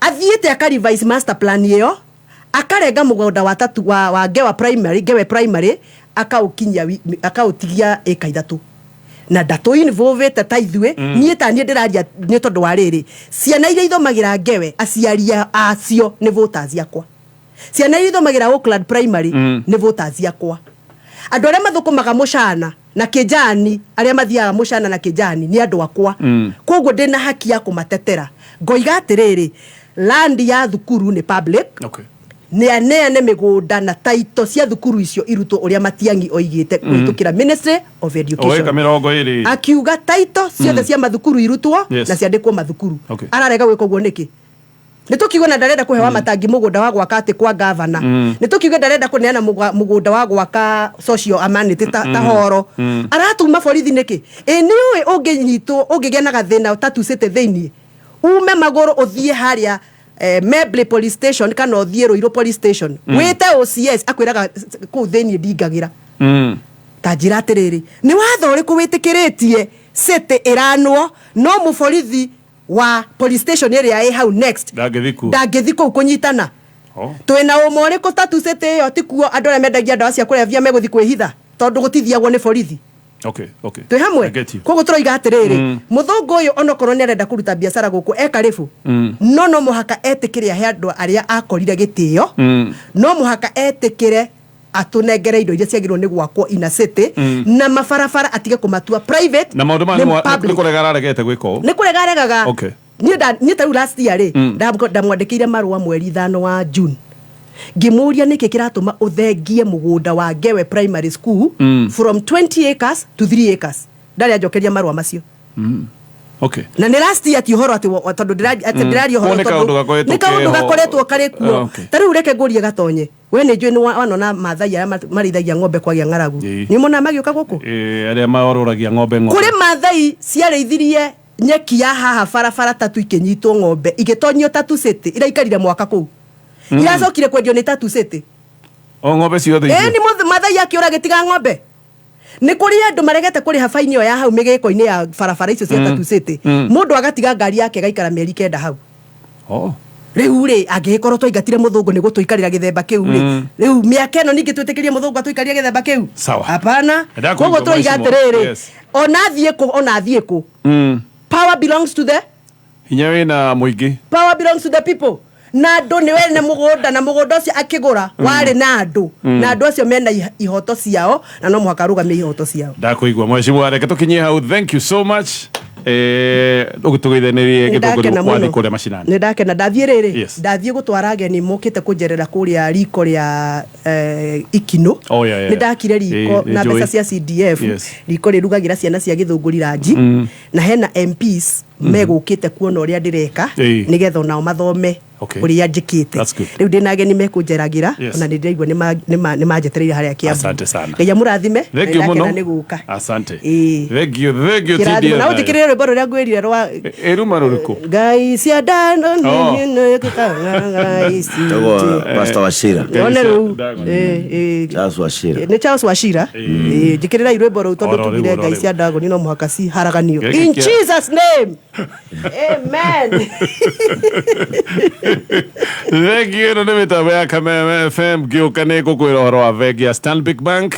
Athiĩte aka revise master plan ĩyo, akarenga mũgũnda wa tatu wa Ngewa primary, Ngewe primary, akaũkinyia akaũtigia ĩka 3. Na ndatũ involvete ta ithuĩ, niĩ ta niĩ ndĩraria nĩ tondũ wa rĩrĩ, ciana iria ithomagĩra Ngewe, aciari acio nĩ voters akwa. Ciana iria ithomagĩra Oakland primary nĩ voters akwa. Andũ arĩa mathũkũmaga mũcana na kĩnjani, arĩa mathiaga mũcana na kĩnjani nĩ andũ akwa. Koguo ndĩna haki ya kũmatetera. Ngoiga atĩrĩrĩ, land ya thukuru nĩ public. Okay. Nĩ aneane mĩgũnda na title cia thukuru icio irutwo ũrĩa Matiang'i oigĩte kũhĩtũkĩra Ministry of Education. Oeka 20. Akiuga title ciothe cia mathukuru irutwo Yes. na ciandĩkwo mathukuru. Okay. Ararega gwĩka ũguo nĩkĩ? Nĩ tũkiuge na ndarenda kũhe Wamatangi mũgũnda wa gwaka atĩ kwa gavana. Nĩ tũkiuge ndarenda kũneana mũgũnda wa gwaka social amenity ta horo. Aratuma borithi nĩkĩ? Ĩ nĩ ũĩ ũngĩnyitwo, ũngĩgĩa na gathĩna Tatu City thĩiniĩ, ume magũrũ ũthiĩ harĩa Mebley police station kana ũthiĩ Ruiru police station. Wĩte OCS akwĩraga kũu thĩiniĩ ndingagĩra. Ta njĩra atĩrĩrĩ, nĩ watho ũrĩkũ wĩtĩkĩrĩtie city ĩranwo no mũborithi wa police station ĩrĩa ĩ hau next Ndangĩthiĩ kuo. ndangĩthiĩ kũu kũnyitana? Oh. Twĩna ũma ũrĩkũ Tatu City ĩyo tikuo andũ arĩa mendagia ndawa cia kũrebia megũthiĩ kwĩhitha tondũ gũtithiagwo nĩ borithi? Okay, okay. Twĩ hamwe? I get you. Koguo tũroiga atĩrĩrĩ, mũthũngũ ũyũ onokorwo nĩ arenda kũruta biacara gũkũ e karibu, no mũhaka etĩkĩre ahe andũ arĩa akorire gĩtĩo, no mũhaka etĩkĩre atũnengere indo iria ciagĩrĩirwo nĩ gwakwo ina city, na mabarabara atige kũmatua private Na maũndũ maya nĩ nĩ public. kũrega araregete gwĩka ũũ? Nĩ kũrega aregaga. Okay. Niĩ ta rĩu last year rĩ, ndamwandĩkĩire marũa mweri 5 wa June, ngĩmũria nĩkĩ kĩratũma ũthengie mũgũnda wa Ngewe primary school from 20 acres to 3 acres. Ndarĩ anjokeria marũa macio. Okay. Na nĩ last year, ti ũhoro atĩ tondũ atĩ ndĩraria ũhoro Nĩ tondũ kaũndũ gakoretwo nĩ kaũndũ keho. gakoretwo karĩ kuo. Okay. Ta rĩu reke ngũrie Gatonye, we nĩ njũĩ nĩ wanona Maathai arĩa marĩithagia ng'ombe kwagĩa ng'aragu. Ĩĩ. Nĩ ũmonaga magĩũka gũkũ? Ĩĩ, arĩa marũragia ng'ombe ng'ombe. Kũrĩ Maathai ciarĩithirie nyeki ya haha barabara Tatu ikĩnyitwo ng'ombe igĩtonyio Tatu City, iraikarire mwaka kũu. Iracokire kwendio nĩ Tatu City. O ng'ombe ciothe Ĩĩ, icio? nĩ Maathai akĩũra agĩtiga ng'ombe. Nĩ kũrĩ andũ maregete kũrĩha baini ĩyo ya hau mĩgĩko-inĩ ya barabara icio cia Tatu City. Mũndũ agatiga ngari yake ĩgaikara mĩeri 9 hau. Oh. Rĩu rĩ, angĩgĩkorwo twaingatire mũthũngũ nĩ gũtũikarĩra gĩthemba kĩu rĩ, rĩu mĩaka ĩno ningĩ twĩtĩkĩrie mũthũngũ atũikarie gĩthemba kĩu? Sawa. Hapana. Ndakũigua Koguo tũroiga mheshimiwa. atĩrĩrĩ, Yes. ona athiĩ kũ, ona athiĩ kũ. Power belongs to the Hinya wĩna mũingĩ. Power belongs to the people. Na andũ nĩ wene mũgũnda, na mũgũnda ũcio akĩgũra warĩ na andũ, na andũ acio mena ihoto ciao, na no mũhaka arũgamie ihoto ciao. Ndakũigua mheshimiwa, reke tũkinyie hau. Thank you so much. Ũgĩtũgeithanirie Nĩ gĩtũngũrũ ndakena wathiĩ mũno. kũrĩa macinani. Nĩ ndakena. Ndathiĩ rĩrĩ, Yes. ndathiĩ gũtwara ageni mokĩte kũnjerera kũrĩa riko rĩa Ikinũ. Oh, yeah, yeah. Nĩ ndakire riko Ĩĩ, na nĩ njũĩ. mbeca cia CDF. Yes. Riko rĩrugagĩra ciana cia Gĩthũngũri ranji. Na hena M Ps megũkĩte kuona ũrĩa ndĩreka, Ĩĩ. nĩgetha onao mathome Okay. ũrĩa njĩkĩte. That's good. Rĩu ndĩna ageni mekũnjeragĩra, Yes. ona nĩ ndĩraigua nĩ manjetereire harĩa Kiambu. Asante sana. Ngai amũrathime. Thank you Na mũno. nĩ gũka. Asante. Ĩĩ. Thank you, thank you, Kĩrathimo. TDF. Na ũnjĩkĩrĩre rwĩmbo rũrĩa ngwĩrire rwa Ĩruma rũrĩkũ? Ngai cia ndano Oh. nĩ nĩ Tagwo Pastor Wachira. One rĩu. Ndago. Ĩĩ, ĩĩ. Charles Wachira. Nĩ Charles Wachira. Ĩĩ, njĩkĩrĩrai rwĩmbo rũu tondũ Oro rĩu, tugire oro Ngai rĩu. cia Ndagoni no mũhaka ciharaganio. Gĩkĩ In kĩa- Jesus name. Amen. Thank you. Ĩno nĩ mĩtambo ya Kameme FM. Ngĩũka nĩ ngũkwĩra ũhoro wa bengi ya Stanbic Bank.